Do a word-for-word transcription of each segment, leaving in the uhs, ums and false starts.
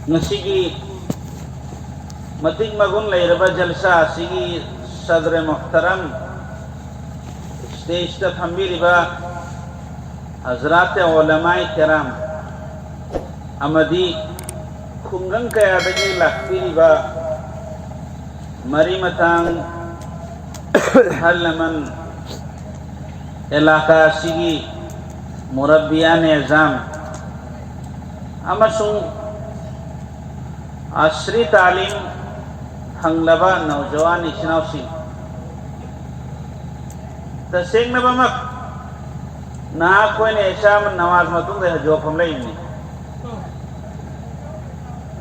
ꯉꯁꯤꯒꯤ ꯃꯇꯤꯛ ꯃꯒꯨꯟ ꯂꯩꯔꯕ ꯖꯜꯁꯥ ꯑꯁꯤꯒꯤ ꯁꯗ꯭ꯔꯦ ꯃꯨꯍꯇꯔꯝ, ꯁ꯭ꯇꯦꯖꯇ ꯐꯝꯕꯤꯔꯤꯕ ꯍꯖꯔꯥꯠ ꯑꯣꯂꯃꯥꯏ ꯀꯦꯔꯥꯝ ꯑꯃꯗꯤ ꯈꯨꯡꯒꯪ ꯀꯌꯥꯗꯒꯤ ꯂꯥꯛꯄꯤꯔꯤꯕ ꯃꯔꯤ ꯃꯇꯥꯡ, ꯑꯍꯜ ꯂꯃꯟ, ꯑꯦꯂꯥꯀꯥ ꯑꯁꯤꯒꯤ ꯃꯨꯔꯕꯤꯌꯥꯅꯦ ꯑꯦꯖꯥꯝ ꯑꯃꯁꯨꯡ ꯑꯁ꯭ꯔꯤ ꯇꯥꯂꯤꯝ ꯐꯪꯂꯕ ꯅꯧꯖꯋꯥꯟ ꯏꯆꯤꯟ ꯏꯅꯥꯎꯁꯤꯡ, ꯇꯁꯦꯡꯂꯕꯃꯛ ꯅꯍꯥꯛꯈꯣꯏꯅ ꯏꯁꯥ ꯅꯃꯥꯖ ꯃꯇꯨꯡꯗ ꯍꯧꯖꯤꯛ ꯋꯥꯐꯝ ꯂꯩꯕꯅꯤ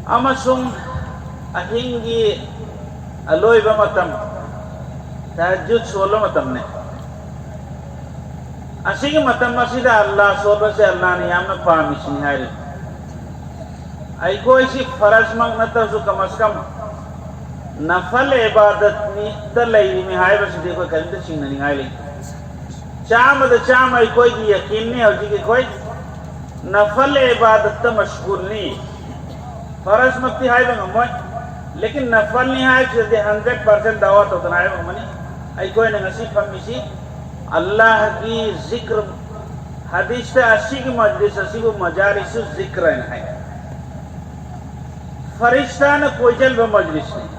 ꯑꯃꯁꯨꯡ ꯑꯍꯤꯡꯒꯤ ꯑꯂꯣꯏꯕ ꯃꯇꯝ, ꯇꯍꯖꯨꯗ ꯁꯣꯟꯕ ꯃꯇꯝꯅꯤ꯫ ꯑꯁꯤꯒꯤ ꯃꯇꯝ ꯑꯁꯤꯗ ꯑꯜꯂꯥ ꯁꯣꯟꯕꯁꯦ ꯑꯜꯂꯥꯅ ꯌꯥꯝꯅ ꯄꯥꯝꯃꯤꯁꯤꯅꯤ ꯍꯥꯏꯔꯤ꯫ ꯑꯩꯈꯣꯏꯁꯤ ꯐꯔꯖꯃꯛ ꯅꯠꯇ꯭ꯔꯁꯨ ꯀꯃꯁꯀꯝ ꯅꯐꯜ ꯏꯕꯥꯗꯠꯇ ꯂꯩꯔꯤꯃꯤ ꯍꯥꯏꯕꯁꯤꯗꯤ ꯑꯩꯈꯣꯏ ꯀꯔꯤꯝꯇ ꯆꯤꯡꯅꯅꯤꯡꯉꯥꯏ ꯂꯩꯇꯦ꯫ ꯆꯥꯝꯃꯗ ꯆꯥꯝꯃ ꯑꯩꯈꯣꯏꯒꯤ ꯌꯀꯤꯟꯅꯤ꯫ ꯍꯧꯖꯤꯛ ꯑꯩꯈꯣꯏ ꯅꯐꯜ ꯏꯕꯥꯗꯠꯇ ꯃꯁꯒꯨꯜꯅꯤ꯫ ꯐꯔꯖꯃꯛꯇꯤ ꯍꯥꯏꯕ ꯉꯝꯃꯣꯏ, ꯂꯦꯀꯤꯟ ꯅꯐꯜꯅꯤ ꯍꯥꯏꯕꯁꯤꯗꯤ ꯍꯟꯗ꯭ꯔꯦꯠ ꯄꯥꯔꯁꯦꯟ ꯗꯥꯋꯥ ꯇꯧꯗꯅ ꯍꯥꯏꯕ ꯉꯝꯃꯅꯤ꯫ ꯑꯩꯈꯣꯏꯅ ꯉꯁꯤ ꯐꯝꯃꯤꯁꯤ ꯑꯜꯂꯥꯍꯒꯤ ꯖꯤꯀ꯭ꯔ, ꯍꯗꯤꯁꯇ ꯑꯁꯤꯒꯤ ꯃꯖꯂꯤꯁ ꯑꯁꯤꯕꯨ ꯃꯖꯥꯂꯤꯁꯨ ꯖꯤꯀ꯭ꯔ ꯍꯥꯏꯅ ꯍꯥꯏ꯫ ꯐꯔꯤꯁꯇꯥꯅ ꯀꯣꯏꯁꯤꯟꯕ ꯃꯖꯂꯤꯁꯅꯤ,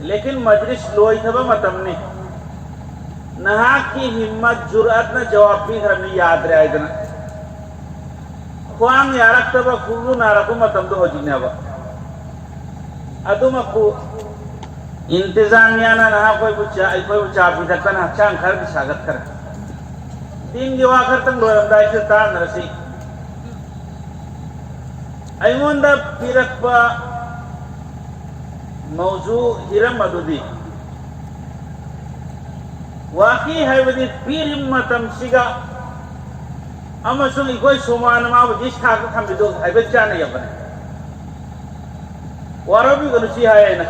ꯂꯦꯀꯤꯟ ꯃꯖꯂꯤꯁ ꯂꯣꯏꯊꯕ ꯃꯇꯝꯅꯤ꯫ ꯅꯍꯥꯛꯀꯤ ꯍꯤꯝꯃꯠ ꯖꯨꯔꯑꯠꯅ ꯖꯋꯥꯕ ꯄꯤꯈ꯭ꯔꯕꯅꯤ, ꯌꯥꯗ꯭ꯔꯦ ꯍꯥꯏꯗꯅ꯫ ꯈ꯭ꯋꯥꯡ ꯌꯥꯔꯛꯇꯕ, ꯈꯨꯎ ꯅꯥꯔꯛꯄ ꯃꯇꯝꯗꯣ ꯍꯧꯖꯤꯛꯅꯦꯕ꯫ ꯑꯗꯨꯃꯛꯄꯨ ꯏꯟꯇꯤꯖꯥꯃꯤꯌꯥꯅ ꯅꯍꯥꯛꯈꯣꯏꯕꯨ ꯆꯥ-, ꯑꯩꯈꯣꯏꯕꯨ ꯆꯥ ꯄꯤꯊꯛꯇꯅ ꯍꯛꯆꯥꯡ ꯈꯔꯗꯤ ꯁꯥꯒꯠꯈ꯭ꯔꯦ꯫ ꯗꯤꯟꯒꯤ ꯋꯥ ꯈꯔꯇꯪ ꯂꯣꯏꯔꯝꯗꯥꯏꯁꯤꯗ ꯇꯥꯟꯅꯔꯁꯤ꯫ ꯑꯩꯉꯣꯟꯗ ꯄꯤꯔꯛꯄ ꯃꯧꯖꯨ ꯍꯤꯔꯝ ꯑꯗꯨꯗꯤ ꯋꯥꯀꯤ ꯍꯥꯏꯕꯗꯤ ꯄꯤꯔꯤꯕ ꯃꯇꯝꯁꯤꯒ ꯑꯃꯁꯨꯡ ꯑꯩꯈꯣꯏ ꯁꯣꯃꯥꯅ ꯃꯥꯕꯨ ꯗꯤꯁ ꯊꯥꯛꯇ ꯊꯝꯕꯤꯗꯨ ꯍꯥꯏꯐꯦꯠ ꯆꯥꯟꯅꯩꯌꯦꯕꯅꯦ꯫ ꯋꯥꯔꯧꯕꯤꯒꯅꯨ ꯁꯤ ꯍꯥꯏ ꯑꯩꯅ꯫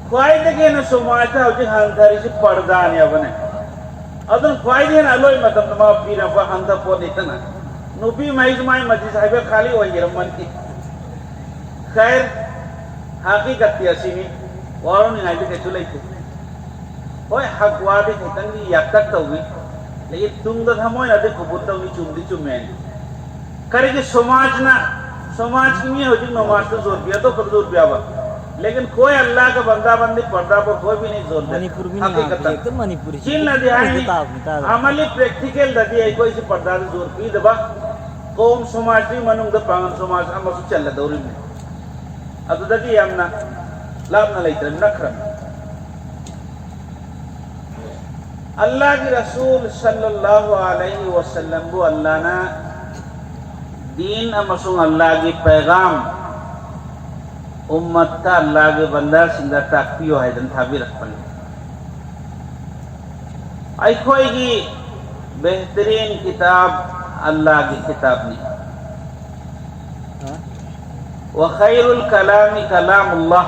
ꯈ꯭ꯋꯥꯏꯗꯒꯤ ꯍꯦꯟꯅ ꯁꯣꯃꯥꯁꯤꯗ ꯍꯧꯖꯤꯛ ꯍꯟꯊꯔꯤꯁꯤ ꯄꯔꯗꯥꯅꯦꯕꯅꯦ꯫ ꯑꯗꯨꯅ ꯈ꯭ꯋꯥꯏꯗꯒꯤ ꯍꯦꯟꯅ ꯑꯂꯣꯏꯕ ꯃꯇꯝꯗ ꯃꯥ ꯄꯤꯔꯛꯄ ꯍꯟꯊ ꯄꯣꯠꯅꯤꯗꯅ꯫ ꯅꯨꯄꯤ ꯃꯍꯩꯁꯨ ꯃꯥꯏ ꯃꯁꯖꯤꯗ ꯍꯥꯏꯕ ꯈꯥꯂꯤ ꯑꯣꯏꯔꯝꯃꯅꯤ꯫ ꯈꯩꯔ, ꯍꯥꯀꯤꯀꯠꯇꯤ ꯑꯁꯤꯅꯤ, ꯋꯥꯔꯧꯅꯤꯡꯉꯥꯏꯗꯤ ꯀꯩꯁꯨ ꯂꯩꯇꯦ꯫ ꯍꯣꯏ, ꯍꯛ ꯋꯥꯗꯤ ꯈꯤꯇꯪꯗꯤ ꯌꯥꯇꯛ ꯇꯧꯏ, ꯂꯦꯀꯤꯟ ꯇꯨꯡꯗ ꯊꯃꯣꯏꯅꯗꯤ ꯀꯕꯨꯜ ꯇꯧꯏ, ꯆꯨꯝꯗꯤ ꯆꯨꯝꯃꯦ꯫ ꯀꯔꯤꯒꯤ ꯁꯣꯃꯥꯖꯅ, ꯁꯣꯃꯥꯖꯀꯤ ꯃꯤ ꯍꯧꯖꯤꯛ ꯅꯃꯥꯖꯇ ꯖꯣꯔ ꯄꯤ, ꯑꯇꯣꯞꯄꯗ ꯖꯣꯔ ꯄꯤ ꯌꯥꯕ? ꯂꯦꯀꯤꯟ ꯈꯣꯏ ꯑꯜꯂꯥꯍꯒ ꯕꯟꯗꯥ ꯕꯟꯗꯤ ꯄꯔꯗꯥ ꯄꯔ ꯈꯣꯏ ꯕꯤ ꯅꯍꯤ ꯖꯣꯔ ꯗꯦ꯫ ꯃꯅꯤꯄꯨꯔ ꯃꯤꯅ ꯍꯥꯀꯤꯀꯠꯇ꯫ ꯉꯥꯡꯕꯁꯦ ꯑꯦꯛꯇ ꯃꯅꯤꯄꯨꯔꯤ ꯁꯤ ꯆꯤꯟꯅꯗꯤ ꯍꯥꯏꯅꯤ, ꯇꯥꯕꯅꯤ, ꯇꯥꯗꯕꯅꯤ꯫ ꯑꯃꯂꯤ ꯄ꯭ꯔꯦꯛꯇꯤꯀꯦꯜꯗꯗꯤ ꯑꯩꯈꯣꯏꯁꯤ ꯄꯔꯗꯥꯗ ꯖꯣꯔ ꯄꯤꯗꯕ ꯀꯧꯝ ꯁꯣꯃꯥꯖꯇꯨꯒꯤ ꯃꯅꯨꯡꯗ ꯄꯥꯉꯜ ꯁꯣꯃꯥꯖ ꯑꯃꯁꯨ ꯆꯜꯂꯗꯧꯔꯤꯕꯅꯤ꯫ ꯑꯗꯨꯗꯒꯤ ꯌꯥꯝꯅ ꯂꯥꯞꯅ ꯂꯩꯇ꯭ꯔꯕꯅꯤ, ꯅꯛꯈ꯭ꯔꯕꯅꯤ꯫ ꯑꯜꯂꯥꯍꯒꯤ ꯔꯁꯨꯜ ꯁꯜꯂꯜꯂꯥꯍꯨ ꯑꯂꯩꯍꯤ ꯋꯁꯜꯂꯝꯕꯨ ꯑꯜꯂꯥꯍꯅ ꯗꯤꯟ ꯑꯃꯁꯨꯡ ꯑꯜꯂꯥꯍꯒꯤ ꯄꯩꯒꯥꯝ ꯎꯝꯃꯠꯇ, ꯑꯜꯂꯥꯍꯒꯤ ꯕꯟꯗꯥꯁꯤꯡꯗ ꯇꯥꯛꯄꯤꯌꯨ ꯍꯥꯏꯗꯅ ꯊꯥꯕꯤꯔꯛꯄꯅꯤ꯫ ꯑꯩꯈꯣꯏꯒꯤ ꯕꯦꯍꯇꯔꯤꯟ ꯀꯤꯇꯥꯕ ꯑꯜꯂꯥꯍꯒꯤ ꯀꯤꯇꯥꯕꯅꯤ꯫ ꯍꯥ? وخير الكلام كلام الله،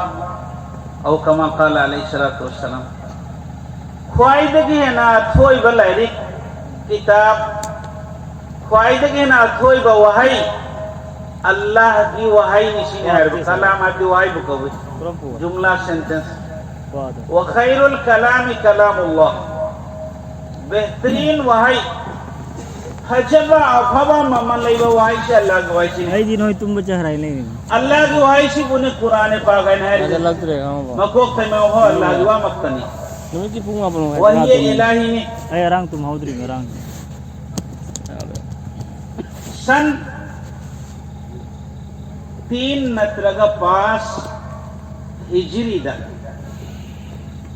أو كما قال عليه الصلاة والسلام. ꯈ꯭ꯋꯥꯏꯗꯒꯤ ꯍꯦꯟꯅ ꯑꯊꯣꯏꯕ ꯂꯥꯏꯔꯤꯛ, ꯀꯤꯇꯥꯕ, ꯈ꯭ꯋꯥꯏꯗꯒꯤ ꯍꯦꯟꯅ ꯑꯊꯣꯏꯕ ꯋꯥꯍꯩ ꯑꯜꯂꯥꯍꯒꯤ ꯋꯥꯍꯩꯅꯤ ꯁꯤꯅꯤ ꯍꯥꯏꯔꯕ꯫ ꯋꯥꯍꯩ꯫ ꯀꯂꯥꯝ ꯍꯥꯏꯕꯗꯤ ꯋꯥꯍꯩꯕꯨ ꯀꯧꯏ꯫ ꯀꯔꯝꯕ ꯋꯥꯍꯩ? ꯖꯨꯝꯂꯥ, ꯁꯦꯟꯇꯦꯟꯁ꯫ ꯋꯥꯗꯣ꯫ وخير الكلام كلام الله. ꯕꯦꯍꯇꯔꯤꯟ ꯋꯥꯍꯩ, ꯐꯖꯕ, ꯑꯐꯕ, ꯃꯃꯜ ꯂꯩꯕ ꯋꯥꯍꯩꯁꯦ ꯑꯜꯂꯥꯍꯒꯤ ꯋꯥꯍꯩꯁꯤꯅꯤ꯫ ꯑꯩꯗꯤ ꯅꯣꯏ ꯇꯨꯝꯕ ꯆꯠꯈ꯭ꯔꯦ ꯂꯩꯔꯤꯅꯤ꯫ ꯑꯜꯂꯥꯍꯒꯤ ꯋꯥꯍꯩꯁꯤꯕꯨꯅꯤ ꯀꯨꯔꯥꯟꯅ ꯄꯥꯛ ꯍꯥꯏꯅ ꯍꯥꯏꯔꯤꯁꯦ꯫ ꯊꯥꯖꯜꯂꯛꯇ꯭ꯔꯦ ꯈꯪꯉꯕꯣ? ꯃꯀꯣꯛ ꯊꯪꯕ ꯋꯥꯍꯩ ꯑꯜꯂꯥꯍꯒꯤ ꯋꯥ ꯃꯛꯇꯅꯤ꯫ ꯅꯨꯃꯤꯠꯀꯤ ꯄꯨꯡ ꯃꯥꯄꯟ ꯃꯈꯥꯏ ꯋꯥꯍꯤ ꯇꯔꯥ ꯇꯨꯝꯃꯤ꯫ ꯏꯂꯥꯍꯤꯅꯤ꯫ ꯑꯩ ꯉꯔꯥꯡ ꯇꯨꯝꯍꯧꯗ꯭ꯔꯤ, ꯉꯔꯥꯡ꯫ ꯁꯟ ꯇꯤꯟ ꯅꯠꯇ꯭ꯔꯒ ꯄꯥꯁ ꯍꯤꯖ꯭ꯔꯤꯗ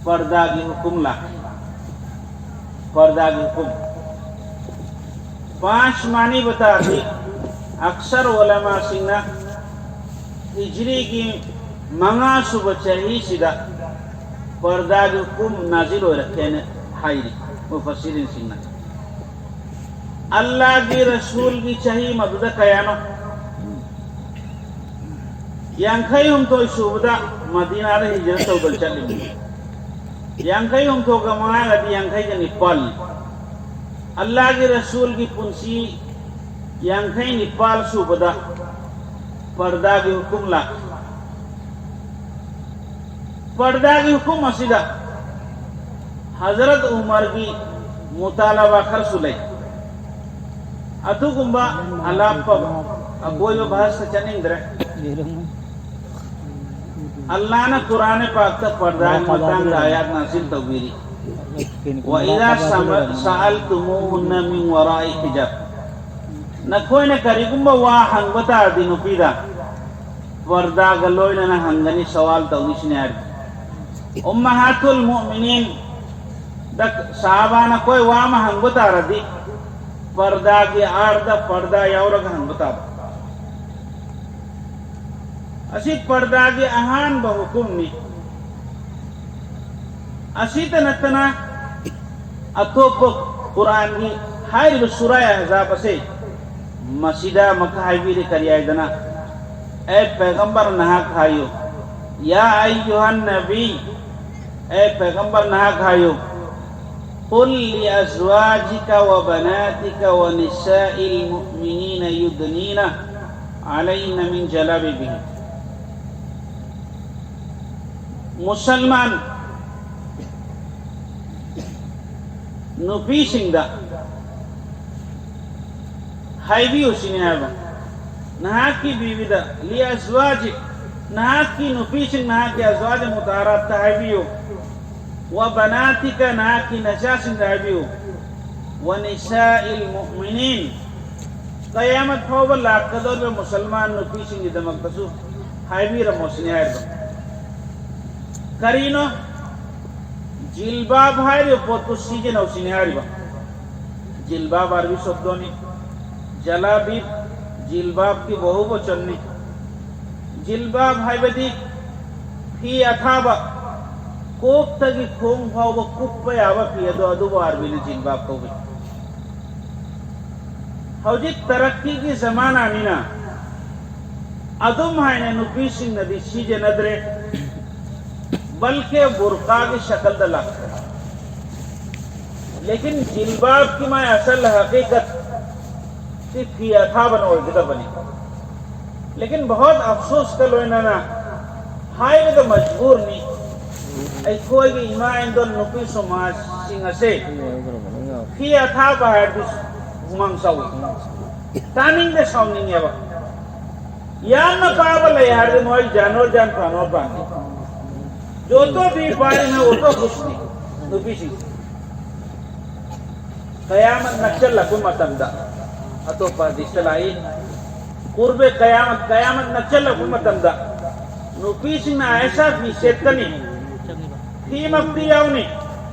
ꯄꯔꯗꯥꯒꯤ ꯍꯨꯀꯨꯝ ꯂꯥꯛꯈꯤ꯫ ꯄꯔꯗꯥꯒꯤ ꯍꯨꯀꯨꯝ꯫ ꯄꯥꯁ ꯃꯥꯅꯤ ꯕꯇꯥꯗꯤ ꯑꯛꯁꯔ ꯎꯂꯃꯥꯁꯤꯡꯅ ꯍꯤꯖ꯭ꯔꯤꯒꯤ ꯃꯉꯥ ꯁꯨꯕ ꯆꯍꯤꯁꯤꯗ ꯄꯔꯗꯥꯒꯤ ꯍꯨꯀꯨꯝ ꯅꯥꯖꯤꯜ ꯑꯣꯏꯔꯛꯀꯦꯅ ꯍꯥꯏꯔꯤ ꯃꯨꯐꯁꯤꯔꯤꯟꯁꯤꯡꯅ꯫ ꯑꯜꯂꯥꯍꯒꯤ ꯔꯁꯨꯜꯒꯤ ꯆꯍꯤ ꯃꯗꯨꯗ ꯀꯌꯥꯅꯣ? ꯌꯥꯡꯈꯩ ꯍꯨꯝꯗꯣꯏ ꯁꯨꯕꯗ ꯃꯗꯤꯅꯥꯗ ꯍꯤꯖꯔ ꯇꯧꯗꯅ ꯆꯠꯂꯤꯕꯅꯤ꯫ ꯌꯥꯡꯈꯩ ꯍꯨꯝꯗꯣꯏꯒ ꯃꯉꯥꯒꯗꯤ ꯌꯥꯡꯈꯩꯒ ꯅꯤꯄꯥꯜ꯫ ꯑꯜꯂꯥꯍꯒꯤ ꯔꯁꯨꯜꯒꯤ ꯄꯨꯟꯁꯤ ꯌꯥꯡꯈꯩ ꯅꯤꯄꯥꯜ ꯁꯨꯕꯗ ꯄꯔꯗꯥꯒꯤ ꯍꯨꯀꯨꯝ ꯂꯥꯛꯈꯤ꯫ ꯄꯔꯗꯥꯒꯤ ꯍꯨꯀꯨꯝ ꯑꯁꯤꯗ ꯍꯖꯔꯠ ꯎꯃꯔꯒꯤ ꯃꯨꯇꯥꯂꯕꯥ ꯈꯔꯁꯨ ꯂꯩ꯫ ꯑꯗꯨꯒꯨꯝꯕ ꯑꯂꯥꯞꯄ ꯑꯀꯣꯏꯕ ꯚꯥꯁꯇ ꯆꯠꯅꯤꯡꯗ꯭ꯔꯦ꯫ ꯑꯜꯂꯥꯍꯅ ꯀꯨꯔꯥꯟ ꯄꯥꯛꯇ ꯄꯔꯗꯥꯒꯤ ꯃꯇꯥꯡꯗ ꯑꯥꯌꯥꯠ ꯅꯥꯖꯤꯜ ꯇꯧꯕꯤꯔꯤ, "وإذا سألتموهن من وراء حجاب"꯫ ꯅꯈꯣꯏꯅ ꯀꯔꯤꯒꯨꯝꯕ ꯋꯥ ꯍꯪꯕ ꯇꯥꯔꯗꯤ ꯅꯨꯄꯤꯗ ꯄꯔꯗꯥꯒ ꯂꯣꯏꯅꯅ ꯍꯪꯒꯅꯤ, ꯁꯋꯥꯜ ꯇꯧꯅꯤ ꯁꯤꯅꯤ ꯍꯥꯏꯔꯤ꯫ ꯎꯝꯃꯍꯥꯇꯨꯜ ꯃꯨꯑꯃꯤꯅꯤꯟ ꯗ ꯁꯍꯥꯕꯥꯅ ꯑꯩꯈꯣꯏ ꯋꯥ ꯑꯃ ꯍꯪꯕ ꯇꯥꯔꯗꯤ ꯄꯔꯗꯥꯒꯤ ꯑꯥꯔꯗ ꯄꯔꯗꯥ ꯌꯥꯎꯔꯒ ꯍꯪꯕ ꯇꯥꯕ꯫ ꯑꯁꯤ ꯄꯔꯗꯥꯒꯤ ꯑꯍꯥꯟꯕ ꯍꯨꯀꯨꯝꯅꯤ꯫ ꯑꯁꯤꯇ ꯅꯠꯇꯅ ꯑꯇꯣꯞꯄ ꯀꯨꯔꯥꯟꯒꯤ ꯍꯥꯏꯔꯤꯕ ꯁꯨꯔꯥ ꯑꯍꯖꯥꯕ ꯑꯁꯤ ꯃꯁꯤꯗ ꯑꯃꯨꯛꯀ ꯍꯥꯏꯕꯤꯔꯤ ꯀꯔꯤ ꯍꯥꯏꯗꯅ, "ꯑꯦ ꯄꯩꯒꯝꯕꯔ ꯅꯍꯥꯛ ꯍꯥꯏꯌꯨ, ꯌꯥ ꯑꯩꯌꯨꯍꯟ ꯅꯕꯤ, ꯑꯦ ꯄꯩꯒꯝꯕꯔ ꯅꯍꯥꯛ ꯍꯥꯏꯌꯨ, قل لأزواجك وبناتك ونساء المؤمنين يدنين عليهن من جلابيبهن"꯫ ꯃꯨꯁꯜꯃꯥꯟ ꯅꯨꯄꯤꯁꯤꯡꯗ ꯍꯥꯏꯕꯤꯌꯨ ꯁꯤꯅꯤ ꯍꯥꯏꯕ꯫ ꯅꯍꯥꯛꯀꯤ ꯕꯤꯕꯤꯗ, ꯂꯤ ꯑꯖꯋꯥꯖꯤꯛ, ꯅꯍꯥꯛꯀꯤ ꯅꯨꯄꯤꯁꯤꯡ, ꯅꯍꯥꯛꯀꯤ ꯑꯖꯋꯥꯖ ꯃꯨꯇꯥꯍꯥꯔꯥꯠꯇ ꯍꯥꯏꯕꯤꯌꯨ꯫ ꯋꯥ ꯕꯅꯥꯇꯤꯀ, ꯅꯍꯥꯛꯀꯤ ꯅꯆꯥꯁꯤꯡꯗ ꯍꯥꯏꯕꯤꯌꯨ꯫ ꯋꯥ ꯅꯤꯁꯥꯏꯜ ꯃꯨꯑꯃꯤꯅꯤꯟ, ꯀꯌꯥꯃꯠ ꯐꯥꯎꯕ ꯂꯥꯛꯀꯗꯧꯔꯤꯕ ꯃꯨꯁꯜꯃꯥꯟ ꯅꯨꯄꯤꯁꯤꯡꯒꯤꯗꯃꯛꯇꯁꯨ ꯍꯥꯏꯕꯤꯔꯝꯃꯣ ꯁꯤꯅꯤ ꯍꯥꯏꯔꯤꯕ꯫ ꯀꯔꯤꯅꯣ? ꯖꯤꯜꯕꯥꯕ ꯍꯥꯏꯔꯤꯕ ꯄꯣꯠꯇꯨ ꯁꯤꯖꯤꯟꯅꯧ ꯁꯤꯅꯤ ꯍꯥꯏꯔꯤꯕ꯫ ꯖꯤꯜꯕꯥꯕ ꯑꯔꯕꯤ ꯁꯣꯕꯗꯣꯅꯤ, ꯖꯂꯥꯕꯤꯕ ꯖꯤꯜꯕꯥꯕꯀꯤ ꯕꯍꯨꯕꯆꯟꯅꯤ꯫ ꯖꯤꯜꯕꯥꯕ ꯍꯥꯏꯕꯗꯤ ꯐꯤ ꯑꯊꯥꯕ, ꯀꯣꯛꯇꯒꯤ ꯈꯣꯡ ꯐꯥꯎꯕ ꯀꯨꯞꯄ ꯌꯥꯕ ꯐꯤ ꯑꯗꯣ, ꯑꯗꯨꯕꯨ ꯑꯔꯕꯤꯅ ꯖꯤꯜꯕꯥꯕ ꯀꯧꯏ꯫ ꯍꯧꯖꯤꯛ ꯇꯔꯛꯀꯤꯒꯤ ꯖꯃꯥꯅꯥꯅꯤꯅ ꯑꯗꯨꯝ ꯍꯥꯏꯅ ꯅꯨꯄꯤꯁꯤꯡꯅꯗꯤ ꯁꯤꯖꯤꯟꯅꯗ꯭ꯔꯦ, ꯕꯜꯀꯦ ꯕꯨꯔꯀꯥꯒꯤ ꯁꯀꯜꯗ ꯂꯥꯛꯈ꯭ꯔꯦ꯫ ꯂꯦꯀꯤꯟ ꯖꯤꯜꯕꯥꯕꯀꯤ ꯃꯥꯏ ꯑꯁꯜ ꯍꯀꯤꯀꯠ ꯐꯤ ꯑꯊꯥꯕꯅ ꯑꯣꯏꯒꯗꯕꯅꯤ꯫ ꯂꯦꯀꯤꯟ ꯕꯍꯨꯠ ꯑꯐꯁꯣꯁꯀ ꯂꯣꯏꯅꯅ ꯍꯥꯏꯕꯗ ꯃꯖꯕꯨꯔꯅꯤ, ꯑꯩꯈꯣꯏꯒꯤ ꯏꯃꯥ ꯏꯟꯗꯣꯜ ꯅꯨꯄꯤ ꯁꯃꯥꯖꯁꯤꯡ ꯑꯁꯦ ꯐꯤ ꯑꯊꯥꯕ ꯍꯥꯏꯔꯗꯤ ꯍꯨꯃꯥꯡ ꯁꯧꯏ, ꯇꯥꯅꯤꯡꯗꯦ, ꯁꯥꯎꯅꯤꯡꯉꯦꯕ꯫ ꯌꯥꯝꯅ ꯄꯥꯕ ꯂꯩ ꯍꯥꯏꯔꯗꯤ ꯃꯣꯏ ꯖꯥꯅꯣ ꯖꯥꯟ ꯐꯥꯅꯣ ꯄꯥꯅꯤ꯫ ꯖꯣꯇꯣ ꯚꯤ ꯄꯥꯔꯤ ꯍꯥꯏ ꯋꯣꯇꯣ ꯈꯨꯁꯅꯤ ꯅꯨꯄꯤꯁꯤꯡ꯫ ꯀꯌꯥꯃꯠ ꯅꯛꯁꯜꯂꯛꯄ ꯃꯇꯝꯗ, ꯑꯇꯣꯞꯄ ꯍꯗꯤꯁꯇ ꯂꯥꯛꯏ, ꯀꯨꯔꯕꯦ ꯀꯌꯥꯃꯠ, ꯀꯌꯥꯃꯠ ꯅꯛꯁꯜꯂꯛꯄ ꯃꯇꯝꯗ ꯅꯨꯄꯤꯁꯤꯡꯅ ꯑꯥꯏꯁꯥ ꯐꯤ ꯁꯦꯠꯀꯅꯤ, ꯐꯤꯃꯛꯇꯤ ꯌꯥꯎꯅꯤ,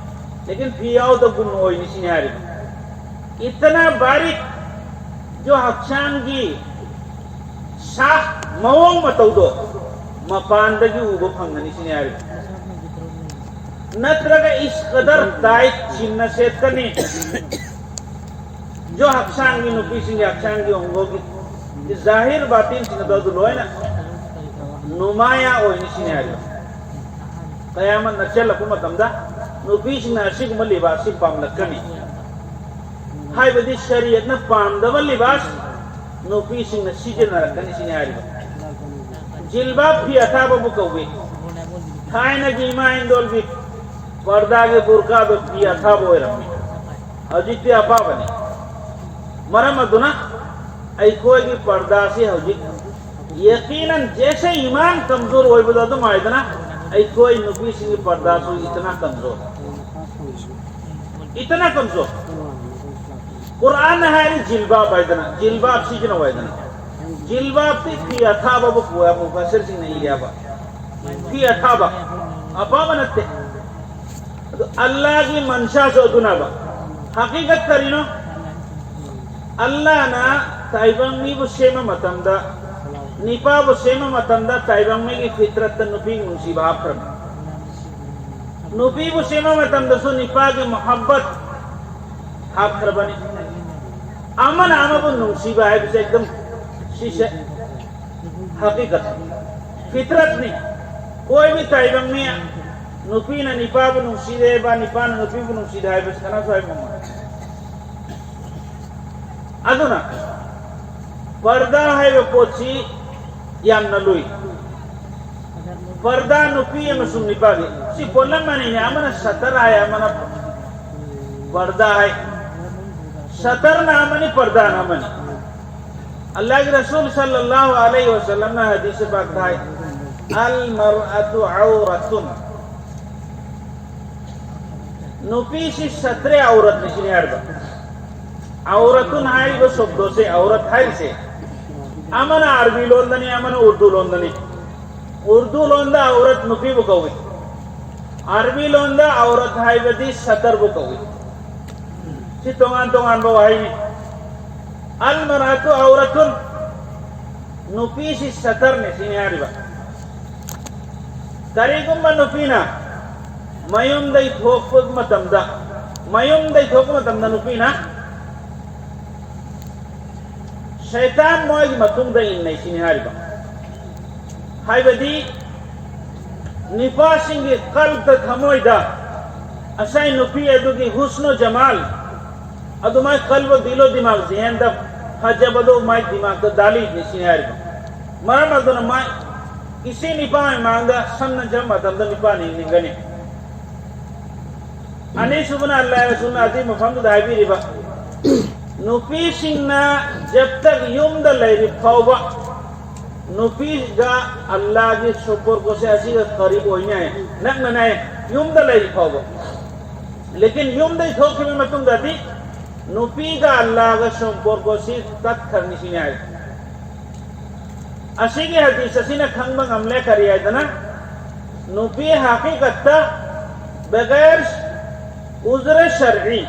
ꯂꯦꯀꯤꯟ ꯐꯤ ꯌꯥꯎꯗꯕꯒꯨꯝ ꯑꯣꯏꯅꯤ ꯁꯤꯅꯤ ꯍꯥꯏꯔꯤꯕ꯫ ꯏꯇꯅꯥ ꯕꯥꯔꯤꯛ ꯖꯣ ꯍꯛꯆꯥꯡꯒꯤ ꯁꯥ ꯃꯑꯣꯡ ꯃꯇꯧꯗꯣ ꯃꯄꯥꯟꯗꯒꯤ ꯎꯕ ꯐꯪꯒꯅꯤ ꯁꯤꯅꯤ ꯍꯥꯏꯔꯤꯕ꯫ ꯅꯠꯇ꯭ꯔꯒ ꯏꯁ ꯀꯗꯔ ꯇꯥꯏꯠ ꯆꯤꯟꯅ ꯁꯦꯠꯀꯅꯤ꯫ ꯖꯣ ꯍꯛꯆꯥꯡꯒꯤ ꯅꯨꯄꯤꯁꯤꯡꯒꯤ ꯍꯛꯆꯥꯡꯒꯤ ꯑꯣꯡꯒꯣꯒꯤ ꯖꯥꯍꯤꯔ ꯕꯥꯇꯤꯟꯁꯤꯡ ꯑꯗꯣ ꯑꯗꯨ ꯂꯣꯏꯅ ꯅꯨꯃꯥꯌꯥ ꯑꯣꯏꯅꯤ ꯁꯤꯅꯤ ꯍꯥꯏꯔꯤꯕ꯫ ꯀꯌꯥꯃꯠ ꯅꯛꯁꯜꯂꯛꯄ ꯃꯇꯝꯗ ꯅꯨꯄꯤꯁꯤꯡꯅ ꯑꯁꯤꯒꯨꯝꯕ ꯂꯤꯕꯥꯁꯁꯤ ꯄꯥꯝꯂꯛꯀꯅꯤ꯫ ꯍꯥꯏꯕꯗꯤ ꯁꯔꯤꯌꯠꯅ ꯄꯥꯝꯗꯕ ꯂꯤꯕꯥꯁ ꯅꯨꯄꯤꯁꯤꯡꯅ ꯁꯤꯖꯤꯟꯅꯔꯛꯀꯅꯤ ꯁꯤꯅꯤ ꯍꯥꯏꯔꯤꯕ꯫ ꯖꯤꯜꯕꯥꯕ ꯐꯤ ꯑꯊꯥꯕꯕꯨ ꯀꯧꯏ꯫ ꯊꯥꯏꯅꯒꯤ ꯏꯃꯥ ꯏꯟꯗꯣꯜꯒꯤ ꯄꯔꯗꯥꯒꯤ ꯕꯨꯔꯀꯥꯗꯣ ꯐꯤ ꯑꯊꯥꯕ ꯑꯣꯏꯔꯝꯃꯤ꯫ ꯍꯧꯖꯤꯛꯇꯤ ꯑꯄꯥꯕꯅꯤ꯫ ꯃꯔꯝ ꯑꯗꯨꯅ ꯑꯩꯈꯣꯏꯒꯤ ꯄꯔꯗꯥꯁꯤ ꯍꯧꯖꯤꯛ ꯌꯦꯀꯤꯅꯟ ꯖꯦꯁꯦ ꯏꯃꯥꯟ ꯀꯝꯖꯣꯔ ꯑꯣꯏꯕꯗꯣ ꯑꯗꯨꯝ ꯍꯥꯏꯗꯅ ꯑꯩꯈꯣꯏ ꯅꯨꯄꯤꯁꯤꯡꯒꯤ ꯄꯔꯗꯥꯁꯨ ꯏꯇꯅꯥ ꯀꯝꯖꯣꯔ, ꯏꯇꯅꯥ ꯀꯝꯖꯣꯔ꯫ ꯀꯨꯔꯥꯟꯅ ꯍꯥꯏꯔꯤ ꯖꯤꯜꯕꯥꯕ ꯍꯥꯏꯗꯅ, ꯖꯤꯜꯕꯥꯕ ꯁꯤꯖꯤꯟꯅꯧ ꯍꯥꯏꯗꯅ꯫ ꯖꯤꯜꯕꯥꯕꯇꯤ ꯐꯤ ꯑꯊꯥꯕꯕꯨ ꯄꯨꯑꯦ, ꯃꯨꯐꯁꯤꯔꯁꯤꯡꯅ ꯏꯔꯦꯕ꯫ ꯐꯤ ꯑꯊꯥꯕ ꯑꯄꯥꯕ ꯅꯠꯇꯦ꯫ ꯑꯗꯨ ꯑꯜꯂꯥꯒꯤ ꯃꯟꯁꯥꯁꯨ ꯑꯗꯨꯅꯕ꯫ ꯍꯀꯤꯀꯠ ꯀꯔꯤꯅꯣ? ꯑꯜꯂꯥꯅ ꯇꯥꯏꯕꯪ ꯃꯤꯕꯨ ꯁꯦꯝꯕ ꯃꯇꯝꯗ, ꯅꯤꯄꯥꯕꯨ ꯁꯦꯝꯕ ꯃꯇꯝꯗ ꯇꯥꯏꯕꯪ ꯃꯤꯒꯤ ꯐꯤꯇ꯭ꯔꯠꯇ ꯅꯨꯄꯤ ꯅꯨꯡꯁꯤꯕ ꯍꯥꯞꯈ꯭ꯔꯕ꯫ ꯅꯨꯄꯤꯕꯨ ꯁꯦꯝꯕ ꯃꯇꯝꯗꯁꯨ ꯅꯤꯄꯥꯒꯤ ꯃꯣꯍꯕꯠ ꯍꯥꯞꯈ꯭ꯔꯕꯅꯤ꯫ ꯑꯃꯅ ꯑꯃꯕꯨ ꯅꯨꯡꯁꯤꯕ ꯍꯥꯏꯕꯁꯦ ꯑꯦꯛꯗꯝ ꯁꯤꯁꯦ ꯍꯀꯤꯀꯠ, ꯐꯤꯇ꯭ꯔꯠꯅꯤ꯫ ꯀꯣꯏꯕꯤ ꯇꯥꯏꯕꯪ ꯃꯤ, ꯅꯨꯄꯤꯅ ꯅꯤꯄꯥꯕꯨ ꯅꯨꯡꯁꯤꯗꯦ ꯕꯥ ꯅꯤꯄꯥꯅ ꯅꯨꯄꯤꯕꯨ ꯅꯨꯡꯁꯤꯗꯦ ꯍꯥꯏꯕꯁꯤ ꯀꯅꯥꯁꯨ ꯍꯥꯏꯕ ꯉꯝꯃꯣꯏ꯫ ꯑꯗꯨꯅ ꯄꯔꯗꯥ ꯍꯥꯏꯕ ꯄꯣꯠꯁꯤ ꯌꯥꯝꯅ ꯂꯨꯏ꯫ ꯄꯔꯗꯥ ꯅꯨꯄꯤ ꯑꯃꯁꯨꯡ ꯅꯨꯄꯥꯒꯤ ꯁꯤ ꯄꯣꯠꯂꯝ ꯑꯅꯤꯅꯤ, ꯑꯃꯅ ꯁꯇꯔ ꯍꯥꯏ, ꯑꯃꯅ ꯄꯔꯗꯥ ꯍꯥꯏ꯫ ꯁꯇꯔꯅ ꯑꯃꯅꯤ, ꯄꯔꯗꯥꯅ ꯑꯃꯅꯤ꯫ ꯑꯜꯂꯥꯍꯒꯤ ꯔꯁꯨꯜ ꯁꯜꯂꯜꯂꯥꯍꯨ ꯑꯂꯩꯍꯤ ꯋꯁꯜꯂꯝꯅ ꯍꯗꯤꯁ ꯄꯥꯛꯇ ꯍꯥꯏ, "ꯑꯜ ꯃꯔꯑꯇꯨ ꯎꯔꯇꯨꯟ"꯫ ꯅꯨꯄꯤꯁꯤ ꯁꯇ꯭ꯔꯦ, ꯎꯔꯠꯅꯤ ꯁꯤꯅꯤ ꯍꯥꯏꯔꯤꯕ꯫ ꯎꯔꯠꯇꯨꯟ ꯍꯥꯏꯔꯤꯕ ꯁꯣꯕꯗꯣꯁꯦ, ꯎꯔꯠ ꯍꯥꯏꯔꯤꯁꯦ, ꯑꯃꯅ ꯑꯔꯕꯤ ꯂꯣꯟꯗꯅꯤ, ꯑꯃꯅ ꯎꯔꯗꯨ ꯂꯣꯟꯗꯅꯤ꯫ ꯎꯔꯗꯨ ꯂꯣꯟꯗ ꯎꯔꯠ ꯅꯨꯄꯤꯕꯨ ꯀꯧꯏ, ꯑꯔꯕꯤ ꯂꯣꯟꯗ ꯎꯔꯠ ꯍꯥꯏꯕꯗꯤ ꯁꯇꯔꯕꯨ ꯀꯧꯏ꯫ ꯁꯤ ꯇꯣꯉꯥꯟ ꯇꯣꯉꯥꯟꯕ ꯋꯥꯍꯩꯅꯤ꯫ ꯑꯜ ꯃꯔꯑꯇꯨ ꯎꯔꯠꯇꯨꯟ, ꯅꯨꯄꯤꯁꯤ ꯁꯇꯔꯅꯤ ꯁꯤꯅꯤ ꯍꯥꯏꯔꯤꯕ꯫ ꯀꯔꯤꯒꯨꯝꯕ ꯅꯨꯄꯤꯅ ꯃꯌꯨꯝꯗꯒꯤ ꯊꯣꯛꯄ ꯃꯇꯝꯗ, ꯃꯌꯨꯝꯗꯒꯤ ꯊꯣꯛꯄ ꯃꯇꯝꯗ ꯅꯨꯄꯤꯅ ꯁꯩꯇꯥꯟ ꯃꯣꯏꯒꯤ ꯃꯇꯨꯡꯗ ꯏꯟꯅꯩ ꯁꯤꯅꯤ ꯍꯥꯏꯔꯤꯕ꯫ ꯍꯥꯏꯕꯗꯤ ꯅꯨꯄꯥꯁꯤꯡꯒꯤ ꯀꯜꯕꯇ, ꯊꯃꯣꯏꯗ, ꯉꯁꯥꯏ ꯅꯨꯄꯤ ꯑꯗꯨꯒꯤ ꯍꯨꯁꯅꯨ ꯖꯃꯥꯜ ꯑꯗꯨ ꯃꯥꯏ ꯀꯜꯕ, ꯗꯤꯂꯣ ꯗꯤꯃꯥꯒ, ꯖꯤꯍꯦꯟꯗ ꯐꯖꯕꯗꯣ ꯃꯥꯏ ꯗꯤꯃꯥꯒꯇ ꯗꯥꯜꯂꯤꯕꯅꯤ ꯁꯤꯅꯤ ꯍꯥꯏꯔꯤꯕ꯫ ꯃꯔꯝ ꯑꯗꯨꯅ ꯃꯥꯏ ꯏꯁꯤ ꯅꯨꯄꯥ ꯃꯃꯥꯡꯗ ꯁꯝꯅ ꯆꯠꯄ ꯃꯇꯝꯗ ꯅꯨꯄꯥꯅ ꯌꯦꯡꯅꯤꯡꯒꯅꯤ꯫ ꯑꯅꯤꯁꯨꯕꯅ ꯑꯜꯂꯥꯍ ꯔꯁꯨꯜꯅ ꯑꯗꯨꯒꯤ ꯃꯐꯝꯗꯨꯗ ꯍꯥꯏꯕꯤꯔꯤꯕ, ꯅꯨꯄꯤꯁꯤꯡꯅ ꯖꯕ ꯇꯛ ꯌꯨꯝꯗ ꯂꯩꯔꯤ ꯐꯥꯎꯕ ꯅꯨꯄꯤꯒ ꯑꯜꯂꯥꯍꯒꯤ ꯁꯣꯄꯣꯔꯀꯣꯁꯦ ꯑꯁꯤꯒ ꯀꯔꯤꯕ ꯑꯣꯏꯅꯤ ꯍꯥꯏ, ꯅꯛꯅꯅ ꯍꯥꯏ, ꯌꯨꯝꯗ ꯂꯩꯔꯤ ꯐꯥꯎꯕ꯫ ꯂꯦꯀꯤꯟ ꯌꯨꯝꯗꯒꯤ ꯊꯣꯛꯈꯤꯕ ꯃꯇꯨꯡꯗꯗꯤ ꯅꯨꯄꯤꯒ ꯑꯜꯂꯥꯍꯒ ꯁꯣꯄꯣꯔꯀꯣꯁꯤ ꯇꯠꯈ꯭ꯔꯅꯤ ꯁꯤꯅꯤ ꯍꯥꯏ꯫ ꯑꯁꯤꯒꯤ ꯍꯗꯤꯁ ꯑꯁꯤꯅ ꯈꯪꯕ ꯉꯝꯂꯦ ꯀꯔꯤ ꯍꯥꯏꯗꯅ, ꯅꯨꯄꯤ ꯍꯥꯀꯤꯀꯠꯇ ꯕꯒꯩꯔ ꯎꯖꯔ ꯁꯔꯏ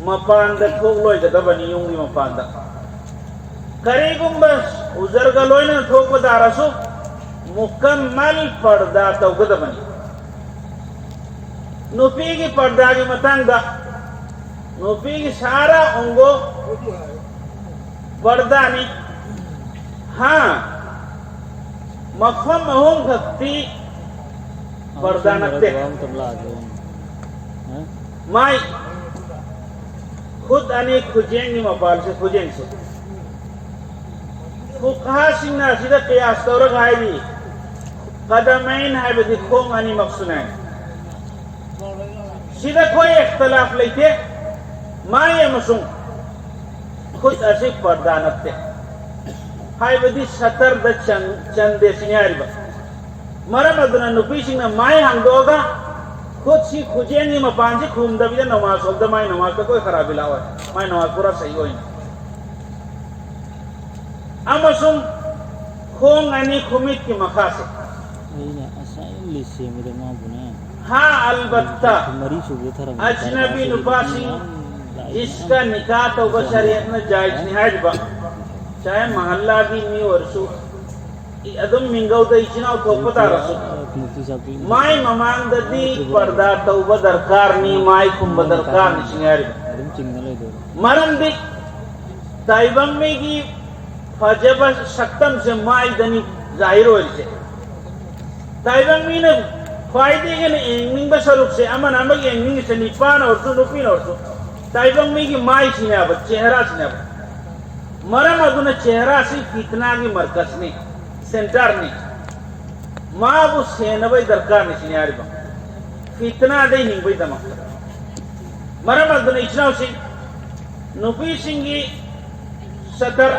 ꯃꯄꯥꯟꯗ ꯊꯣꯛꯂꯣꯏꯒꯗꯕꯅꯤ, ꯌꯨꯝꯒꯤ ꯃꯄꯥꯟꯗ꯫ ꯀꯔꯤꯒꯨꯝꯕ ꯎꯖꯔꯒ ꯂꯣꯏꯅꯅ ꯊꯣꯛꯄ ꯇꯥꯔꯁꯨ ꯃꯨꯀꯝꯃꯜ ꯄꯔꯗꯥ ꯇꯧꯒꯗꯕꯅꯤ꯫ ꯅꯨꯄꯤꯒꯤ ꯄꯔꯗꯥꯒꯤ ꯃꯇꯥꯡꯗ, ꯅꯨꯄꯤꯒꯤ ꯁꯥꯔꯥ ꯑꯣꯡꯒꯣ ꯄꯔꯗꯥꯅꯤ꯫ ꯍꯥ, ꯃꯐꯝ ꯑꯍꯨꯝ ꯈꯛꯇꯤ ꯄꯔꯗꯥ ꯅꯠꯇꯦ꯫ ꯃꯥꯏ ꯈꯨꯠ ꯑꯅꯤ, ꯈꯨꯖꯦꯡꯒꯤ ꯃꯄꯥꯜꯁꯦ, ꯈꯨꯖꯦꯡꯁꯦ꯫ ꯐꯨꯛꯍꯥꯁꯤꯡꯅ ꯑꯁꯤꯗ ꯀꯌꯥꯁ ꯇꯧꯔꯒ ꯍꯥꯏꯔꯤ, ꯀꯗꯃꯩꯟ ꯍꯥꯏꯕꯗꯤ ꯈꯣꯡ ꯑꯅꯤꯃꯛꯁꯨꯅꯦ꯫ ꯁꯤꯗ ꯑꯩꯈꯣꯏ ꯏꯈꯇꯤꯂꯥꯐ ꯂꯩꯇꯦ꯫ ꯃꯥꯏ ꯑꯃꯁꯨꯡ ꯈꯨꯠ ꯑꯁꯤ ꯄꯔꯗꯥ ꯅꯠꯇꯦ, ꯍꯥꯏꯕꯗꯤ ꯁꯇꯔꯗ ꯆꯟ-, ꯆꯟꯗꯦ ꯁꯤꯅꯤ ꯍꯥꯏꯔꯤꯕ꯫ ꯃꯔꯝ ꯑꯗꯨꯅ ꯅꯨꯄꯤꯁꯤꯡꯅ ꯃꯥꯏ ꯍꯥꯡꯗꯣꯛꯑꯒ ꯈꯨꯠꯁꯤ ꯈꯨꯖꯦꯡꯒꯤ ꯃꯄꯥꯟꯁꯤ ꯈꯨꯝꯗꯕꯤꯗ ꯅꯃꯥꯖ ꯁꯣꯝꯗ ꯃꯥꯏ ꯅꯃꯥꯖꯇ ꯀꯣꯏ ꯈꯔꯥꯕꯤ ꯂꯥꯛꯑꯣꯏ, ꯃꯥꯏ ꯅꯃꯥꯖ ꯄꯨꯔꯥ ꯁꯍꯤ ꯑꯣꯏꯅ꯫ ꯑꯃꯁꯨꯡ ꯈꯣꯡ ꯑꯅꯤ ꯈꯨꯃꯤꯠꯀꯤ ꯃꯈꯥꯁꯦ꯫ ꯑꯩꯅ ꯉꯁꯥꯏ ꯂꯤꯁ ꯁꯦꯝꯕꯗ ꯃꯥꯕꯨꯅꯦ ꯍꯥ, ꯑꯜꯕꯠꯇ, ꯃꯔꯤ ꯁꯨꯕꯗ ꯊꯔꯝꯃꯦ꯫ ꯑꯖꯅꯕꯤ ꯅꯨꯄꯥꯁꯤꯡ ꯏꯁꯀ ꯅꯤꯀꯥ ꯇꯧꯕ ꯁꯔꯤꯌꯠꯅ ꯖꯥꯏꯖꯅꯤ ꯍꯥꯏꯔꯤꯕ꯫ ꯆꯥꯍꯦ ꯃꯍꯜꯂꯥꯒꯤ ꯃꯤ ꯑꯣꯏꯔꯁꯨ, ꯏ-, ꯑꯗꯨꯝ ꯃꯤꯡꯒꯧꯗ ꯏꯆꯤꯟ ꯏꯅꯥꯎ ꯊꯣꯛꯄ ꯇꯥꯔꯁꯨ, ꯃꯥꯏ ꯃꯃꯥꯡꯗꯗꯤ ꯄꯔꯗꯥ ꯇꯧꯕ ꯗꯔꯀꯥꯔꯅꯤ, ꯃꯥꯏ ꯈꯨꯝꯕ ꯗꯔꯀꯥꯔꯅꯤ ꯁꯤꯅꯤ ꯍꯥꯏꯔꯤꯕ꯫ ꯑꯗꯨꯝ ꯆꯤꯡꯅ ꯂꯩꯗꯣꯏꯅꯤ꯫ ꯃꯔꯝꯗꯤ ꯇꯥꯏꯕꯪ ꯃꯤꯒꯤ ꯐꯖꯕ ꯁꯛꯇꯝꯁꯦ ꯃꯥꯏꯗꯅꯤ ꯖꯥꯍꯤꯔ ꯑꯣꯏꯔꯤꯁꯦ꯫ ꯇꯥꯏꯕꯪ ꯃꯤꯅ ꯈ꯭ꯋꯥꯏꯗꯒꯤ ꯍꯦꯟꯅ ꯌꯦꯡꯅꯤꯡꯕ ꯁꯔꯨꯛꯁꯦ, ꯑꯃꯅ ꯑꯃꯒꯤ ꯌꯦꯡꯅꯤꯡꯉꯤꯁꯦ, ꯅꯨꯄꯥꯅ ꯑꯣꯏꯔꯁꯨ ꯅꯨꯄꯤꯅ ꯑꯣꯏꯔꯁꯨ, ꯇꯥꯏꯕꯪ ꯃꯤꯒꯤ ꯃꯥꯏꯁꯤꯅꯦꯕ, ꯆꯦꯍꯔꯥꯁꯤꯅꯦꯕ꯫ ꯃꯔꯝ ꯑꯗꯨꯅ ꯆꯦꯍꯔꯥꯁꯤ ꯐꯤꯇꯅꯥꯒꯤ ꯃꯔꯀꯖꯅꯤ, ꯁꯦꯟꯇꯔꯅꯤ꯫ ꯃꯥꯕꯨ ꯁꯦꯟꯅꯕꯒꯤ ꯗꯔꯀꯥꯔꯅꯤ ꯁꯤꯅꯤ ꯍꯥꯏꯔꯤꯕ, ꯐꯤꯇꯅꯥꯗꯩ ꯍꯤꯡꯕꯒꯤꯗꯃꯛꯇ꯫ ꯃꯔꯝ ꯑꯗꯨꯅ ꯏꯆꯤꯟ ꯏꯅꯥꯎꯁꯤꯡ, ꯅꯨꯄꯤꯁꯤꯡꯒꯤ ꯁꯇꯔ,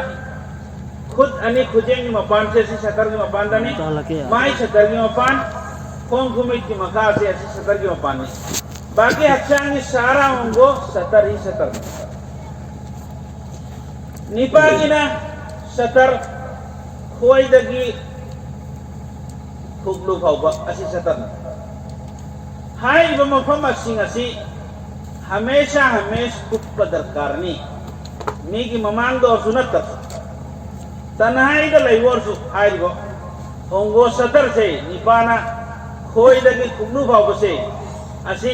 ꯈꯨꯠ ꯑꯅꯤ ꯈꯨꯖꯦꯡꯒꯤ ꯃꯄꯥꯟꯁꯦ ꯑꯁꯤ ꯁꯇꯔꯒꯤ ꯃꯄꯥꯟꯗꯅꯤ, ꯇꯥꯍꯜꯂꯛꯀꯦ꯫ ꯃꯥꯏ ꯁꯇꯔꯒꯤ ꯃꯄꯥꯟ, ꯈꯣꯡ ꯈꯨꯃꯤꯠꯀꯤ ꯃꯈꯥꯁꯦ ꯑꯁꯤ ꯁꯇꯔꯒꯤ ꯃꯄꯥꯟꯅꯤ꯫ ꯕꯥꯀꯤ ꯍꯛꯆꯥꯡꯒꯤ ꯁꯥꯔꯥ ꯑꯣꯡꯒꯣ ꯁꯇꯔ ꯍꯤ ꯁꯇꯔꯅꯤ꯫ ꯅꯤꯄꯥꯒꯤꯅ ꯁꯇꯔ, ꯈꯣꯏꯗꯒꯤ ꯈꯨꯛꯂꯨ ꯐꯥꯎꯕ ꯑꯁꯤ ꯁꯇꯔꯅꯤ꯫ ꯍꯥꯏꯔꯤꯕ ꯃꯐꯝꯁꯤꯡ ꯑꯁꯤ ꯍꯃꯦꯁꯥ ꯍꯃꯦꯁ ꯀꯨꯞꯄ ꯗꯔꯀꯥꯔꯅꯤ꯫ ꯃꯤꯒꯤ ꯃꯃꯥꯡꯗ ꯑꯣꯏꯔꯁꯨ ꯅꯠꯇ꯭ꯔꯁꯨ, ꯇꯟꯍꯥꯏꯗ ꯂꯩꯕ ꯑꯣꯏꯔꯁꯨ, ꯍꯥꯏꯔꯤꯕ ꯑꯣꯡꯒꯣ ꯁꯇꯔꯁꯦ, ꯅꯤꯄꯥꯅ ꯈꯣꯏꯗꯒꯤ ꯈꯨꯛꯂꯨ ꯐꯥꯎꯕꯁꯦ, ꯑꯁꯤ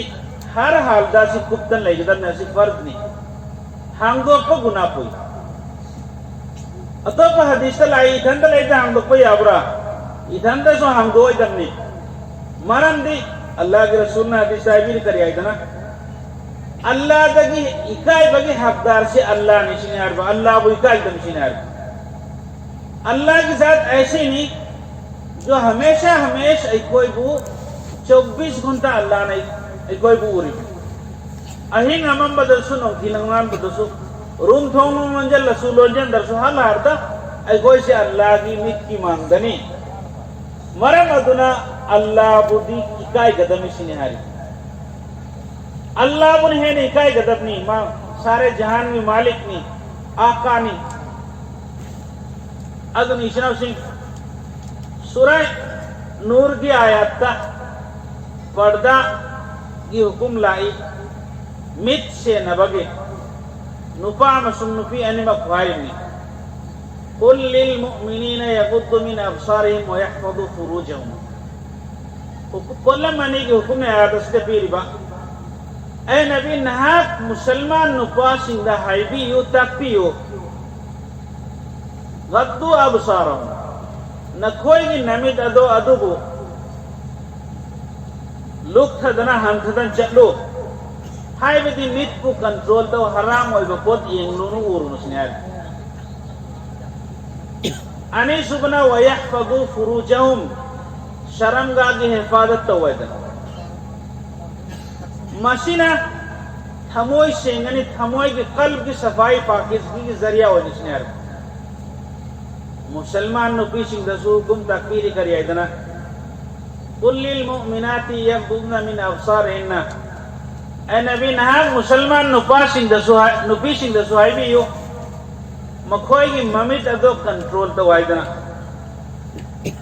ꯍꯔ ꯍꯥꯜꯗ ꯑꯁꯤ ꯀꯨꯞꯇꯅ ꯂꯩꯒꯗꯕꯅꯤ, ꯑꯁꯤ ꯐꯔꯗꯅꯤ꯫ ꯍꯥꯡꯗꯣꯛꯄ ꯒꯨꯅꯥ ꯄꯨꯏ꯫ ꯑꯇꯣꯞꯄ ꯍꯗꯤꯁꯇ ꯂꯥꯛꯏ, ꯏꯊꯟꯇ ꯂꯩꯗ ꯍꯥꯡꯗꯣꯛꯄ ꯌꯥꯕ꯭ꯔꯥ? ꯏꯊꯟꯇꯁꯨ ꯍꯥꯡꯗꯣꯛꯑꯣꯏꯗꯕꯅꯤ꯫ ꯃꯔꯝꯗꯤ ꯑꯜꯂꯥꯍꯒꯤ ꯔꯁꯨꯜꯅ ꯍꯗꯤꯁꯇ ꯍꯥꯏꯕꯤꯔꯤ ꯀꯔꯤ ꯍꯥꯏꯗꯅ? ꯑꯜꯂꯥꯍꯗꯒꯤ ꯏꯀꯥꯏꯕꯒꯤ ꯍꯛꯗꯥꯔꯁꯤ ꯑꯜꯂꯥꯍꯅꯤ ꯁꯤꯅꯤ ꯍꯥꯏꯔꯤꯕ, ꯑꯜꯂꯥꯍꯕꯨ ꯏꯀꯥꯏꯗꯕꯅꯤ ꯁꯤꯅꯤ ꯍꯥꯏꯔꯤꯕ꯫ ꯑꯜꯂꯥꯍꯒꯤ ꯖꯥꯠ ꯑꯩꯁꯤꯅꯤ, ꯖꯣ ꯍꯃꯦꯁꯥ ꯍꯃꯦꯁ ꯑꯩꯈꯣꯏꯕꯨ ꯆꯧꯕꯤꯁ ꯘꯟꯇꯥ ꯑꯜꯂꯥꯍꯅ ꯑꯩꯈꯣꯏꯕꯨ ꯎꯔꯤꯕꯅꯤ꯫ ꯑꯍꯤꯡ ꯑꯃꯝꯕꯗꯁꯨ, ꯅꯨꯡꯊꯤꯜ ꯑꯉꯥꯟꯕꯗꯁꯨ, ꯔꯨꯝ ꯊꯣꯡ ꯂꯣꯟꯁꯤꯜꯂꯁꯨ ꯂꯣꯟꯁꯤꯟꯗ꯭ꯔꯁꯨ, ꯍꯜ ꯍꯥꯔꯗ ꯑꯩꯈꯣꯏꯁꯦ ꯑꯜꯂꯥꯍꯒꯤ ꯃꯤꯠꯀꯤ ꯃꯥꯡꯗꯅꯤ꯫ ꯃꯔꯝ ꯑꯗꯨꯅ ꯑꯜꯂꯥꯍꯕꯨꯗꯤ ꯏꯀꯥꯏꯒꯗꯕꯅꯤ ꯁꯤꯅꯤ ꯍꯥꯏꯔꯤ꯫ ꯑꯜꯂꯥꯍꯕꯨꯅ ꯍꯦꯟꯅ ꯏꯀꯥꯏꯒꯗꯕꯅꯤ, ꯃꯥ ꯁꯥꯔꯦ ꯖꯍꯥꯟꯒꯤ ꯃꯥꯂꯤꯛꯅꯤ, ꯑꯥꯀꯥꯅꯤ꯫ ꯑꯗꯨꯅ ꯏꯆꯤꯟ ꯏꯅꯥꯎꯁꯤꯡ, ꯁꯨꯔꯥ ꯅꯨꯔꯒꯤ ꯑꯥꯌꯥꯠꯇ ꯄꯔꯗꯥꯒꯤ ꯍꯨꯀꯨꯝ ꯂꯥꯛꯏ, ꯃꯤꯠ ꯁꯦꯟꯅꯕꯒꯤ꯫ ꯅꯨꯄꯥ ꯑꯃꯁꯨꯡ ꯅꯨꯄꯤ ꯑꯅꯤꯃꯛꯄꯨ ꯍꯥꯏꯔꯤꯕꯅꯤ꯫ قل للمؤمنين يغضوا من أبصارهم ويحفظوا فروجهم. ꯍꯨꯀꯨ-, ꯄꯣꯠꯂꯝ ꯑꯅꯤꯒꯤ ꯍꯨꯀꯨꯝ ꯑꯥꯌꯥꯠ ꯑꯁꯤꯗ ꯄꯤꯔꯤꯕ, ꯑꯦ ꯅꯕꯤ, ꯅꯍꯥꯛ ꯃꯨꯁꯜꯃꯥꯟ ꯅꯨꯄꯥꯁꯤꯡꯗ ꯍꯥꯏꯕꯤꯌꯨ, ꯇꯥꯛꯄꯤꯌꯨ, "غضوا أبصارهم", ꯅꯈꯣꯏꯒꯤ ꯅꯃꯤꯠ ꯑꯗꯣ ꯑꯗꯨꯕꯨ ꯂꯨꯛꯊꯗꯅ ꯍꯟꯊꯗꯅ ꯆꯠꯂꯨ, ꯍꯥꯏꯕꯗꯤ ꯃꯤꯠꯄꯨ ꯀꯟꯇ꯭ꯔꯣꯜ ꯇꯧ, ꯍꯔꯥꯝ ꯑꯣꯏꯕ ꯄꯣꯠ ꯌꯦꯡꯂꯨꯅꯨ, ꯎꯔꯨꯅꯨ ꯁꯤꯅꯤ ꯍꯥꯏꯔꯤ꯫ ꯑꯅꯤꯁꯨꯕꯅ, "ويحفظوا فروجهم", ꯁꯔꯝꯒꯥꯒꯤ ꯍꯤꯐꯥꯖꯠ ꯇꯧ ꯍꯥꯏꯗꯅ꯫ ꯃꯁꯤꯅ ꯊꯃꯣꯏ ꯁꯦꯡꯒꯅꯤ, ꯊꯃꯣꯏꯒꯤ ꯀꯜꯕꯒꯤ ꯁꯐꯥꯏ ꯄꯥꯀꯤꯖꯒꯤꯒꯤ ꯖꯔꯤꯌꯥ ꯑꯣꯏꯅ ꯁꯤꯖꯤꯟꯅꯔꯦ꯫ ꯃꯨꯁꯜꯃꯥꯟ ꯅꯨꯄꯤꯁꯤꯡꯗꯁꯨ ꯍꯨꯀꯨꯝ ꯇꯥꯛꯄꯤꯔꯤ ꯀꯔꯤ ꯍꯥꯏꯗꯅ, "قل للمؤمنات يغضضن من أبصارهن", ꯑꯦ ꯅꯕꯤ, ꯅꯍꯥꯛ ꯃꯨꯁꯜꯃꯥꯟ ꯅꯨꯄꯥꯁꯤꯡꯗꯁꯨ ꯍꯥꯏ-, ꯅꯨꯄꯤꯁꯤꯡꯗꯁꯨ ꯍꯥꯏꯕꯤꯌꯨ, ꯃꯈꯣꯏꯒꯤ ꯃꯃꯤꯠ ꯑꯗꯣ ꯀꯟꯇ꯭ꯔꯣꯜ ꯇꯧ ꯍꯥꯏꯗꯅ꯫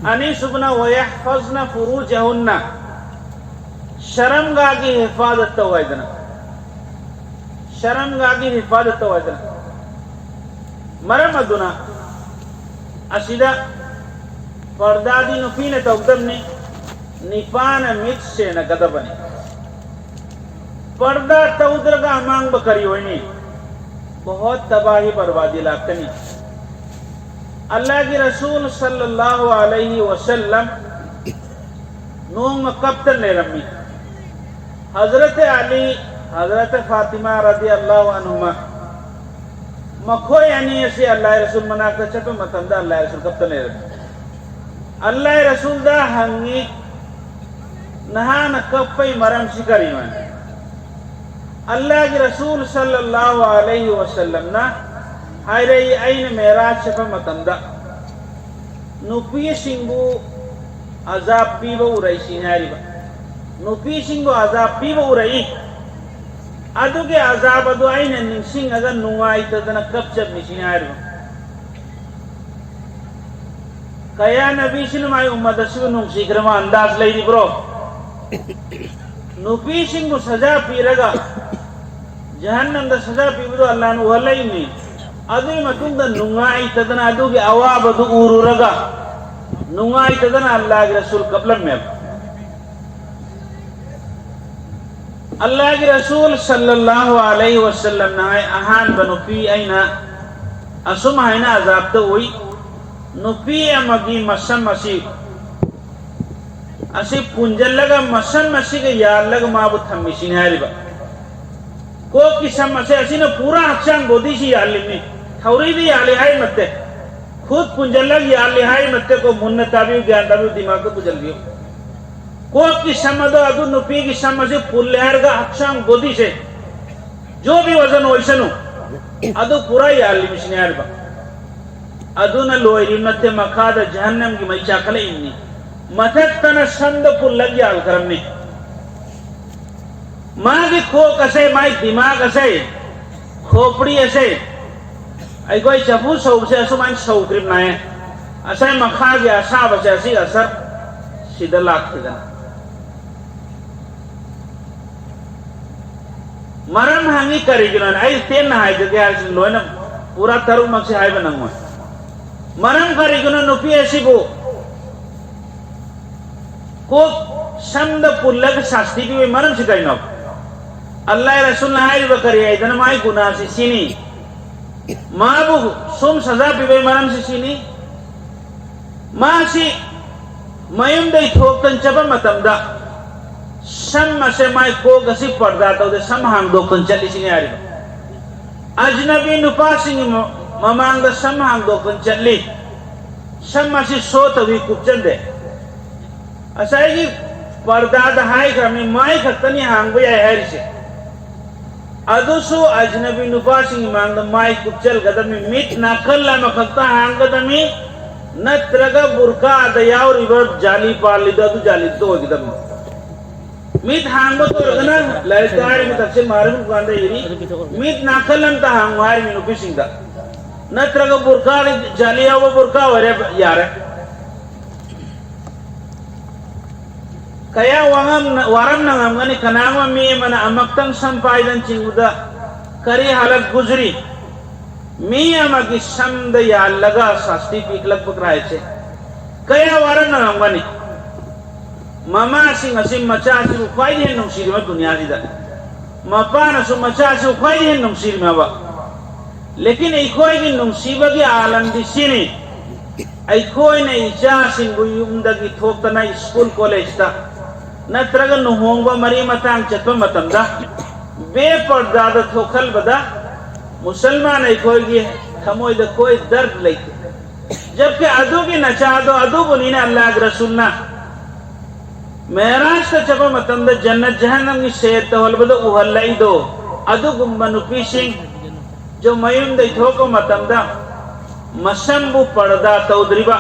ꯑꯅꯤꯁꯨꯕꯅ, "ويحفظن فروجهن", ꯁꯔꯝꯒꯥꯒꯤ ꯍꯤꯐꯥꯖꯠ ꯇꯧ ꯍꯥꯏꯗꯅ, ꯁꯔꯝꯒꯥꯒꯤ ꯍꯤꯐꯥꯖꯠ ꯇꯧ ꯍꯥꯏꯗꯅ꯫ ꯃꯔꯝ ꯑꯗꯨꯅ ꯑꯁꯤꯗ ꯄꯔꯗꯥꯗꯤ ꯅꯨꯄꯤꯅ ꯇꯧꯒꯗꯕꯅꯤ, ꯅꯤꯄꯥꯅ ꯃꯤꯠ ꯁꯦꯟꯅꯒꯗꯕꯅꯤ꯫ ꯄꯔꯗꯥ ꯇꯧꯗ꯭ꯔꯒ ꯑꯃꯥꯡꯕ ꯀꯔꯤ ꯑꯣꯏꯅꯤ? ꯕꯍꯨꯠ ꯇꯕꯥꯍꯤ ꯕꯔꯕꯥꯗꯤ ꯂꯥꯛꯀꯅꯤ꯫ ꯑꯜꯂꯥꯍꯒꯤ ꯔꯁꯨꯜ ꯁꯜꯂꯜꯂꯥꯍꯨ ꯑꯂꯩꯍꯤ ꯋꯁꯜꯂꯝ ꯅꯣꯡꯃ ꯀꯞꯇꯅ ꯂꯩꯔꯝꯃꯤ꯫ ꯍꯖꯔꯠ ꯑꯂꯤ, ꯍꯖꯔꯠ ꯐꯥꯇꯤꯃꯥ ꯔꯗꯤꯌꯜꯂꯥꯍꯨ ꯑꯟꯍꯨꯃꯥ ꯃꯈꯣꯏ ꯑꯅꯤ ꯑꯁꯤ ꯑꯜꯂꯥꯍ ꯔꯁꯨꯜ ꯃꯅꯥꯛꯇ ꯆꯠꯄ ꯃꯇꯝꯗ ꯑꯜꯂꯥꯍ ꯔꯁꯨꯜ ꯀꯞꯇ ꯂꯩꯔꯝꯃꯤ꯫ ꯑꯜꯂꯥꯍ ꯔꯁꯨꯜꯗ ꯍꯪꯉꯤ, "ꯅꯍꯥꯛꯅ ꯀꯞꯄꯩ ꯃꯔꯝꯁꯤ ꯀꯔꯤꯅꯣ?" ꯑꯜꯂꯥꯍꯒꯤ ꯔꯁꯨꯜ ꯁꯜꯂꯜꯂꯥꯍꯨ ꯑꯂꯩꯍꯤ ꯋꯁꯜꯂꯝꯅ ꯍꯥꯏꯔꯛꯏ, "ꯑꯩꯅ ꯃꯦꯔꯥꯖ ꯆꯠꯄ ꯃꯇꯝꯗ ꯅꯨꯄꯤꯁꯤꯡꯕꯨ ꯑꯖꯥꯕ ꯄꯤꯕ ꯎꯔꯛꯏ" ꯁꯤꯅꯤ ꯍꯥꯏꯔꯤꯕ꯫ "ꯅꯨꯄꯤꯁꯤꯡꯕꯨ ꯑꯖꯥꯕ ꯄꯤꯕ ꯎꯔꯛꯏ꯫ ꯑꯗꯨꯒꯤ ꯑꯖꯥꯕ ꯑꯗꯨ ꯑꯩꯅ ꯅꯤꯡꯁꯤꯡꯉꯒ ꯅꯨꯡꯉꯥꯏꯇꯗꯅ ꯀꯞꯆꯕꯅꯤ" ꯁꯤꯅꯤ ꯍꯥꯏꯔꯤꯕ꯫ ꯀꯌꯥ ꯅꯕꯤꯁꯤꯅ ꯃꯥꯏ ꯎꯝꯃꯠ ꯑꯁꯤꯕꯨ ꯅꯨꯡꯁꯤꯈ꯭ꯔꯕ ꯑꯟꯗꯥꯖ ꯂꯩꯔꯤꯕ꯭ꯔꯣ? ꯅꯨꯄꯤꯁꯤꯡꯕꯨ ꯁꯖꯥ ꯄꯤꯔꯒ ꯖꯍꯟꯅꯝꯗ ꯁꯖꯥ ꯄꯤꯕꯗꯨ ꯑꯜꯂꯥꯍꯅ ꯎꯍꯜꯂꯛꯏꯅꯤ꯫ ꯑꯗꯨꯒꯤ ꯃꯇꯨꯡꯗ ꯅꯨꯡꯉꯥꯏꯇꯗꯅ ꯑꯗꯨꯒꯤ ꯑꯋꯥꯕꯗꯨ ꯎꯔꯨꯔꯒ ꯅꯨꯡꯉꯥꯏꯇꯗꯅ ꯑꯜꯂꯥꯍꯒꯤ ꯔꯁꯨꯜ ꯀꯞꯂꯝꯃꯦꯕ꯫ ꯑꯜꯂꯥꯍꯒꯤ ꯔꯁꯨꯜ ꯁꯜꯂꯜꯂꯥꯍꯨ ꯑꯂꯩꯍꯤ ꯋꯁꯜꯂꯝꯅ ꯍꯥꯏ, "ꯑꯍꯥꯟꯕ ꯅꯨꯄꯤ ꯑꯩꯅ ꯑꯁꯨꯝ ꯍꯥꯏꯅ ꯑꯖꯥꯕꯇ ꯎꯏ, ꯅꯨꯄꯤ ꯑꯃꯒꯤ ꯃꯁꯝ ꯑꯁꯤ, ꯑꯁꯤ ꯄꯨꯟꯖꯜꯂꯒ ꯃꯁꯝ ꯑꯁꯤꯒ ꯌꯥꯜꯂꯒ ꯃꯥꯕꯨ ꯊꯝꯃꯤꯁꯤꯅꯤ" ꯍꯥꯏꯔꯤꯕ꯫ ꯀꯣꯛꯀꯤ ꯁꯝ ꯑꯁꯦ ꯑꯁꯤꯅ ꯄꯨꯔꯥ ꯍꯛꯆꯥꯡ ꯕꯣꯗꯤꯁꯤ ꯌꯥꯜꯂꯤꯕꯅꯤ꯫ ꯊꯧꯔꯤꯗ ꯌꯥꯜꯂꯤ ꯍꯥꯏ ꯅꯠꯇꯦ, ꯈꯨꯠ ꯄꯨꯟꯖꯜꯂꯒ ꯌꯥꯜꯂꯤ ꯍꯥꯏ ꯅꯠꯇꯦꯀꯣ꯫ ꯃꯨꯟꯅ ꯇꯥꯕꯤꯌꯨ, ꯒ꯭ꯌꯥꯟ ꯇꯥꯕꯤꯌꯨ, ꯗꯤꯃꯥꯒꯇ ꯄꯨꯁꯤꯟꯕꯤꯌꯨ꯫ ꯀꯣꯛꯀꯤ ꯁꯝ ꯑꯗꯣ ꯑꯗꯨ ꯅꯨꯄꯤꯒꯤ ꯁꯝ ꯑꯁꯤ ꯄꯨꯜꯂꯦ ꯍꯥꯏꯔꯒ ꯍꯛꯆꯥꯡ ꯕꯣꯗꯤꯁꯦ, ꯖꯣ ꯚꯤ ꯋꯖꯟ ꯑꯣꯏꯁꯅꯨ, ꯑꯗꯨ ꯄꯨꯔꯥ ꯌꯥꯜꯂꯤꯕꯁꯤꯅꯦ ꯍꯥꯏꯔꯤꯕ꯫ ꯑꯗꯨꯅ ꯂꯣꯏꯔꯤꯕ ꯅꯠꯇꯦ, ꯃꯈꯥꯗ ꯖꯍꯟꯅꯝꯒꯤ ꯃꯩ ꯆꯥꯈꯠꯂꯛꯏꯕꯅꯤ꯫ ꯃꯊꯛꯇꯅ ꯁꯝꯗ ꯄꯨꯜꯂꯒ ꯌꯥꯜꯈ꯭ꯔꯕꯅꯤ꯫ ꯃꯥꯒꯤ ꯀꯣꯛ ꯑꯁꯦ, ꯃꯥꯒꯤ ꯗꯤꯃꯥꯒ ꯑꯁꯦ, ꯈꯣꯄ꯭ꯔꯤ ꯑꯁꯦ, ꯑꯩꯈꯣꯏ ꯆꯐꯨ ꯁꯧꯕꯁꯦ ꯑꯁꯨꯃꯥꯏꯅ ꯁꯧꯈ꯭ꯔꯤꯕꯅꯦ꯫ ꯉꯁꯥꯏ ꯃꯈꯥꯒꯤ ꯑꯁꯥꯕꯁꯦ ꯑꯁꯤ ꯑꯁꯔ ꯁꯤꯗ ꯂꯥꯛꯈꯤꯗꯅ꯫ ꯃꯔꯝ ꯍꯪꯉꯤ ꯀꯔꯤꯒꯤꯅꯣꯅ? ꯑꯩ ꯇꯦꯟꯅ ꯍꯥꯏꯖꯒꯦ ꯍꯥꯏꯔꯤꯁꯤꯅ ꯂꯣꯏꯅ ꯄꯨꯔꯥ ꯇꯔꯨꯛꯃꯛꯁꯤ ꯍꯥꯏꯕ ꯅꯪꯉꯣꯏ꯫ ꯃꯔꯝ ꯀꯔꯤꯒꯤꯅꯣ ꯅꯨꯄꯤ ꯑꯁꯤꯕꯨ ꯀꯣꯛ ꯁꯝꯗ ꯄꯨꯜꯂꯒ ꯁꯥꯁꯇꯤ ꯄꯤꯕꯒꯤ ꯃꯔꯝꯁꯤ ꯀꯔꯤꯅꯣ? ꯑꯜꯂꯥꯍ ꯔꯁꯨꯜꯅ ꯍꯥꯏꯔꯤꯕ ꯀꯔꯤ ꯍꯥꯏꯗꯅ ꯃꯥꯒꯤ ꯒꯨꯅꯥꯁꯤ ꯁꯤꯅꯤ꯫ ꯃꯥꯕꯨ ꯁꯨꯝ ꯁꯖꯥ ꯄꯤꯕꯒꯤ ꯃꯔꯝꯁꯤ ꯁꯤꯅꯤ꯫ ꯃꯥꯁꯤ ꯃꯌꯨꯝꯗꯒꯤ ꯊꯣꯛꯇꯅ ꯆꯠꯄ ꯃꯇꯝꯗ ꯁꯝ ꯑꯁꯦ, ꯃꯥꯏ ꯀꯣꯛ ꯑꯁꯤ ꯄꯔꯗꯥ ꯇꯧꯗꯦ, ꯁꯝ ꯍꯥꯡꯗꯣꯛꯇꯅ ꯆꯠꯂꯤꯁꯤꯅꯤ ꯍꯥꯏꯔꯤꯕ꯫ ꯑꯖꯅꯕꯤ ꯅꯨꯄꯥꯁꯤꯡꯒꯤ ꯃ-, ꯃꯃꯥꯡꯗ ꯁꯝ ꯍꯥꯡꯗꯣꯛꯇꯅ ꯆꯠꯂꯤ꯫ ꯁꯝ ꯑꯁꯤ ꯁꯣ ꯇꯧꯏ, ꯀꯨꯞꯆꯟꯗꯦ꯫ ꯉꯁꯥꯏꯒꯤ ꯄꯔꯗꯥꯗ ꯍꯥꯏꯈ꯭ꯔꯕꯅꯤ, ꯃꯥꯏ ꯈꯛꯇꯅꯤ ꯍꯥꯡꯕ ꯌꯥꯏ ꯍꯥꯏꯔꯤꯁꯦ꯫ ꯑꯗꯨꯁꯨ ꯑꯖꯅꯕꯤ ꯅꯨꯄꯥꯁꯤꯡꯒꯤ ꯃꯥꯡꯗ ꯃꯥꯏ ꯀꯨꯞꯆꯜꯒꯗꯕꯅꯤ, ꯃꯤꯠ ꯅꯥꯀꯜ ꯑꯃꯈꯛꯇ ꯍꯥꯡꯒꯗꯕꯅꯤ, ꯅꯠꯇ꯭ꯔꯒ ꯕꯨꯔꯀꯥꯗ ꯌꯥꯎꯔꯤꯕ ꯖꯥꯂꯤ ꯄꯥꯜꯂꯤꯗꯣ ꯑꯗꯨ ꯖꯥꯂꯤꯗꯨ ꯑꯣꯏꯒꯗꯕꯅꯤ꯫ ꯃꯤꯠ ꯍꯥꯡꯕ ꯇꯧꯔꯒꯅ ꯂꯥꯏꯔꯤꯛꯇ ꯍꯥꯏꯔꯤꯕ ꯇꯐꯁꯤꯔ ꯃꯥꯔꯤꯐ ꯀꯥꯟꯗ ꯏꯔꯤ, ꯃꯤꯠ ꯅꯥꯀꯜ ꯑꯝꯇ ꯍꯥꯡꯉꯨ ꯍꯥꯏꯔꯤꯕ ꯅꯨꯄꯤꯁꯤꯡꯗ, ꯅꯠꯇ꯭ꯔꯒ ꯕꯨꯔꯀꯥ, ꯖꯥꯂꯤ ꯌꯥꯎꯕ ꯕꯨꯔꯀꯥ ꯑꯣꯏꯔꯦ, ꯌꯥꯔꯦ꯫ ꯀꯌꯥ ꯋꯥꯉꯝꯅ-, ꯋꯥꯔꯝꯅ ꯉꯝꯒꯅꯤ ꯀꯅꯥꯒꯨꯝꯕ ꯃꯤ ꯑꯃꯅ ꯑꯃꯨꯛꯇꯪ ꯁꯝ ꯄꯥꯏꯗꯅ ꯆꯤꯡꯕꯗ ꯀꯔꯤ ꯍꯥꯂꯠ ꯒꯨꯖꯔꯤ? ꯃꯤ ꯑꯃꯒꯤ ꯁꯝꯗ ꯌꯥꯜꯂꯒ ꯁꯥꯁꯇꯤ ꯄꯤꯈꯠꯂꯛꯄ ꯀꯥꯏꯁꯦ ꯀꯌꯥ ꯋꯥꯔꯝꯅ ꯉꯝꯒꯅꯤ? ꯃꯃꯥꯁꯤꯡ ꯑꯁꯤ ꯃꯆꯥꯁꯤꯕꯨ ꯈ꯭ꯋꯥꯏꯗꯒꯤ ꯍꯦꯟꯅ ꯅꯨꯡꯁꯤꯔꯤꯕ ꯗꯨꯅꯤꯌꯥꯁꯤꯗ, ꯃꯄꯥꯅꯁꯨ ꯃꯆꯥꯁꯤꯕꯨ ꯈ꯭ꯋꯥꯏꯗꯒꯤ ꯍꯦꯟꯅ ꯅꯨꯡꯁꯤꯔꯤꯃꯕ꯫ ꯂꯦꯀꯤꯟ ꯑꯩꯈꯣꯏꯒꯤ ꯅꯨꯡꯁꯤꯕꯒꯤ ꯑꯥꯂꯝꯗꯤ ꯁꯤꯅꯤ, ꯑꯩꯈꯣꯏꯅ ꯏꯆꯥꯁꯤꯡꯕꯨ ꯌꯨꯝꯗꯒꯤ ꯊꯣꯛꯇꯅ ꯁ꯭ꯀꯨꯜ ꯀꯣꯂꯦꯖꯇ ꯅꯠꯇ꯭ꯔꯒ ꯂꯨꯍꯣꯡꯕ ꯃꯔꯤ ꯃꯇꯥꯡ ꯆꯠꯄ ꯃꯇꯝꯗ ꯕꯦꯄꯔꯗꯥꯗ ꯊꯣꯛꯍꯟꯕꯗ ꯃꯨꯁꯜꯃꯥꯟ ꯑꯩꯈꯣꯏꯒꯤ ꯊꯃꯣꯏꯗ ꯀꯣꯏ ꯗꯔꯗ ꯂꯩꯇꯦ꯫ ꯖꯕꯀꯤ ꯑꯗꯨꯒꯤ ꯅꯆꯥꯗꯣ ꯑꯗꯨꯕꯨꯅꯤꯅ ꯑꯜꯂꯥꯍꯒꯤ ꯔꯁꯨꯜꯅ ꯃꯦꯔꯥꯖꯇ ꯆꯠꯄ ꯃꯇꯝꯗ ꯖꯟꯅꯠ ꯖꯍꯟꯅꯝꯒꯤ ꯁꯦꯔ ꯇꯧꯍꯜꯂꯕꯗ ꯎꯍꯜꯂꯛꯏꯗꯣ, ꯑꯗꯨꯒꯨꯝꯕ ꯅꯨꯄꯤꯁꯤꯡ, ꯖꯣ ꯃꯌꯨꯝꯗꯒꯤ ꯊꯣꯛꯄ ꯃꯇꯝꯗ ꯃꯁꯝꯕꯨ ꯄꯔꯗꯥ ꯇꯧꯗ꯭ꯔꯤꯕ,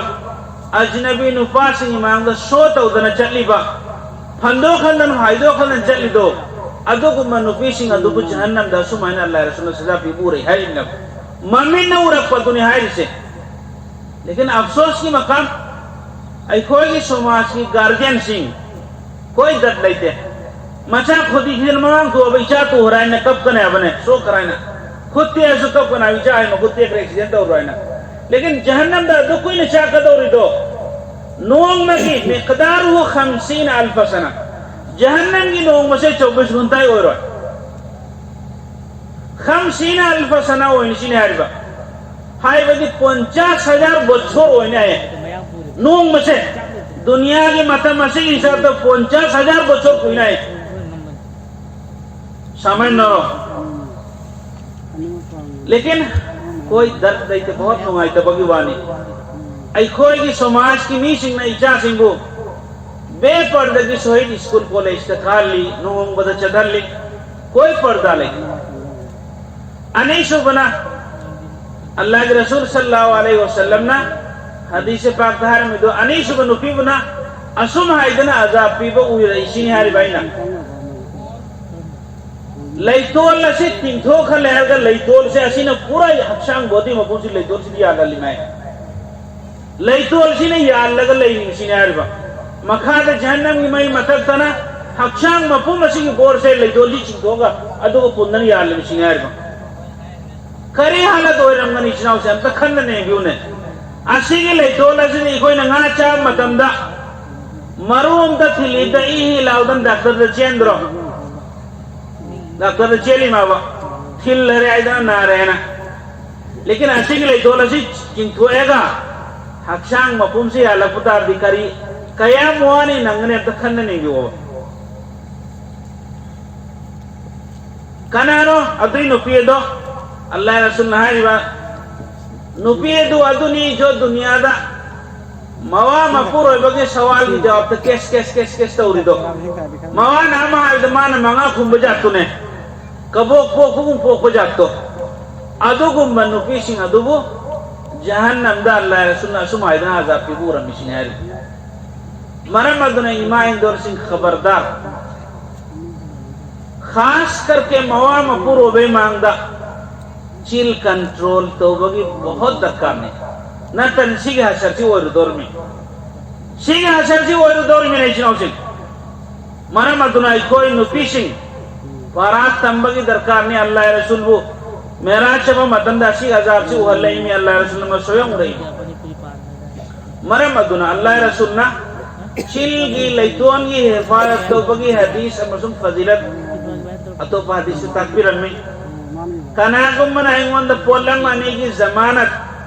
ꯑꯖꯅꯕꯤ ꯅꯨꯄꯥꯁꯤꯡꯒꯤ ꯃꯥꯡꯗ ꯁꯣ ꯇꯧꯗꯅ ꯆꯠꯂꯤꯕ, ꯐꯟꯗꯣꯛ ꯈꯟꯗꯅ ꯍꯥꯏꯗꯣꯛ ꯈꯟꯗꯅ ꯆꯠꯂꯤꯗꯣ, ꯑꯗꯨꯒꯨꯝꯕ ꯅꯨꯄꯤꯁꯤꯡ ꯑꯗꯨꯕꯨ ꯖꯍꯟꯅꯝꯗ ꯑꯁꯨꯃꯥꯏꯅ ꯑꯜꯂꯥꯍ ꯔꯁꯨꯜꯅ ꯁꯖꯥ ꯄꯤꯕ ꯎꯔꯦ ꯍꯥꯏꯔꯤꯕꯅꯦꯕ꯫ ꯃꯃꯤꯠꯅ ꯎꯔꯛꯄꯗꯨꯅꯤ ꯍꯥꯏꯔꯤꯁꯦ꯫ ꯂꯦꯀꯤꯟ ꯑꯐꯁꯣꯁꯀꯤ ꯃꯀꯥꯝ, ꯑꯩꯈꯣꯏꯒꯤ ꯁꯃꯥꯖꯀꯤ ꯒꯥꯔꯖꯤꯌꯟꯁꯤꯡ ꯀꯣꯏ ꯗꯠ ꯂꯩꯇꯦ꯫ ꯃꯆꯥ ꯈꯨꯗꯤ ꯈꯤꯗꯅ ꯃꯃꯥꯡ ꯊꯣꯛꯑꯕ ꯏꯆꯥ ꯇꯨꯍꯧꯔꯦ ꯍꯥꯏꯅ ꯀꯞꯀꯅꯤ ꯍꯥꯏꯕꯅꯦ, ꯁꯣꯛꯈ꯭ꯔꯦ ꯍꯥꯏꯅ꯫ ꯈꯨꯠ ꯇꯦꯛꯑꯁꯨ ꯀꯞꯀꯅꯤ ꯍꯥꯏꯕ, ꯏꯆꯥ ꯍꯥꯏ ꯃꯈꯨꯠ ꯇꯦꯛꯈ꯭ꯔꯦ, ꯑꯦꯛꯁꯤꯗꯦꯟ ꯇꯧꯔꯣ ꯍꯥꯏꯅ꯫ ꯂꯦꯀꯤꯟ ꯖꯍꯟꯅꯝꯗ ꯑꯗꯨ ꯀꯨꯏꯅ ꯆꯥꯛꯀꯗꯧꯔꯤꯗꯣ, ꯅꯣꯡꯃꯒꯤ ꯃꯤꯛꯗꯥꯔꯨ ꯈꯝꯁꯤꯅ ꯑꯜꯐ ꯁꯅꯥ, ꯖꯍꯟꯅꯝꯒꯤ ꯅꯣꯡꯃꯁꯦ ꯆꯧꯕꯤꯁ ꯘꯟꯇꯥ ꯑꯣꯏꯔꯣꯏ꯫ ꯈꯝꯁꯤꯅ ꯑꯜꯐ ꯁꯅꯥ ꯑꯣꯏꯅ ꯁꯤꯅꯤ ꯍꯥꯏꯔꯤꯕ꯫ ꯍꯥꯏꯕꯗꯤ ꯄꯣꯟꯆꯥꯁ ꯍꯖꯥꯔ ꯕꯣꯠꯁꯣꯔ ꯑꯣꯏꯅꯤ ꯍꯥꯏꯌꯦ꯫ ꯅꯣꯡꯃꯁꯦ, ꯗꯨꯅꯤꯌꯥꯒꯤ ꯃꯇꯝ ꯑꯁꯤꯒꯤ ꯍꯤꯁꯥꯕꯇ ꯄꯣꯟꯆꯥꯁ ꯍꯖꯥꯔ ꯕꯣꯠꯁꯣꯔ ꯀꯨꯏꯅ ꯍꯥꯏꯌꯦ꯫ ꯁꯃꯥꯏꯅꯔꯣ? ꯂꯦꯀꯤꯟ ꯀꯣꯏ ꯗꯔꯗ ꯂꯩꯇꯦ, ꯕꯍꯨꯠ ꯅꯨꯡꯉꯥꯏꯇꯕꯒꯤ ꯋꯥꯅꯤ꯫ ꯑꯩꯈꯣꯏꯒꯤ ꯁꯃꯥꯖꯀꯤ ꯃꯤꯁꯤꯡꯅ ꯏꯆꯥꯁꯤꯡꯕꯨ ꯕꯦꯄꯔꯗꯒꯤ ꯁꯣꯍꯤꯗ ꯁ꯭ꯀꯨꯜ ꯀꯣꯂꯦꯖꯇ ꯊꯥꯍꯜꯂꯤ, ꯂꯨꯍꯣꯡꯕꯗ ꯆꯠꯍꯜꯂꯤ꯫ ꯀꯣꯏ ꯄꯔꯗꯥ ꯂꯩꯇꯦ꯫ ꯑꯅꯤꯁꯨꯕꯅ, ꯑꯜꯂꯥꯍꯒꯤ ꯔꯁꯨꯜ ꯁꯜꯂꯜꯂꯥꯍꯨ ꯑꯂꯩꯍꯤ ꯋꯁꯜꯂꯝꯅ ꯍꯗꯤꯁ ꯄꯥꯛꯇ ꯍꯥꯏꯔꯝꯃꯤꯗꯣ, ꯑꯅꯤꯁꯨꯕ ꯅꯨꯄꯤꯕꯨꯅ ꯑꯁꯨꯝ ꯍꯥꯏꯗꯅ ꯑꯖꯥꯕ ꯄꯤꯕ ꯎꯔꯛꯏꯁꯤꯅꯤ ꯍꯥꯏꯔꯤꯕ ꯑꯩꯅ꯫ ꯂꯩꯇꯣꯜ ꯑꯁꯤ ꯇꯤꯡꯊꯣꯛꯈ꯭ꯔ ꯂꯩꯔꯒ ꯂꯩꯇꯣꯜꯁꯦ ꯑꯁꯤꯅ ꯄꯨꯔꯥ ꯍꯛꯆꯥꯡ ꯕꯣꯗꯤ ꯃꯄꯨꯝꯁꯤ ꯂꯩꯇꯣꯜꯁꯤꯗꯤ ꯌꯥꯜꯍꯜꯂꯤ ꯃꯥꯏ꯫ ꯂꯩꯇꯣꯜꯁꯤꯅ ꯌꯥꯜꯂꯒ ꯂꯩꯔꯤꯕꯁꯤꯅꯤ ꯍꯥꯏꯔꯤꯕ꯫ ꯃꯈꯥꯗ ꯖꯍꯟꯅꯝꯒꯤ ꯃꯩ, ꯃꯊꯛꯇꯅ ꯍꯛꯆꯥꯡ ꯃꯄꯨꯝ ꯑꯁꯤꯒꯤ ꯕꯣꯔꯁꯦ ꯂꯩꯇꯣꯜꯁꯤ ꯆꯤꯡꯊꯣꯛꯑꯒ ꯑꯗꯨꯒ ꯄꯨꯟꯗꯅ ꯌꯥꯜꯂꯤꯕꯁꯤꯅꯤ ꯍꯥꯏꯔꯤꯕ꯫ ꯀꯔꯤ ꯍꯥꯂꯠ ꯑꯣꯏꯔꯝꯒꯅꯤ ꯏꯆꯤꯟ ꯏꯅꯥꯎꯁꯦ? ꯑꯝꯇ ꯈꯟꯅ ꯅꯩꯕꯤꯌꯨꯅꯦ꯫ ꯑꯁꯤꯒꯤ ꯂꯩꯇꯣꯜ ꯑꯁꯤꯗꯤ ꯑꯩꯈꯣꯏꯅ ꯉꯥ ꯆꯥꯕ ꯃꯇꯝꯗ ꯃꯔꯨ ꯑꯝꯇ ꯊꯤꯜꯂꯤꯗ ꯏ ꯍꯤ ꯂꯥꯎꯗꯅ ꯗꯥꯛꯇꯔꯗ ꯆꯦꯟꯗ꯭ꯔꯣ? ꯗꯥꯛꯇꯔꯗ ꯆꯦꯜꯂꯤ ꯃꯥꯕ, ꯊꯤꯜꯂꯔꯦ ꯍꯥꯏꯗꯅ ꯅꯥꯔꯦꯅ꯫ ꯂꯦꯀꯤꯟ ꯑꯁꯤꯒꯤ ꯂꯩꯇꯣꯜ ꯑꯁꯤ ꯆꯤꯡꯊꯣꯛꯑꯒ ꯍꯛꯆꯥꯡ ꯃꯄꯨꯝꯁꯤ ꯌꯥꯜꯂꯛꯄ ꯇꯥꯔꯗꯤ ꯀꯔꯤ, ꯀꯌꯥꯝ ꯋꯥꯅꯤ ꯅꯪꯒꯅꯤ? ꯑꯝꯇ ꯈꯟꯅ ꯅꯩꯕꯤꯌꯣꯕ꯫ ꯀꯅꯥꯅꯣ ꯑꯗꯨꯏ ꯅꯨꯄꯤ ꯑꯗꯣ? ꯑꯜꯂꯥꯍ ꯔꯁꯨꯜꯅ ꯍꯥꯏꯔꯤꯕ ꯅꯨꯄꯤ ꯑꯗꯨ ꯑꯗꯨꯅꯤ ꯖꯣ ꯗꯨꯅꯤꯌꯥꯗ ꯃꯋꯥ ꯃꯄꯨꯔꯣꯏꯕꯒꯤ ꯁꯋꯥꯜꯒꯤ ꯖꯋꯥꯕꯇ ꯀꯦꯁ ꯀꯦꯁ ꯀꯦꯁ ꯀꯦꯁ ꯇꯧꯔꯤꯗꯣ꯫ ꯃꯋꯥꯅ ꯑꯃ ꯍꯥꯏꯕꯗ ꯃꯥꯅ ꯃꯉꯥ ꯈꯨꯝꯕ ꯖꯥꯠꯇꯨꯅꯦ꯫ ꯀꯕꯣꯛ ꯄꯣꯛꯄꯒꯨꯝ ꯄꯣꯛꯄ ꯖꯥꯠꯇꯣ꯫ ꯑꯗꯨꯒꯨꯝꯕ ꯅꯨꯄꯤꯁꯤꯡ ꯑꯗꯨꯕꯨ ꯖꯍꯟꯅꯝꯗ ꯑꯜꯂꯥꯍ ꯔꯁꯨꯜꯅ ꯑꯁꯨꯝ ꯍꯥꯏꯗꯅ ꯑꯖꯥꯕ ꯄꯤꯕ ꯎꯔꯝꯃꯤꯁꯤꯅꯤ ꯍꯥꯏꯔꯤ꯫ ꯃꯔꯝ ꯑꯗꯨꯅ ꯏꯃꯥ ꯏꯟꯗꯣꯔꯁꯤꯡ ꯈꯕꯔꯗꯥꯔ, ꯈꯥꯁ ꯀꯔꯀꯦ ꯃꯋꯥ ꯃꯄꯨꯔꯣꯏꯕꯩ ꯃꯥꯡꯗ ꯆꯤꯜ ꯀꯟꯇ꯭ꯔꯣꯜ ꯇꯧꯕꯒꯤ ꯕꯍꯨꯠ ꯗꯔꯀꯥꯔꯅꯤ꯫ ꯅꯠꯇꯅ ꯁꯤꯒꯤ ꯍꯁꯔꯁꯤ ꯑꯣꯏꯔꯨꯗꯧꯔꯤꯃꯤ꯫ ꯁꯤꯒꯤ ꯍꯁꯔꯁꯤ ꯑꯣꯏꯔꯨꯗꯧꯔꯤꯃꯤ, ꯏꯆꯤꯟ ꯏꯅꯥꯎꯁꯤꯡ꯫ ꯃꯔꯝ ꯑꯗꯨꯅ ꯑꯩꯈꯣꯏ ꯅꯨꯄꯤꯁꯤꯡ ꯄꯔꯥ ꯇꯝꯕꯒꯤ ꯗꯔꯀꯥꯔꯅꯤ꯫ ꯑꯜꯂꯥꯍ ꯔꯁꯨꯜꯕꯨ ꯃꯦꯔꯥꯖ ꯆꯠꯄ ꯃꯇꯝꯗ ꯑꯁꯤ ꯑꯖꯥꯕꯁꯤ ꯎꯍꯜꯂꯛꯏꯃꯤ, ꯑꯜꯂꯥꯍ ꯔꯁꯨꯜꯅ ꯁꯣꯌꯝ ꯎꯔꯛꯏꯃꯤ꯫ ꯃꯔꯝ ꯑꯗꯨꯅ ꯑꯜꯂꯥꯍ ꯔꯁꯨꯜꯅ ꯆꯤꯜꯒꯤ ꯂꯩꯇꯣꯟꯒꯤ ꯍꯤꯐꯥꯖꯠ ꯇꯧꯕꯒꯤ ꯍꯗꯤꯁ ꯑꯃꯁꯨꯡ ꯐꯖꯤꯂꯠ ꯑꯇꯣꯞꯄ ꯍꯗꯤꯁꯇ ꯇꯥꯛꯄꯤꯔꯝꯃꯤ꯫ ꯀꯅꯥꯒꯨꯝꯕꯅ ꯑꯩꯉꯣꯟꯗ ꯄꯣꯠꯂꯝ ꯑꯅꯤꯒꯤ ꯖꯃꯥꯅꯠ,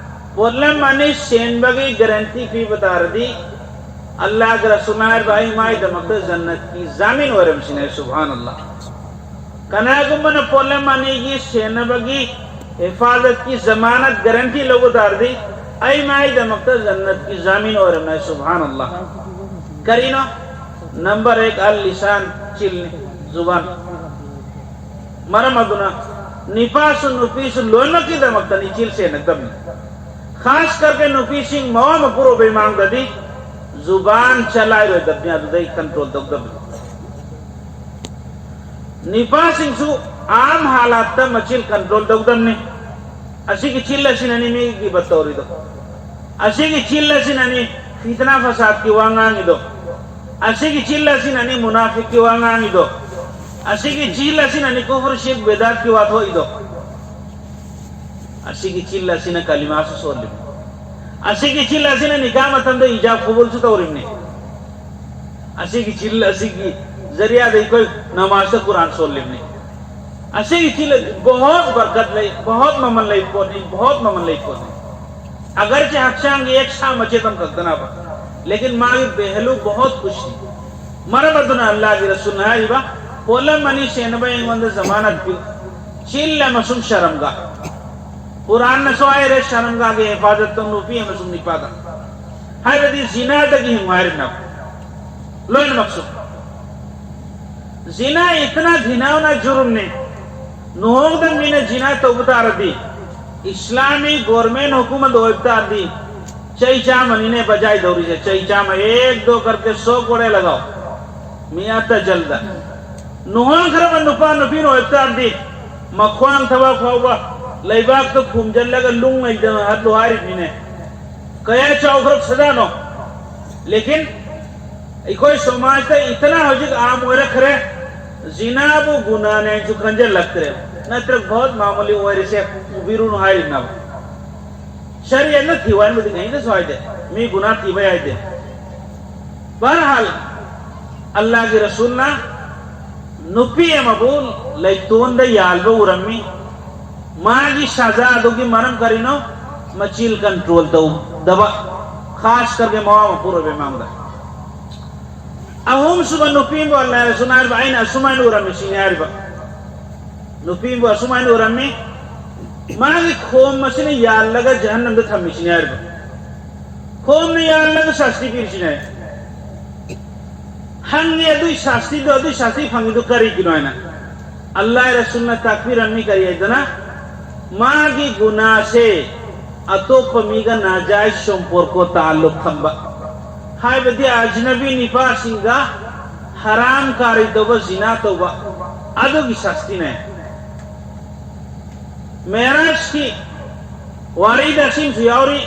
ꯄꯣꯠꯂꯝ ꯑꯅꯤ ꯁꯦꯟꯕꯒꯤ ꯒꯥꯔꯦꯟꯇꯤ ꯄꯤꯕ ꯇꯥꯔꯗꯤ, ꯑꯜꯂꯥꯍꯒꯤ ꯔꯁꯨꯜꯅ ꯍꯥꯏꯔꯤꯕ ꯑꯩ ꯃꯥꯏꯗꯃꯛꯇ ꯖꯟꯅꯠꯀꯤ ꯖꯥꯃꯤꯟ ꯑꯣꯏꯔꯝꯁꯤꯅꯦ꯫ ꯁꯨꯕꯍꯥꯅꯜꯂꯥꯍ꯫ ꯀꯅꯥꯒꯨꯝꯕꯅ ꯄꯣꯠꯂꯝ ꯑꯅꯤꯒꯤ ꯁꯦꯟꯅꯕꯒꯤ ꯍꯤꯐꯥꯖꯠꯀꯤ ꯖꯃꯥꯅꯠ ꯒꯥꯔꯦꯟꯇꯤ ꯂꯧꯕ ꯇꯥꯔꯗꯤ, ꯑꯩ ꯃꯥꯏꯗꯃꯛꯇ ꯖꯟꯅꯠꯀꯤ ꯖꯥꯃꯤꯟ ꯑꯣꯏꯔꯝꯃꯦ꯫ ꯁꯨꯕꯍꯥꯟ ꯑꯜꯂꯥꯍ꯫ ꯀꯔꯤꯅꯣ? ꯅꯝꯕꯔ ꯑꯦꯛ ꯑꯜ ꯂꯤꯁꯥꯟ, ꯆꯤꯜꯅꯤ, ꯖꯨꯕꯥꯟ꯫ ꯃꯔꯝ ꯑꯗꯨꯅ ꯅꯤꯄꯥꯁꯨ ꯅꯨꯄꯤꯁꯨ ꯂꯣꯏꯅꯃꯛꯀꯤꯗꯃꯛꯇꯅꯤ ꯆꯤꯜ ꯁꯦꯟꯅꯒꯗꯕꯅꯤ꯫ ꯈꯥꯁ ꯀꯔꯀꯦ ꯅꯨꯄꯤꯁꯤꯡ ꯃꯋꯥ ꯃꯄꯨꯔꯣꯏꯕ ꯏꯃꯥꯡꯗꯗꯤ ꯖꯨꯕꯥꯟ ꯆꯂꯥꯏꯔꯣꯏꯗꯕꯅꯤ, ꯑꯗꯨꯗꯩ ꯀꯟꯇ꯭ꯔꯣꯜ ꯇꯧꯗꯕꯅꯤ꯫ ꯅꯤꯄꯥꯁꯤꯡꯁꯨ ꯑꯥꯝ ꯍꯥꯂꯥꯠꯇ ꯃꯆꯤꯜ ꯀꯟꯇ꯭ꯔꯣꯜ ꯇꯧꯗꯕꯅꯤ꯫ ꯑꯁꯤꯒꯤ ꯆꯤꯜ ꯑꯁꯤꯅꯅꯤ ꯃꯤꯒꯤ ꯒꯤꯕꯠ ꯇꯧꯔꯤꯗꯣ꯫ ꯑꯁꯤꯒꯤ ꯆꯤꯜ ꯑꯁꯤꯅꯅꯤ ꯐꯤꯇꯅꯥ ꯐꯁꯥꯗꯀꯤ ꯋꯥ ꯉꯥꯡꯉꯤꯗꯣ꯫ ꯑꯁꯤꯒꯤ ꯆꯤꯜ ꯑꯁꯤꯅꯅꯤ ꯃꯨꯅꯥꯐꯤꯛꯀꯤ ꯋꯥ ꯉꯥꯡꯉꯤꯗꯣ꯫ ꯑꯁꯤꯒꯤ ꯆꯤꯜ ꯑꯁꯤꯅꯅꯤ ꯀꯨꯐꯔ ꯁꯤꯔꯛ ꯕꯦꯗꯥꯠꯀꯤ ꯋꯥ ꯊꯣꯛꯏꯗꯣ꯫ ꯑꯁꯤꯒꯤ ꯆꯤꯜ ꯑꯁꯤꯅ ꯀꯂꯤꯃꯥꯁꯨ ꯁꯣꯜꯂꯤꯕꯅꯤ꯫ ꯑꯁꯤꯒꯤ ꯆꯤꯜ ꯑꯁꯤꯅ ꯅꯤꯀꯥ ꯃꯇꯝꯗ ꯏꯖꯥꯕ ꯀꯕꯨꯜꯁꯨ ꯇꯧꯔꯤꯕꯅꯤ꯫ ꯑꯁꯤꯒꯤ ꯆꯤꯜ ꯑꯁꯤꯒꯤ ꯖꯔꯤꯌꯥꯗ ꯑꯩꯈꯣꯏ ꯅꯃꯥꯖꯇ ꯀꯨꯔꯥꯟ ꯁꯣꯜꯂꯤꯕꯅꯤ꯫ ꯑꯁꯤꯒꯤ ꯆꯤꯜ ꯕꯍꯣꯠ ꯕꯔꯀꯠ ꯂꯩ, ꯕꯍꯣꯠ ꯃꯃꯜ ꯂꯩ ꯄꯣꯠꯅꯤ, ꯕꯍꯣꯠ ꯃꯃꯜ ꯂꯩ ꯄꯣꯠꯅꯤ꯫ ꯑꯒꯔꯆꯦ ꯍꯛꯆꯥꯡꯒꯤ ꯑꯦꯛ ꯁꯥ ꯃꯆꯦꯠ ꯑꯃꯈꯛꯇꯅꯕ, ꯂꯦꯀꯤꯟ ꯃꯥꯒꯤ ꯚꯦꯂꯨ ꯕꯍꯣꯠ ꯀꯨꯁꯅꯤ꯫ ꯃꯔꯝ ꯑꯗꯨꯅ ꯑꯜꯂꯥꯍꯒꯤ ꯔꯁꯨꯜꯅ ꯍꯥꯏꯔꯤꯕ, ꯄꯣꯠꯂꯝ ꯑꯅꯤ ꯁꯦꯟꯅꯕ ꯑꯩꯉꯣꯟꯗ ꯖꯃꯥꯅꯠ ꯄꯤ, ꯆꯤꯜ ꯑꯃꯁꯨꯡ ꯁꯔꯝꯒ꯫ ꯀꯨꯔꯥꯟꯅꯁꯨ ꯍꯥꯏꯔꯦ, ꯁꯔꯝꯒꯥꯒꯤ ꯍꯤꯐꯥꯖꯠꯇ ꯅꯨꯄꯤ ꯑꯃꯁꯨꯡ ꯅꯤꯄꯥꯗ꯫ ꯍꯥꯏꯕꯗꯤ ꯖꯤꯅꯥꯗꯒꯤ ꯍꯤꯡꯉꯨ ꯍꯥꯏꯔꯤꯕꯅꯦꯕ꯫ ꯂꯣꯏꯅꯃꯛꯁꯨ꯫ ꯖꯤꯅꯥ ꯏꯇꯅꯥ ꯘꯤꯅꯥꯎꯅ ꯖꯨꯔꯨꯝꯅꯤ꯫ ꯅꯨꯍꯣꯡꯗ ꯃꯤꯅ ꯖꯤꯅꯥ ꯇꯧꯕ ꯇꯥꯔꯗꯤ, ꯏꯁꯂꯥꯃꯤ ꯒꯣꯔꯃꯦꯟ ꯍꯨꯀꯨꯃꯠ ꯑꯣꯏꯕ ꯇꯥꯔꯗꯤ, ꯆꯩ ꯆꯥꯝꯃꯅꯤꯅꯦ ꯕꯖꯥꯏ ꯇꯧꯔꯤꯁꯦ꯫ ꯆꯩ ꯆꯥꯝꯃ, ꯑꯦꯛ ꯗꯣ ꯀꯔꯀꯦ ꯁꯣ ꯀꯣꯔꯦ ꯂꯒꯥꯎ꯫ ꯃꯤꯌꯥ ꯇꯖꯜꯗ꯫ ꯅꯨꯍꯣꯡꯈ꯭ꯔꯕ ꯅꯨꯄꯥ ꯅꯨꯄꯤꯅ ꯑꯣꯏꯕ ꯇꯥꯔꯗꯤ, ꯃꯈ꯭ꯋꯥꯡ ꯊꯕꯥꯛ ꯐꯥꯎꯕ ꯂꯩꯕꯥꯛꯇ ꯐꯨꯝꯖꯤꯜꯂꯒ ꯂꯨꯡ ꯂꯩꯗꯅ ꯍꯠꯂꯨ ꯍꯥꯏꯔꯤꯕꯅꯤꯅꯦ꯫ ꯀꯌꯥ ꯆꯥꯎꯈ꯭ꯔꯕ ꯁꯖꯥꯅꯣ꯫ ꯂꯦꯀꯤꯟ ꯑꯩꯈꯣꯏ ꯁꯃꯥꯖꯇ ꯏꯇꯅꯥ ꯍꯧꯖꯤꯛ ꯑꯥꯝ ꯑꯣꯏꯔꯛꯈ꯭ꯔꯦ꯫ ꯖꯤꯅꯥꯕꯨ ꯒꯨꯅꯥꯅꯦꯁꯨ ꯈꯟꯖꯜꯂꯛꯇ꯭ꯔꯦ꯫ ꯅꯠꯇ꯭ꯔꯒ ꯕꯍꯨꯠ ꯃꯥꯃꯨꯂꯤ ꯑꯣꯏꯔꯤꯁꯦ ꯎꯕꯤꯔꯨꯅꯨ ꯍꯥꯏꯔꯤꯅꯕ꯫ ꯁꯔꯤꯌꯠꯅ ꯊꯤꯌꯨ ꯍꯥꯏꯕꯗꯤ ꯀꯩꯝꯇꯁꯨ ꯍꯥꯏꯗꯦ꯫ ꯃꯤ ꯒꯨꯅꯥ ꯊꯤꯕ ꯌꯥꯏꯗꯦ꯫ ꯕꯍꯔꯍꯥꯜ, ꯑꯜꯂꯥꯍꯒꯤ ꯔꯁꯨꯜꯅ ꯅꯨꯄꯤ ꯑꯃꯕꯨ ꯂꯩꯇꯣꯟꯗ ꯌꯥꯜꯕ ꯎꯔꯝꯃꯤ꯫ ꯃꯥꯒꯤ ꯁꯖꯥ ꯑꯗꯨꯒꯤ ꯃꯔꯝ ꯀꯔꯤꯅꯣ? ꯃꯆꯤꯜ ꯀꯟꯇ꯭ꯔꯣꯜ ꯇꯧꯗꯕ, ꯈꯥꯁ ꯀꯔꯒꯦ ꯃꯋꯥ ꯃꯄꯨꯔꯣꯏꯕ ꯏꯃꯥꯡꯗ꯫ ꯑꯍꯨꯝꯁꯨꯕ ꯅꯨꯄꯤ ꯑꯃꯕꯨ ꯑꯜꯂꯥꯍꯒꯤ ꯔꯁꯨꯜꯅ ꯍꯥꯏꯔꯤꯕ, ꯑꯩꯅ ꯑꯁꯨꯃꯥꯏꯅ ꯎꯔꯝꯃꯤ ꯁꯤꯅꯤ ꯍꯥꯏꯔꯤꯕ꯫ ꯅꯨꯄꯤꯕꯨ ꯑꯁꯨꯃꯥꯏꯅ ꯎꯔꯝꯃꯤ, ꯃꯥꯒꯤ ꯈꯣꯝ ꯑꯁꯤꯅ ꯌꯥꯜꯂꯒ ꯖꯍꯟꯅꯝꯗ ꯊꯝꯃꯤꯁꯤꯅꯦ ꯍꯥꯏꯔꯤꯕ꯫ ꯈꯣꯝꯅ ꯌꯥꯜꯂꯒ ꯁꯥꯁꯇꯤ ꯄꯤꯔꯤꯁꯤꯅꯦ꯫ ꯍꯪꯉꯦ, ꯑꯗꯨꯏ ꯁꯥꯁꯇꯤꯗꯣ, ꯑꯗꯨꯏ ꯁꯥꯁꯇꯤ ꯐꯪꯉꯤꯗꯣ ꯀꯔꯤꯒꯤꯅꯣ ꯍꯥꯏꯅ꯫ ꯑꯜꯂꯥꯍ ꯔꯁꯨꯜꯅ ꯇꯥꯛꯄꯤꯔꯝꯃꯤ ꯀꯔꯤ ꯍꯥꯏꯗꯅ, ꯃꯥꯒꯤ ꯒꯨꯅꯥꯁꯦ ꯑꯇꯣꯞꯄ ꯃꯤꯒ ꯅꯥꯖꯥꯏꯖ ꯁꯣꯝꯄꯣꯔꯀꯣ ꯇꯥꯜꯂꯨꯛ ꯊꯝꯕ, ꯍꯥꯏꯕꯗꯤ ꯑꯖꯅꯕꯤ ꯅꯤꯄꯥꯁꯤꯡꯒ ꯍꯔꯥꯝ ꯀꯥꯔꯤ ꯇꯧꯕ, ꯖꯤꯅꯥ ꯇꯧꯕ, ꯑꯗꯨꯒꯤ ꯁꯥꯁꯇꯤꯅꯦ꯫ ꯃꯦꯔꯥꯖꯀꯤ ꯋꯥꯔꯤꯗ ꯑꯁꯤꯃꯁꯨ ꯌꯥꯎꯔꯤ꯫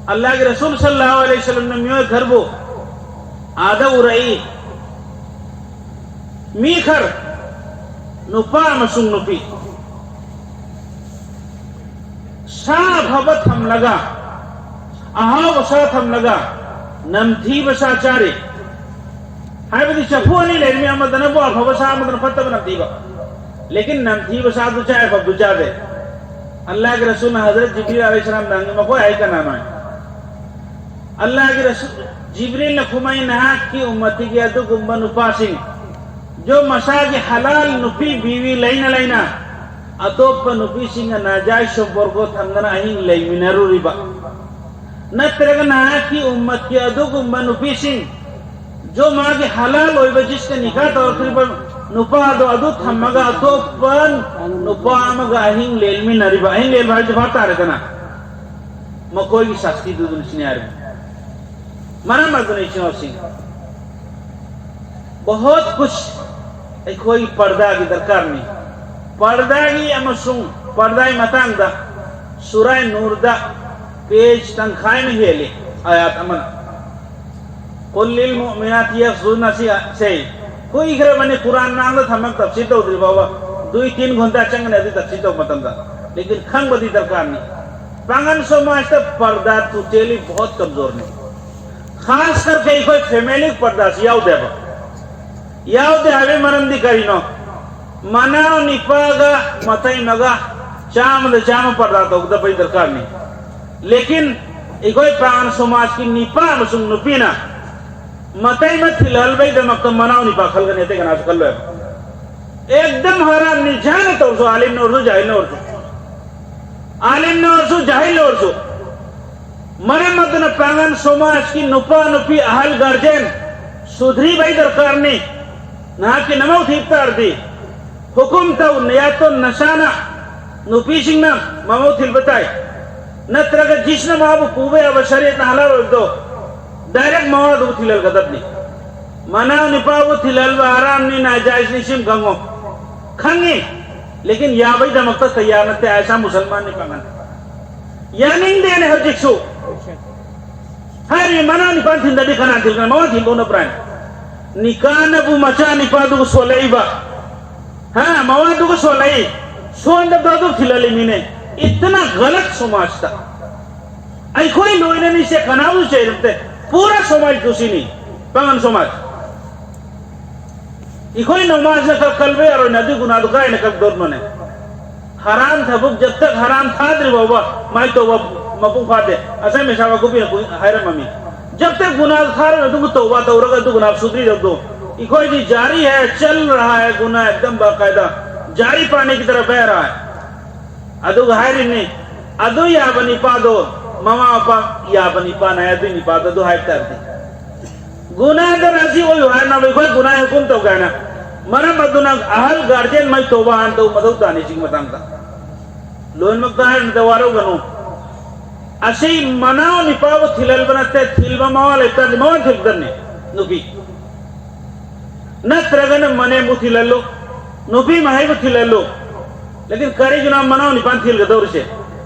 ꯑꯜꯂꯥꯍꯒꯤ ꯔꯁꯨꯜ ꯁꯜꯂꯜꯂꯥꯍꯨ ꯑꯂꯩꯍꯤ ꯋꯁꯜꯂꯝꯅ ꯃꯤꯑꯣꯏ ꯈꯔꯕꯨ ꯑꯥꯗ ꯎꯔꯛꯏ꯫ ꯃꯤ ꯈꯔ, ꯅꯨꯄꯥ ꯑꯃꯁꯨꯡ ꯅꯨꯄꯤ, ꯁꯥ ꯑꯐꯕ ꯊꯝꯂꯒ, ꯑꯍꯥꯎꯕ ꯁꯥ ꯊꯝꯂꯒ, ꯅꯝꯊꯤꯕ ꯁꯥ ꯆꯥꯔꯤ꯫ ꯍꯥꯏꯕꯗꯤ ꯆꯐꯨ ꯑꯅꯤ ꯂꯩꯔꯝꯃꯤ, ꯑꯃꯗꯅꯕꯨ ꯑꯐꯕ ꯁꯥ, ꯑꯃꯗꯅ ꯐꯠꯇꯕ ꯅꯝꯊꯤꯕ꯫ ꯂꯦꯀꯤꯟ ꯅꯝꯊꯤꯕ ꯁꯥꯗꯨ ꯆꯥꯏ, ꯑꯐꯕꯗꯨ ꯆꯥꯗꯦ꯫ ꯑꯜꯂꯥꯍꯒꯤ ꯔꯁꯨꯜꯅ ꯍꯖꯔꯠ ꯖꯤꯕ꯭ꯔꯤꯜ ꯑꯂꯩꯍꯤꯁꯁꯂꯥꯝꯗ ꯍꯪꯉꯤ, "ꯃꯈꯣꯏ ꯍꯥꯏ ꯀꯅꯥꯅꯣ?" ꯑꯜꯂꯥꯍꯒꯤ ꯔꯁꯨꯜ ꯖꯤꯕ꯭ꯔꯤꯜꯅ ꯈꯨꯃꯩ, "ꯅꯍꯥꯛꯀꯤ ꯎꯝꯃꯇꯤꯒꯤ ꯑꯗꯨꯒꯨꯝꯕ ꯅꯨꯄꯥꯁꯤꯡ, ꯖꯣ ꯃꯁꯥꯒꯤ ꯍꯂꯥꯜ ꯅꯨꯄꯤ ꯕꯤꯋꯤ ꯂꯩꯅ ꯂꯩꯅ ꯑꯇꯣꯞꯄ ꯅꯨꯄꯤꯁꯤꯡꯒ ꯅꯥꯖꯥꯏꯖ ꯁꯣꯝꯄꯣꯔꯀꯣ ꯊꯝꯗꯅ ꯑꯍꯤꯡ ꯂꯩꯃꯤꯟꯅꯔꯨꯔꯤꯕ, ꯅꯠꯇ꯭ꯔꯒ ꯅꯍꯥꯛꯀꯤ ꯎꯝꯃꯠꯀꯤ ꯑꯗꯨꯒꯨꯝꯕ ꯅꯨꯄꯤꯁꯤꯡ, ꯖꯣ ꯃꯥꯒꯤ ꯍꯂꯥꯜ ꯑꯣꯏꯕ ꯖꯤꯁꯀ ꯅꯤꯀꯥ ꯇꯧꯔꯛꯈ꯭ꯔꯤꯕ ꯅꯨꯄꯥꯗꯣ ꯑꯗꯨ ꯊꯝꯃꯒ ꯑꯇꯣꯞꯄ ꯅꯨꯄꯥ ꯑꯃꯒ ꯑꯍꯤꯡ ꯂꯦꯜꯃꯤꯟꯅꯔꯤꯕ"꯫ ꯑꯍꯤꯡ ꯂꯦꯜꯕ ꯍꯥꯏꯕꯁꯤ ꯚꯥꯞ ꯇꯥꯔꯦꯗꯅ, ꯃꯈꯣꯏꯒꯤ ꯁꯥꯁꯇꯤꯗꯨꯗꯨꯅ ꯁꯤꯅꯤ ꯍꯥꯏꯔꯤꯕ꯫ ꯃꯔꯝ ꯑꯗꯨꯅ ꯏꯆꯤꯟꯅꯥꯎꯁꯤꯡ, ꯕꯍꯨꯠ ꯀꯨꯆ ꯑꯩꯈꯣꯏꯒꯤ ꯄꯔꯗꯥꯒꯤ ꯗꯔꯀꯥꯔꯅꯤ꯫ ꯄꯔꯗꯥꯒꯤ ꯑꯃꯁꯨꯡ ꯄꯔꯗꯥꯒꯤ ꯃꯇꯥꯡꯗ ꯁꯨꯔꯥꯏ ꯅꯨꯔꯗ ꯄꯦꯖ ꯇꯪꯈꯥꯏ ꯑꯃ ꯍꯦꯜꯂꯤ, ꯑꯌꯥꯠ ꯑꯃꯅ꯫ "ꯀꯨꯜ ꯂꯤꯜ ꯃꯨꯑꯃꯤꯅꯥꯇꯤ ꯌꯒꯗꯨꯗꯅ" ꯁꯤ ꯁꯦ, ꯀꯨꯏꯈ꯭ꯔꯕꯅꯤ ꯀꯨꯔꯥꯟ ꯉꯥꯡꯗ ꯊꯝꯃꯒ ꯇꯐꯁꯤꯔ ꯇꯧꯗ꯭ꯔꯤ ꯐꯥꯎꯕ꯫ ꯗꯨꯏ ꯇꯤꯟ ꯘꯟꯇꯥ ꯆꯪꯒꯅꯤ ꯑꯗꯨ ꯇꯐꯁꯤꯔ ꯇꯧꯕ ꯃꯇꯝꯗ꯫ ꯂꯦꯀꯤꯟ ꯈꯪꯕꯗꯤ ꯗꯔꯀꯥꯔꯅꯤ꯫ ꯄꯥꯡꯒꯟ ꯁꯃꯥꯖꯇ ꯄꯔꯗꯥ ꯇꯣꯇꯦꯂꯤ ꯕꯍꯨꯠ ꯀꯝꯖꯣꯔꯅꯤ꯫ ꯈꯥꯁ ꯀꯔꯀꯦ ꯑꯩꯈꯣꯏ ꯐꯦꯃꯤꯂꯤ ꯄꯔꯗꯥꯁꯤ ꯌꯥꯎꯗꯦꯕ꯫ ꯌꯥꯎꯗꯦ ꯍꯥꯏꯕꯒꯤ ꯃꯔꯝꯗꯤ ꯀꯔꯤꯅꯣ? ꯃꯅꯥꯎ ꯅꯤꯄꯥꯒ ꯃꯇꯩꯃꯒ ꯆꯥꯝꯃꯗ ꯆꯥꯝꯃ ꯄꯔꯗꯥ ꯇꯧꯒꯗꯕꯒꯤ ꯗꯔꯀꯥꯔꯅꯤ꯫ ꯂꯦꯀꯤꯟ ꯑꯩꯈꯣꯏ ꯄ꯭ꯔꯥꯟ ꯁꯃꯥꯖꯀꯤ ꯅꯤꯄꯥ ꯑꯃꯁꯨꯡ ꯅꯨꯄꯤꯅ ꯃꯇꯩꯃ ꯊꯤꯜꯍꯜꯕꯩꯗꯃꯛꯇ ꯃꯅꯥꯎ ꯅꯤꯄꯥ ꯈꯜꯒꯅꯤ, ꯑꯇꯩ ꯀꯅꯥꯁꯨ ꯈꯜꯂꯣꯏꯕ꯫ ꯑꯦꯛꯗꯝ ꯍꯔꯥꯝꯅꯤ, ꯖꯍꯥꯟꯅ ꯇꯧꯔꯁꯨ, ꯑꯥꯂꯤꯝꯅ ꯑꯣꯏꯔꯁꯨ, ꯖꯥꯍꯤꯜꯅ ꯑꯣꯏꯔꯁꯨ꯫ ꯑꯥꯂꯤꯝꯅ ꯑꯣꯏꯔꯁꯨ, ꯖꯥꯍꯤꯜꯅ ꯑꯣꯏꯔꯁꯨ꯫ ꯃꯔꯝ ꯑꯗꯨꯅ ꯄꯥꯡꯒꯜ ꯁꯃꯥꯖꯀꯤ ꯅꯨꯄꯥ, ꯅꯨꯄꯤ, ꯑꯍꯜ, ꯒꯥꯔꯖꯤꯌꯟ ꯁꯨꯙꯔꯤꯕꯩ ꯗꯔꯀꯥꯔꯅꯤ꯫ ꯅꯍꯥꯛꯀꯤ ꯅꯃꯧ ꯊꯤꯕ ꯇꯥꯔꯗꯤ, ꯍꯨꯀꯨꯝ ꯇꯧ, ꯅꯌꯥꯇꯣꯟ ꯅꯁꯥꯅ, ꯅꯨꯄꯤꯁꯤꯡꯅ ꯃꯃꯧ ꯊꯤꯟꯕ ꯇꯥꯏ꯫ ꯅꯠꯇ꯭ꯔꯒ ꯖꯤꯁꯅ ꯃꯥꯕꯨ ꯄꯨꯕ ꯌꯥꯕ ꯁꯔꯤꯌꯠꯅ ꯍꯂꯥꯜ ꯑꯣꯏꯕꯗꯣ, ꯗꯥꯏꯔꯦꯛ ꯃꯋꯥꯗꯨꯕꯨ ꯊꯤꯜꯍꯜꯒꯗꯕꯅꯤ꯫ ꯃꯅꯥꯎ ꯅꯤꯄꯥꯕꯨ ꯊꯤꯜꯍꯜꯕ ꯍꯔꯥꯝꯅꯤ, ꯅꯥꯖꯥꯏꯖꯅꯤ, ꯁꯤꯝ ꯈꯪꯉꯣ꯫ ꯈꯪꯉꯤ, ꯂꯦꯀꯤꯟ ꯌꯥꯕꯩꯗꯃꯛꯇ ꯇꯌꯥꯔ ꯅꯠꯇꯦ, ꯑꯥꯏꯁꯥ ꯃꯨꯁꯜꯃꯥꯟꯅꯤ ꯄꯥꯡꯒꯜ꯫ ꯌꯥꯅꯤꯡꯗꯦꯅꯦ ꯍꯧꯖꯤꯛꯁꯨ꯫ ꯍꯥꯏꯔꯤ ꯃꯅꯥꯎ ꯅꯤꯄꯥ ꯊꯤꯟꯗꯗꯤ ꯀꯅꯥ ꯊꯤꯜꯀꯅꯤ? ꯃꯋꯥ ꯊꯤꯜꯂꯣꯅ ꯄ꯭ꯔꯥꯏꯝ꯫ ꯅꯤꯀꯥꯅꯕꯨ ꯃꯆꯥ ꯅꯤꯄꯥꯗꯨꯕꯨ ꯁꯣꯜꯂꯛꯏꯕ꯫ ꯍꯥ, ꯃꯋꯥꯗꯨꯒ ꯁꯣꯜꯂꯛꯏ꯫ ꯁꯣꯟꯗꯕꯗꯣ ꯑꯗꯨ ꯊꯤꯜꯍꯜꯂꯤꯃꯤꯅꯦ꯫ ꯏꯠꯇꯅ ꯒꯂꯠ ꯁꯃꯥꯖꯇ꯫ ꯑꯩꯈꯣꯏ ꯂꯣꯏꯅꯅꯤꯁꯦ ꯀꯅꯥꯕꯨ ꯆꯩꯔꯛꯇꯦ꯫ ꯄꯨꯔꯥ ꯁꯃꯥꯖ ꯗꯨꯁꯤꯅꯤ꯫ ꯄꯥꯡꯒꯜ ꯁꯃꯥꯖ꯫ ꯑꯩꯈꯣꯏ ꯅꯃꯥꯖꯅ ꯈꯛ ꯀꯜꯕ ꯌꯥꯔꯣꯏꯅꯦ, ꯑꯗꯨ ꯒꯨꯅꯥꯗꯨ ꯀꯥꯏꯅ ꯈꯛ ꯗꯣꯠꯅꯣꯅꯦ? ꯍꯔꯥꯝ ꯊꯕꯛ ꯖꯕ ꯇꯛ ꯍꯔꯥꯝ ꯊꯥꯗ꯭ꯔꯤ ꯐꯥꯎꯕ ꯃꯥꯏ ꯇꯧꯕ ꯃꯄꯨꯡ ꯐꯥꯗꯦ꯫ ꯑꯁꯥꯏ ꯃꯦꯁꯥꯕ ꯀꯨꯄꯤꯅ ꯀꯨꯏ-, ꯍꯥꯏꯔꯝꯃꯃꯤ꯫ ꯖꯕ ꯇꯛ ꯒꯨꯅꯥ ꯊꯥꯔꯒ ꯑꯗꯨꯒ ꯇꯧꯕ ꯇꯧꯔꯒ ꯑꯗꯨ ꯒꯨꯅꯥ ꯁꯨꯗ꯭ꯔꯤꯗꯕꯗꯣ, ꯑꯩꯈꯣꯏꯗꯤ ꯖꯥꯔꯤ ꯍꯦ, ꯆꯜ ꯔꯍꯥ ꯍꯦ, ꯒꯨꯅꯥ ꯑꯦꯛꯗꯝ ꯕꯥꯀꯥꯏꯗ ꯖꯥꯔꯤ ꯄꯥꯅꯤ ꯀꯤ ꯇꯔꯐ ꯕꯍ ꯔꯍꯥ ꯍꯦ꯫ ꯑꯗꯨꯒ ꯍꯥꯏꯔꯤꯅꯤ, ꯑꯗꯨ ꯌꯥꯕ ꯅꯤꯄꯥꯗꯣ, ꯃꯃꯥ ꯃꯄꯥ ꯌꯥꯕ ꯅꯤꯄꯥꯅ ꯍꯥꯏ, ꯑꯗꯨꯏ ꯅꯤꯄꯥꯗꯣ ꯑꯗꯨ ꯍꯥꯏꯕ ꯇꯥꯔꯗꯤ꯫ ꯒꯨꯅꯥꯗ ꯔꯥꯖꯤ ꯑꯣꯏꯌꯨ ꯍꯥꯏꯅꯕ ꯑꯩꯈꯣꯏ ꯒꯨꯅꯥ ꯍꯨꯀꯨꯝ ꯇꯧꯒꯦ ꯍꯥꯏꯅ꯫ ꯃꯔꯝ ꯑꯗꯨꯅ ꯑꯍꯜ ꯒꯥꯔꯖꯤꯌꯟ ꯃꯥꯏ ꯇꯧꯕ ꯍꯥꯟꯅ ꯇꯧꯕ ꯃꯊꯧ ꯇꯥꯅꯤ ꯁꯤꯒꯤ ꯃꯇꯥꯡꯗ꯫ ꯂꯣꯏꯅꯃꯛꯇ ꯍꯥꯏꯔꯤꯕꯗ ꯋꯥꯔꯧꯒꯅꯨ꯫ ꯑꯁꯤ ꯃꯅꯥꯎ ꯅꯤꯄꯥꯕꯨ ꯊꯤꯜꯍꯜꯕ ꯅꯠꯇꯦ, ꯊꯤꯜꯕ ꯃꯋꯥ ꯂꯩꯇꯥꯗꯤ ꯃꯋꯥ ꯊꯤꯜꯗꯕꯅꯤ ꯅꯨꯄꯤ꯫ ꯅꯠꯇ꯭ꯔꯒꯅ ꯃꯅꯦꯝꯕꯨ ꯊꯤꯜꯍꯜꯂꯨ, ꯅꯨꯄꯤ ꯃꯍꯩꯕꯨ ꯊꯤꯜꯍꯜꯂꯨ꯫ ꯂꯦꯀꯤꯟ ꯀꯔꯤꯒꯤꯅꯣ ꯃꯅꯥꯎ ꯅꯤꯄꯥꯟ ꯊꯤꯜꯒꯗꯧꯔꯤꯁꯦ?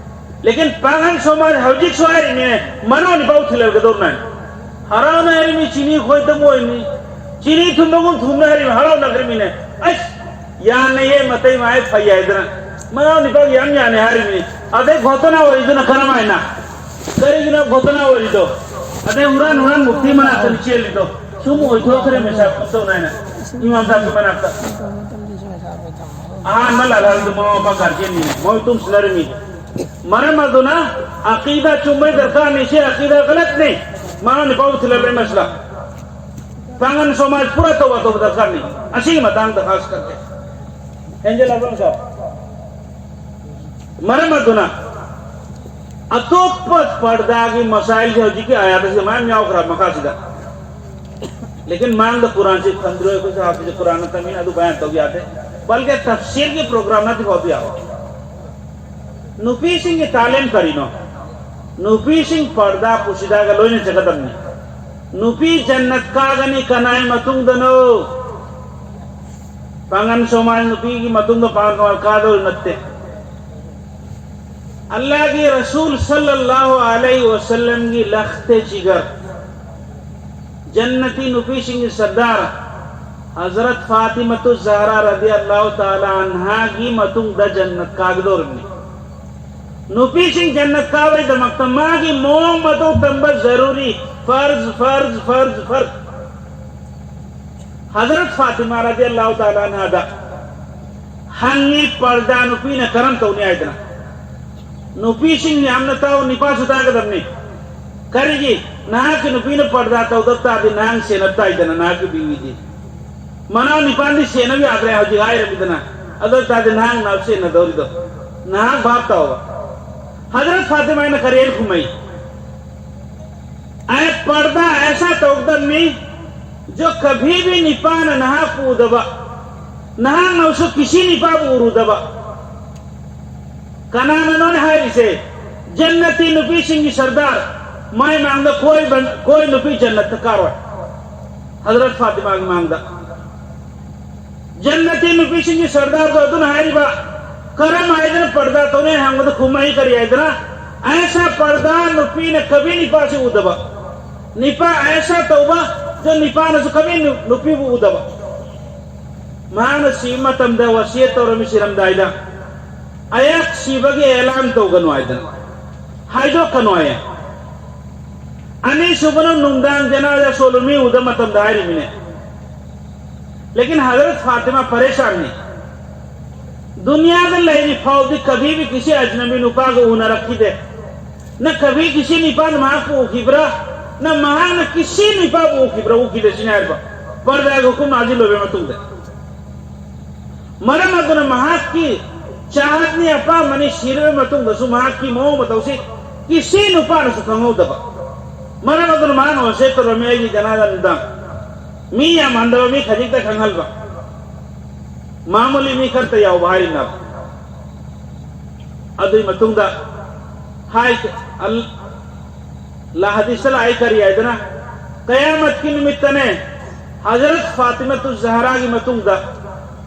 ꯂꯦꯀꯤꯟ ꯄꯥꯡꯒꯜ ꯁꯃꯥꯖ ꯍꯧꯖꯤꯛꯁꯨ ꯍꯥꯏꯔꯤꯅꯦ, ꯃꯅꯥꯎ ꯅꯤꯄꯥꯕꯨ ꯊꯤꯜꯍꯜꯒꯗꯧꯔꯤꯅꯦ꯫ ꯍꯔꯥꯎꯅ ꯍꯥꯏꯔꯤꯃꯤ, ꯆꯤꯅꯤ ꯈꯣꯏꯗ ꯃꯣꯏꯅꯤ, ꯆꯤꯅꯤ ꯊꯨꯝꯕꯒꯨꯝ ꯊꯨꯝꯅ ꯍꯥꯏꯔꯤꯃꯤ, ꯍꯔꯥꯎꯅꯈ꯭ꯔꯤꯃꯤꯅꯦ꯫ ꯑꯁ, ꯌꯥꯅꯩꯌꯦ, ꯃꯇꯩ ꯃꯥꯏ ꯐꯩ ꯍꯥꯏꯗꯅ ꯃꯅꯥꯎ ꯅꯤꯄꯥꯒꯤ ꯌꯥꯝ ꯌꯥꯅꯤ ꯍꯥꯏꯔꯤꯃꯤ꯫ ꯑꯗꯩ ꯘꯣꯇꯅꯥ ꯑꯣꯏꯔꯤꯗꯨꯅ ꯀꯔꯝꯍꯥꯏꯅ? ꯀꯔꯤꯒꯤꯅꯣ ꯘꯣꯇꯅꯥ ꯑꯣꯏꯔꯤꯗꯣ? ꯑꯗꯩ ꯍꯨꯔꯥꯟ ꯍꯨꯔꯥꯟ ꯃꯨꯐꯇꯤ ꯃꯅꯥꯛꯇꯅꯤ ꯆꯦꯜꯂꯤꯗꯣ꯫ ꯁꯨꯝ ꯑꯣꯏꯊꯣꯛꯈ꯭ꯔꯦ ꯃꯦꯁꯥ ꯇꯧꯅ ꯍꯥꯏꯅ ꯏꯃꯥꯝ ꯁꯥꯍꯕꯀꯤ ꯃꯅꯥꯛꯇ꯫ ꯑꯍꯥꯟꯕ ꯂꯥꯜꯍꯜꯗꯨ ꯃꯃꯥ ꯃꯄꯥ ꯒꯥꯔꯖꯤꯌꯟꯅꯤꯅꯦ, ꯃꯣꯏ ꯇꯨꯝꯁꯤꯟꯅꯔꯝꯃꯤ꯫ ꯃꯔꯝ ꯑꯗꯨꯅ ꯑꯀꯤꯗꯥ ꯆꯨꯝꯕꯩ ꯗꯔꯀꯥꯔꯅꯤ, ꯁꯤ ꯑꯀꯤꯗꯥ ꯒꯂꯠꯅꯤ꯫ ꯃꯥꯅ ꯅꯤꯄꯥꯕꯨ ꯊꯤꯜꯍꯜꯂꯦ ꯃꯁꯂꯥ꯫ ꯄꯥꯡꯒꯟ ꯁꯃꯥꯖ ꯄꯨꯔꯥ ꯇꯧꯕ ꯇꯧꯕ ꯗꯔꯀꯥꯔꯅꯤ꯫ ꯑꯁꯤꯒꯤ ꯃꯇꯥꯡꯗ ꯈꯥꯁ ꯀꯔꯀꯦ꯫ ꯑꯦꯟꯖꯦꯜ ꯑꯕ꯭ꯔꯥꯝ ꯁꯥꯕ꯫ ꯃꯔꯝ ꯑꯗꯨꯅ ꯑꯇꯣꯞꯄ ꯄꯔꯗꯥꯒꯤ ꯃꯁꯥꯏꯜꯁꯦ ꯍꯧꯖꯤꯛꯀꯤ ꯑꯥꯌꯥꯠ ꯑꯁꯤꯗ ꯃꯌꯥꯝ ꯌꯥꯎꯈ꯭ꯔꯕ ꯃꯈꯥꯁꯤꯗ꯫ ꯂꯦꯀꯤꯟ ꯃꯥꯡꯗ ꯀꯨꯔꯥꯟꯁꯤ ꯊꯝꯗ꯭ꯔꯣꯏ, ꯑꯩꯈꯣꯏꯁꯨ ꯍꯥꯐꯤꯖ ꯀꯨꯔꯥꯟ ꯅꯠꯇꯕꯅꯤꯅ ꯑꯗꯨ ꯕꯌꯥꯟ ꯇꯧ ꯌꯥꯗꯦ꯫ ꯕꯜꯀꯦ ꯇꯐꯁꯤꯔꯒꯤ ꯄ꯭ꯔꯣꯒ꯭ꯔꯥꯝ ꯅꯠꯇꯦ ꯐꯥꯎꯗꯤ ꯌꯥꯎ꯫ ꯅꯨꯄꯤꯁꯤꯡꯒꯤ ꯇꯥꯂꯦꯟ ꯀꯔꯤꯅꯣ? ꯅꯨꯄꯤꯁꯤꯡ ꯄꯔꯗꯥ ꯄꯨꯁꯤꯗꯥꯒ ꯂꯣꯏꯅ ꯆꯠꯀꯗꯕꯅꯤ꯫ ꯅꯨꯄꯤ ꯖꯟꯅꯠ ꯀꯥꯒꯅꯤ ꯀꯅꯥꯏ ꯃꯇꯨꯡꯗꯅꯣ? ꯄꯥꯉꯟ ꯁꯣꯃꯥꯏ ꯅꯨꯄꯤꯒꯤ ꯃꯇꯨꯡꯗ ꯄꯥꯉꯟ ꯁꯣꯃꯥꯏ ꯀꯥꯗꯧ ꯅꯠꯇꯦ꯫ ꯑꯜꯂꯥꯍꯒꯤ ꯔꯁꯨꯜ ꯁꯜꯂꯜꯂꯥꯍꯨ ꯑꯂꯩꯍꯤ ꯋꯁꯜꯂꯝꯒꯤ ꯂꯈꯇꯦ ꯖꯤꯒꯔ, ꯖꯟꯅꯇꯤ ꯅꯨꯄꯤꯁꯤꯡꯒꯤ ꯁꯔꯗꯥꯔ ꯍꯖꯔꯠ ꯐꯥꯇꯤꯃꯇꯨ ꯖꯍꯔꯥ ꯔꯗꯤꯌꯜꯂꯥꯍꯨ ꯇꯥꯂꯥ ꯑꯟꯍꯥꯒꯤ ꯃꯇꯨꯡꯗ ꯖꯟꯅꯠ ꯀꯥꯒꯗꯧꯔꯤꯕꯅꯤ꯫ ꯅꯨꯄꯤꯁꯤꯡ ꯖꯟꯅꯠ ꯀꯥꯕꯒꯤꯗꯃꯛꯇ ꯃꯥꯒꯤ ꯃꯑꯣꯡ ꯃꯇꯧ ꯇꯝꯕ ꯖꯔꯨꯔꯤ, ꯐꯔꯖ, ꯐꯔꯖ, ꯐꯔꯖ, ꯐꯔꯖ꯫ ꯍꯖꯔꯠ ꯐꯥꯇꯤꯃꯥ ꯔꯗꯤꯌꯜꯂꯥꯍꯨ ꯇꯥꯂꯥ ꯑꯟꯍꯥꯗ ꯍꯪꯉꯤ, ꯄꯔꯗꯥ ꯅꯨꯄꯤꯅ ꯀꯔꯝ ꯇꯧꯅꯤ ꯍꯥꯏꯗꯅ꯫ ꯅꯨꯄꯤꯁꯤꯡ ꯌꯥꯝꯅ ꯇꯥꯎ, ꯅꯤꯄꯥꯁꯨ ꯇꯥꯒꯗꯕꯅꯤ꯫ ꯀꯔꯤꯒꯤ? ꯅꯍꯥꯛꯀꯤ ꯅꯨꯄꯤꯅ ꯄꯔꯗꯥ ꯇꯧꯗꯕ ꯇꯥꯔꯗꯤ ꯅꯍꯥꯛ ꯁꯦꯟꯅꯕ ꯇꯥꯏꯗꯅ, ꯅꯍꯥꯛꯀꯤ ꯕꯤꯋꯤꯗꯤ꯫ ꯃꯅꯥꯎ ꯅꯤꯄꯥꯟꯗꯤ ꯁꯦꯟꯅꯕ ꯌꯥꯗ꯭ꯔꯦ ꯍꯧꯖꯤꯛ ꯍꯥꯏꯔꯕꯤꯗꯅ꯫ ꯑꯗꯨ ꯑꯣꯏ ꯇꯥꯔꯗꯤ ꯅꯍꯥꯛ ꯅꯍꯥꯛ ꯁꯦꯟꯅꯗꯧꯔꯤꯗꯣ꯫ ꯅꯍꯥꯛ ꯚꯥꯞ ꯇꯧꯕ꯫ ꯍꯖꯔꯠ ꯐꯥꯇꯤꯃꯥꯅ ꯀꯔꯦꯟ ꯈꯨꯝꯃꯩ? ꯑꯦ ꯄꯔꯗꯥ ꯑꯦꯁꯥ ꯇꯧꯗꯕꯅꯤ, ꯖꯣ ꯀꯚꯤ ꯚꯤ ꯅꯤꯄꯥꯅ ꯅꯍꯥꯛ ꯎꯗꯕ, ꯅꯍꯥꯛꯅꯁꯨ ꯀꯤꯁꯤ ꯅꯤꯄꯥꯕꯨ ꯎꯔꯨꯗꯕ꯫ ꯀꯅꯥꯅꯅꯣꯅꯦ ꯍꯥꯏꯔꯤꯁꯦ? ꯖꯟꯅꯇꯤ ꯅꯨꯄꯤꯁꯤꯡꯒꯤ ꯁꯔꯗꯥꯔ꯫ ꯃꯥꯏ ꯃꯥꯡꯗ ꯀꯣꯏ ꯕꯟ-, ꯀꯣꯏ ꯅꯨꯄꯤ ꯖꯟꯅꯠꯇ ꯀꯥꯔꯣꯏ꯫ ꯍꯖꯔꯠ ꯐꯥꯇꯤꯃꯥꯒꯤ ꯃꯥꯡꯗ꯫ ꯖꯟꯅꯇꯤ ꯅꯨꯄꯤꯁꯤꯡꯒꯤ ꯁꯔꯗꯥꯔꯗꯣ ꯑꯗꯨꯅ ꯍꯥꯏꯔꯤꯕ, ꯀꯔꯝ ꯍꯥꯏꯗꯅ ꯄꯔꯗꯥ ꯇꯧꯅꯤ ꯍꯪꯕꯗ ꯈꯨꯝꯃꯛꯏ ꯀꯔꯤ ꯍꯥꯏꯗꯅ? ꯑꯩꯁꯥ ꯄꯔꯗꯥ ꯅꯨꯄꯤꯅ ꯀꯕꯤ ꯅꯤꯄꯥꯁꯤ ꯎꯗꯕ꯫ ꯅꯤꯄꯥ ꯑꯩꯁꯥ ꯇꯧꯕ, ꯖꯣ ꯅꯤꯄꯥꯅꯁꯨ ꯀꯕꯤ ꯅꯨ-, ꯅꯨꯄꯤꯕꯨ ꯎꯗꯕ꯫ ꯃꯍꯥꯛꯅ ꯁꯤꯕ ꯃꯇꯝꯗ ꯋꯥꯁꯤꯌꯠ ꯇꯧꯔꯝꯃꯤ ꯁꯤꯔꯝꯗꯥꯏꯗ, ꯑꯩꯍꯥꯛ ꯁꯤꯕꯒꯤ ꯑꯦꯂꯥꯟ ꯇꯧꯒꯅꯨ ꯍꯥꯏꯗꯅ, ꯍꯥꯏꯗꯣꯛꯀꯅꯨ ꯍꯥꯏꯌꯦ꯫ ꯑꯅꯤꯁꯨꯕꯅ ꯅꯨꯡꯗꯥꯡ ꯖꯅꯥꯖꯥ ꯁꯣꯜꯂꯨ ꯃꯤ ꯎꯗꯕ ꯃꯇꯝꯗ ꯍꯥꯏꯔꯤꯕꯅꯦ꯫ ꯂꯦꯀꯤꯟ ꯍꯖꯔꯠ ꯐꯥꯇꯤꯃꯥ ꯄꯔꯦꯁꯥꯟꯅꯤ꯫ ꯗꯨꯅꯤꯌꯥꯗ ꯂꯩꯔꯤ ꯐꯥꯎꯗꯤ ꯀꯕꯤ ꯚꯤ ꯀꯤꯁꯤ ꯑꯖꯅꯕꯤ ꯅꯨꯄꯥꯒ ꯎꯅꯔꯛꯈꯤꯗꯦ꯫ ꯅ ꯀꯕꯤ ꯚꯤ ꯀꯤꯁꯤ ꯅꯤꯄꯥꯅ ꯃꯍꯥꯛꯄꯨ ꯎꯈꯤꯕ꯭ꯔꯥ? ꯅ ꯃꯍꯥꯛꯅ ꯀꯤꯁꯤ ꯅꯤꯄꯥꯕꯨ ꯎꯈꯤꯕ꯭ꯔꯥ? ꯎꯈꯤꯗꯦ ꯁꯤꯅꯤ ꯍꯥꯏꯔꯤꯕ꯫ ꯄꯔꯗꯥꯒꯤ ꯍꯨꯀꯨꯝ ꯅꯥꯖꯤꯜ ꯑꯣꯏꯕ ꯃꯇꯨꯡꯗ꯫ ꯃꯔꯝ ꯑꯗꯨꯅ ꯃꯍꯥꯛꯀꯤ ꯆꯥꯍꯠꯅꯤ, ꯑꯄꯥꯝꯕꯅꯤ, ꯁꯤꯔꯕ ꯃꯇꯨꯡꯗꯁꯨ ꯃꯍꯥꯛꯀꯤ ꯃꯑꯣꯡ ꯃꯇꯧꯁꯤ ꯀꯤꯁꯤ ꯅꯨꯄꯥꯅꯁꯨ ꯈꯪꯍꯧꯗꯕ꯫ ꯃꯔꯝ ꯑꯗꯨꯅ ꯃꯍꯥꯛꯅ ꯋꯥꯆꯦꯞ ꯇꯧꯔꯝꯃꯤ, "ꯑꯩꯒꯤ ꯖꯅꯥꯖꯥ ꯅꯨꯡꯗꯥꯡ ꯃꯤ ꯌꯥꯝ ꯍꯟꯗꯕ, ꯃꯤ ꯈꯖꯤꯛꯇ ꯈꯪꯍꯟꯕ, ꯃꯥꯃꯨꯂꯤ ꯃꯤ ꯈꯔꯇ ꯌꯥꯎꯕ" ꯍꯥꯏꯔꯤꯅ꯫ ꯑꯗꯨꯒꯤ ꯃꯇꯨꯡꯗ ꯍꯥꯏ, ꯑꯜ-, ꯂꯥ ꯍꯗꯤꯁꯇ ꯂꯥꯛꯏ ꯀꯔꯤ ꯍꯥꯏꯗꯅ, ꯀꯌꯥꯃꯠꯀꯤ ꯅꯨꯃꯤꯠꯇꯅꯦ, ꯍꯖꯔꯠ ꯐꯥꯇꯤꯃꯇꯨ ꯖꯍꯔꯥꯒꯤ ꯃꯇꯨꯡꯗ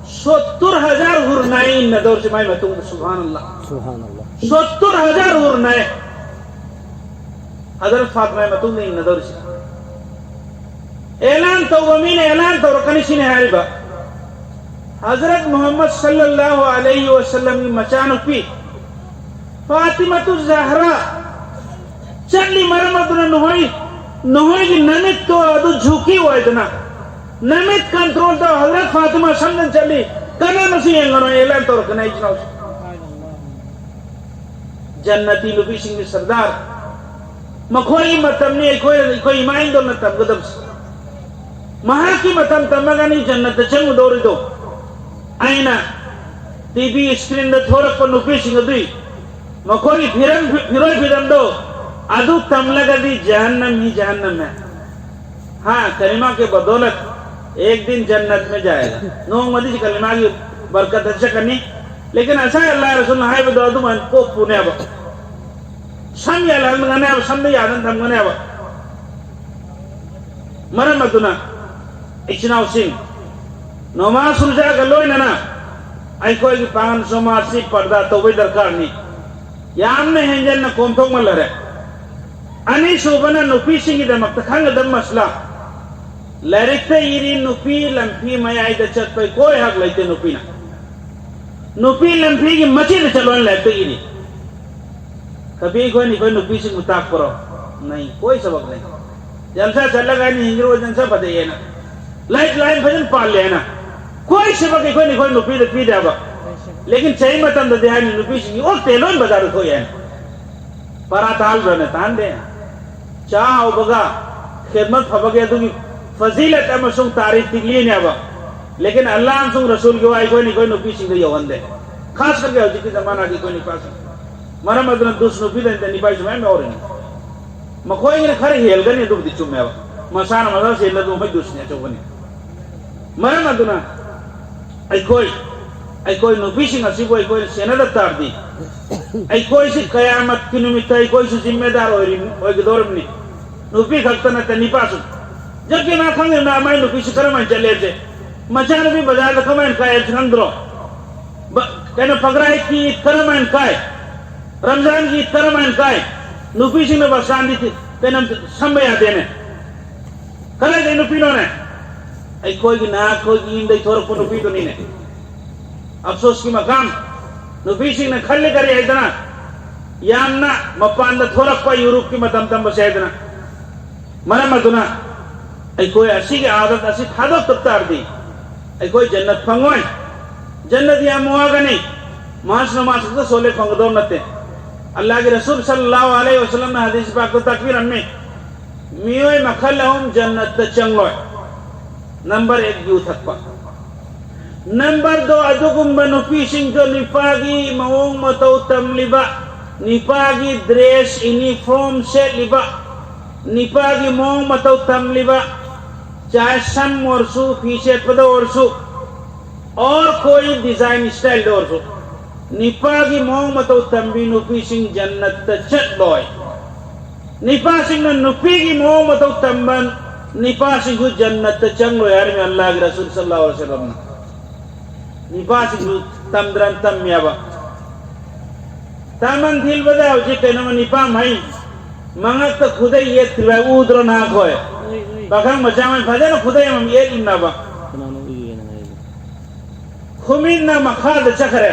ꯁꯣꯠꯇꯨꯔ ꯍꯖꯥꯔ ꯍꯨꯔꯅꯥꯏ ꯏꯟꯅꯗꯧꯔꯁꯤ ꯃꯥꯏ ꯃꯇꯨꯡꯗ꯫ ꯁꯨꯕꯍꯥꯅꯜꯂꯥ꯫ ꯁꯨꯕꯍꯥꯅꯜꯂꯥ꯫ ꯁꯣꯠꯇꯨꯔ ꯍꯖꯥꯔ ꯍꯨꯔꯅꯥꯏ ꯍꯖꯔꯠ ꯐꯥꯇꯤꯃꯥꯒꯤ ꯃꯇꯨꯡꯗ ꯏꯟꯅꯗꯧꯔꯁꯤ꯫ ꯑꯦꯂꯥꯟ ꯇꯧꯕ ꯃꯤꯅ ꯑꯦꯂꯥꯟ ꯇꯧꯔꯛꯀꯅꯤ ꯁꯤꯅꯤ ꯍꯥꯏꯔꯤꯕ꯫ ꯍꯖꯔꯠ ꯃꯨꯍꯝꯃꯗ ꯁꯜꯂꯜꯂꯥꯍꯨ ꯑꯂꯩꯍꯤ ꯋꯁꯜꯂꯝꯒꯤ ꯃꯆꯥꯅꯨꯄꯤ ꯐꯥꯇꯤꯃꯥꯇꯨ ꯖꯍꯔꯥ ꯆꯠꯂꯤ꯫ ꯃꯔꯝ ꯑꯗꯨꯅ ꯅꯈꯣꯏ, ꯅꯈꯣꯏꯒꯤ ꯅꯃꯤꯠꯇꯣ ꯑꯗꯨ ꯖꯨꯀꯤ ꯑꯣꯏꯗꯅ, ꯅꯃꯤꯠ ꯀꯟꯇ꯭ꯔꯣꯜ ꯇꯧ꯫ ꯍꯖꯔꯠ ꯐꯥꯇꯤꯃꯥ ꯁꯝꯗꯅ ꯆꯠꯂꯤ꯫ ꯀꯅꯥꯅꯁꯨ ꯌꯦꯡꯉꯔꯣꯏ, ꯑꯦꯂꯥꯟ ꯇꯧꯔꯛꯀꯅꯤ ꯑꯩ ꯏꯆꯤꯟ ꯏꯅꯥꯎꯁꯦ꯫ ꯖꯟꯅꯇꯤ ꯅꯨꯄꯤꯁꯤꯡꯒꯤ ꯁꯔꯗꯥꯔ꯫ ꯃꯈꯣꯏꯒꯤ ꯃꯇꯝꯅꯤ ꯑꯩꯈꯣꯏ, ꯑꯩꯈꯣꯏ ꯏꯃꯥ ꯏꯟꯗꯣꯜꯅ ꯇꯝꯒꯗꯕꯁꯦ꯫ ꯃꯍꯥꯛꯀꯤ ꯃꯇꯝ ꯇꯝꯃꯒꯅꯤ ꯖꯟꯅꯠꯇ ꯆꯪꯉꯨꯗꯧꯔꯤꯗꯣ꯫ ꯑꯩꯅ ꯇꯤ ꯚꯤ ꯁ꯭ꯀ꯭ꯔꯤꯟꯗ ꯊꯣꯔꯛꯄ ꯅꯨꯄꯤꯁꯤꯡ ꯑꯗꯨꯏ ꯃꯈꯣꯏꯒꯤ ꯐꯤꯔꯝ, ꯐꯤꯔꯣꯏ ꯐꯤꯔꯝꯗꯣ ꯑꯗꯨ ꯇꯝꯂꯒꯗꯤ ꯖꯍꯟꯅꯝ ꯍꯤ ꯖꯍꯟꯅꯝ ꯍꯦ꯫ हाँ, कलिमा के बदौलत एक दिन जन्नत में जाएगा। ꯅꯣꯡꯃꯗꯤ ꯁꯤ ꯀꯂꯤꯃꯥꯒꯤ ꯕꯔꯀꯠꯇ ꯆꯠꯀꯅꯤ꯫ ꯂꯦꯀꯤꯟ ꯉꯁꯥꯏ ꯑꯜꯂꯥꯍ ꯔꯁꯨꯜꯅ ꯍꯥꯏꯕꯗꯣ ꯑꯗꯨꯃꯥꯏꯅ ꯀꯣꯛꯄꯨꯅꯦꯕ꯫ ꯁꯝ ꯌꯥꯜꯍꯟꯒꯅꯦꯕ, ꯁꯝꯗ ꯌꯥꯗꯅ ꯊꯝꯒꯅꯦꯕ꯫ ꯃꯔꯝ ꯑꯗꯨꯅ ꯏꯆꯤꯟ ꯏꯅꯥꯎꯁꯤꯡ, ꯅꯃꯥꯖ ꯔꯣꯖꯥꯒ ꯂꯣꯏꯅꯅ ꯑꯩꯈꯣꯏꯒꯤ ꯄꯥꯉꯟ ꯁꯃꯥꯖꯁꯤ ꯄꯔꯗꯥ ꯇꯧꯕꯩ ꯗꯔꯀꯥꯔꯅꯤ꯫ ꯌꯥꯝꯅ ꯍꯦꯟꯖꯟꯅ ꯀꯣꯝꯊꯣꯛꯃꯜꯂꯔꯦ꯫ ꯑꯅꯤꯁꯨꯕꯅ ꯅꯨꯄꯤꯁꯤꯡꯒꯤꯗꯃꯛꯇ ꯈꯪꯒꯗꯕ ꯃꯁꯂꯥ꯫ ꯂꯥꯏꯔꯤꯛꯇ ꯏꯔꯤ ꯅꯨꯄꯤ ꯂꯝꯐꯤ ꯃꯌꯥꯏꯗ ꯆꯠꯄꯩ ꯀꯣꯏ ꯍꯛ ꯂꯩꯇꯦ ꯅꯨꯄꯤꯅ꯫ ꯅꯨꯄꯤ ꯂꯝꯐꯤꯒꯤ ꯃꯆꯤꯗ ꯆꯠꯂꯣꯅ ꯂꯥꯏꯔꯤꯛꯇ ꯏꯔꯤ꯫ ꯀꯕꯤ ꯑꯩꯈꯣꯏꯅ ꯑꯩꯈꯣꯏ ꯅꯨꯄꯤꯁꯤꯡꯕꯨ ꯇꯥꯛꯄꯔꯣ? ꯅꯩ, ꯀꯣꯏ ꯁꯕꯛ ꯅꯩ꯫ ꯖꯜꯁꯥ ꯆꯠꯂꯒ ꯑꯩꯅ ꯍꯤꯡꯈ꯭ꯔꯣ ꯖꯜꯁꯥ ꯐꯖꯩ ꯍꯥꯏꯅ꯫ ꯂꯥꯏꯔꯤꯛ ꯂꯥꯏꯟ ꯐꯖꯅ ꯄꯥꯜꯂꯦ ꯍꯥꯏꯅ꯫ ꯀꯣꯏ ꯁꯕꯛ ꯑꯩꯈꯣꯏꯅ ꯑꯩꯈꯣꯏ ꯅꯨꯄꯤꯗ ꯄꯤꯗꯦ ꯍꯥꯏꯕ꯫ ꯂꯦꯀꯤꯟ ꯆꯍꯤ ꯃꯇꯝꯗꯗꯤ ꯍꯥꯏꯅꯤ ꯅꯨꯄꯤꯁꯤꯡꯒꯤ ꯑꯣꯛꯇꯦ ꯂꯣꯏ ꯕꯖꯥꯔꯗ ꯊꯣꯛꯑꯦ ꯍꯥꯏꯅ꯫ ꯄꯔꯥ ꯇꯥꯍꯜꯕ꯭ꯔꯅꯦ? ꯇꯥꯍꯟꯗꯦ꯫ ꯆꯥ ꯍꯥꯎꯕꯒ ꯈꯦꯗꯃꯠ ꯐꯕꯒꯤ ꯑꯗꯨꯒꯤ ꯐꯖꯤꯂꯠ ꯑꯃꯁꯨꯡ ꯇꯥꯔꯤꯐ ꯄꯤꯛꯂꯤꯅꯦꯕ꯫ ꯂꯦꯀꯤꯟ ꯑꯜꯂꯥꯍ ꯑꯃꯁꯨꯡ ꯔꯁꯨꯜꯒꯤ ꯋꯥ ꯑꯩꯈꯣꯏꯅ ꯑꯩꯈꯣꯏ ꯅꯨꯄꯤꯁꯤꯡꯗ ꯌꯧꯍꯟꯗꯦ꯫ ꯈꯥꯁ ꯀꯔꯀꯦ ꯍꯧꯖꯤꯛꯀꯤ ꯖꯃꯥꯅꯥꯒꯤ ꯑꯩꯈꯣꯏ ꯅꯨꯄꯥꯁꯤꯡ꯫ ꯃꯔꯝ ꯑꯗꯨꯅ ꯗꯨꯁ ꯅꯨꯄꯤꯗ ꯅꯠꯇꯦ, ꯅꯤꯄꯥꯁꯨ ꯃꯌꯥꯝ ꯌꯥꯎꯔꯤꯅꯤ꯫ ꯃꯈꯣꯏꯒꯤꯅ ꯈꯔ ꯍꯦꯜꯒꯅꯤ, ꯑꯗꯨꯕꯨꯗꯤ ꯆꯨꯝꯃꯦꯕ꯫ ꯃꯁꯥꯅ ꯃꯁꯥ ꯁꯦꯟꯅꯗꯨ ꯃꯣꯏ ꯗꯨꯁꯅꯤ ꯑꯆꯧꯕꯅꯤ꯫ ꯃꯔꯝ ꯑꯗꯨꯅ ꯑꯩꯈꯣꯏ, ꯑꯩꯈꯣꯏ ꯅꯨꯄꯤꯁꯤꯡ ꯑꯁꯤꯕꯨ ꯑꯩꯈꯣꯏꯅ ꯁꯦꯟꯅꯗ ꯇꯥꯔꯗꯤ, ꯑꯩꯈꯣꯏꯁꯤ ꯀꯌꯥꯃꯠꯀꯤ ꯅꯨꯃꯤꯠꯇ ꯑꯩꯈꯣꯏꯁꯨ ꯖꯤꯝꯃꯦꯗꯥꯔ ꯑꯣꯏꯔꯤ-, ꯑꯣꯏꯒꯗꯧꯔꯤꯕꯅꯤ꯫ ꯅꯨꯄꯤ ꯈꯛꯇ ꯅꯠꯇꯦ, ꯅꯨꯄꯥꯁꯨ꯫ ꯖꯛꯀꯤꯅ ꯈꯪꯉꯤꯕꯅ ꯃꯥꯏ ꯅꯨꯄꯤꯁꯤ ꯀꯔꯝꯍꯥꯏꯅ ꯆꯠꯂꯦꯁꯦ꯫ ꯃꯆꯥꯅꯨꯄꯤ ꯕꯖꯥꯔꯗ ꯀꯃꯥꯏꯅ ꯀꯥꯏ ꯍꯥꯏꯕꯁꯤ ꯈꯪꯗ꯭ꯔꯣ? ꯕ-, ꯀꯩꯅꯣ, ꯐꯒ꯭ꯔꯥꯏꯒꯤ ꯏꯗ ꯀꯔꯝꯍꯥꯏꯅ ꯀꯥꯏ? ꯔꯝꯖꯥꯟꯒꯤ ꯏꯗ ꯀꯔꯝꯍꯥꯏꯅ ꯀꯥꯏ? ꯅꯨꯄꯤꯁꯤꯡꯅ ꯕꯁꯥꯟꯗꯤ ꯊꯤ-, ꯀꯩꯅꯣ, ꯁꯝꯕ ꯌꯥꯗꯦꯅꯦ꯫ ꯀꯗꯥꯏꯗꯩ ꯅꯨꯄꯤꯅꯣꯅꯦ? ꯑꯩꯈꯣꯏꯒꯤ ꯅꯍꯥ, ꯑꯩꯈꯣꯏꯒꯤ ꯌꯨꯝꯗꯩ ꯊꯣꯔꯛꯄ ꯅꯨꯄꯤꯗꯨꯅꯤꯅꯦ꯫ ꯑꯐꯁꯣꯁꯀꯤ ꯃꯀꯥꯝ, ꯅꯨꯄꯤꯁꯤꯡꯅ ꯈꯜꯂꯤ ꯀꯔꯤ ꯍꯥꯏꯗꯅ, ꯌꯥꯝꯅ ꯃꯄꯥꯟꯗ ꯊꯣꯔꯛꯄ ꯌꯨꯔꯨꯞꯀꯤ ꯃꯇꯝ ꯇꯝꯕꯁꯦ ꯍꯥꯏꯗꯅ꯫ ꯃꯔꯝ ꯑꯗꯨꯅ ꯑꯩꯈꯣꯏ ꯑꯁꯤꯒꯤ ꯑꯥꯗꯠ ꯑꯁꯤ ꯊꯥꯗꯣꯛꯇꯕ ꯇꯥꯔꯗꯤ, ꯑꯩꯈꯣꯏ ꯖꯟꯅꯠ ꯐꯪꯉꯣꯏ꯫ ꯖꯟꯅꯠ ꯌꯥꯝ ꯋꯥꯒꯅꯤ꯫ ꯃꯥꯁ ꯅꯃꯥꯖ ꯈꯛꯇ ꯁꯣꯜꯂꯦ ꯐꯪꯒꯗꯧ ꯅꯠꯇꯦ꯫ ꯑꯜꯂꯥꯍꯒꯤ ꯔꯁꯨꯜ ꯁꯜꯂꯜꯂꯥꯍꯨ ꯑꯂꯩꯍꯤ ꯋꯁꯜꯂꯝꯅ ꯍꯗꯤꯁ ꯄꯥꯛꯇ ꯇꯥꯛꯄꯤꯔꯝꯃꯤ, ꯃꯤꯑꯣꯏ ꯃꯈꯜ ꯑꯍꯨꯝ ꯖꯟꯅꯠꯇ ꯆꯪꯂꯣꯏ꯫ ꯅꯝꯕꯔ ꯑꯦꯛ, ꯌꯨ ꯊꯛꯄ꯫ ꯅꯝꯕꯔ ꯗꯣ, ꯑꯗꯨꯒꯨꯝꯕ ꯅꯨꯄꯤꯁꯤꯡꯗꯣ ꯅꯤꯄꯥꯒꯤ ꯃꯑꯣꯡ ꯃꯇꯧ ꯇꯝꯂꯤꯕ, ꯅꯤꯄꯥꯒꯤ ꯗ꯭ꯔꯦꯁ ꯌꯨꯅꯤꯐꯣꯔꯝ ꯁꯦꯠꯂꯤꯕ, ꯅꯤꯄꯥꯒꯤ ꯃꯑꯣꯡ ꯃꯇꯧ ꯇꯝꯂꯤꯕ, ꯆꯥꯍꯦ ꯁꯝ ꯑꯣꯏꯔꯁꯨ, ꯐꯤ ꯁꯦꯠꯄꯗ ꯑꯣꯏꯔꯁꯨ, ꯑꯣꯔ ꯀꯣꯏ ꯗꯤꯖꯥꯏꯟ ꯁ꯭ꯇꯥꯏꯜꯗ ꯑꯣꯏꯔꯁꯨ, ꯅꯤꯄꯥꯒꯤ ꯃꯑꯣꯡ ꯃꯇꯧ ꯇꯝꯕꯤ ꯅꯨꯄꯤꯁꯤꯡ ꯖꯟꯅꯠꯇ ꯆꯠꯂꯣꯏ꯫ ꯅꯤꯄꯥꯁꯤꯡꯅ ꯅꯨꯄꯤꯒꯤ ꯃꯑꯣꯡ ꯃꯇꯧ ꯇꯝꯕ ꯅꯤꯄꯥꯁꯤꯡꯁꯨ ꯖꯟꯅꯠꯇ ꯆꯪꯂꯣꯏ ꯍꯥꯏꯔꯤꯕꯅꯤ ꯑꯜꯂꯥꯍꯒꯤ ꯔꯁꯨꯜ ꯁꯜꯂꯜꯂꯥꯍꯨ ꯑꯂꯩꯍꯤ ꯋꯁꯜꯂꯝꯅ꯫ ꯅꯤꯄꯥꯁꯤꯡꯁꯨ ꯇꯝꯗ꯭ꯔꯅ ꯇꯝꯃꯦꯕ꯫ ꯇꯥꯃꯟ ꯊꯤꯜꯕꯗ ꯍꯧꯖꯤꯛ ꯀꯩꯅꯣꯃ ꯅꯤꯄꯥ ꯃꯍꯩ ꯃꯉꯛꯇ ꯈꯨꯗꯩ ꯌꯦꯠꯇ꯭ꯔꯤꯕ ꯎꯗ꯭ꯔꯣ ꯅꯍꯥꯈꯣꯏ? ꯄꯥꯈꯪ ꯃꯆꯥ ꯃꯍꯩ ꯐꯖꯅ ꯈꯨꯗꯩ ꯑꯃꯃꯝ ꯌꯦꯠꯂꯤꯅꯕ꯫ ꯀꯅꯥꯅꯣ ꯎꯏꯌꯦꯅ ꯍꯥꯏꯗꯣ? ꯈꯨꯃꯤꯠꯅ ꯃꯈꯥꯗ ꯆꯠꯈ꯭ꯔꯦ꯫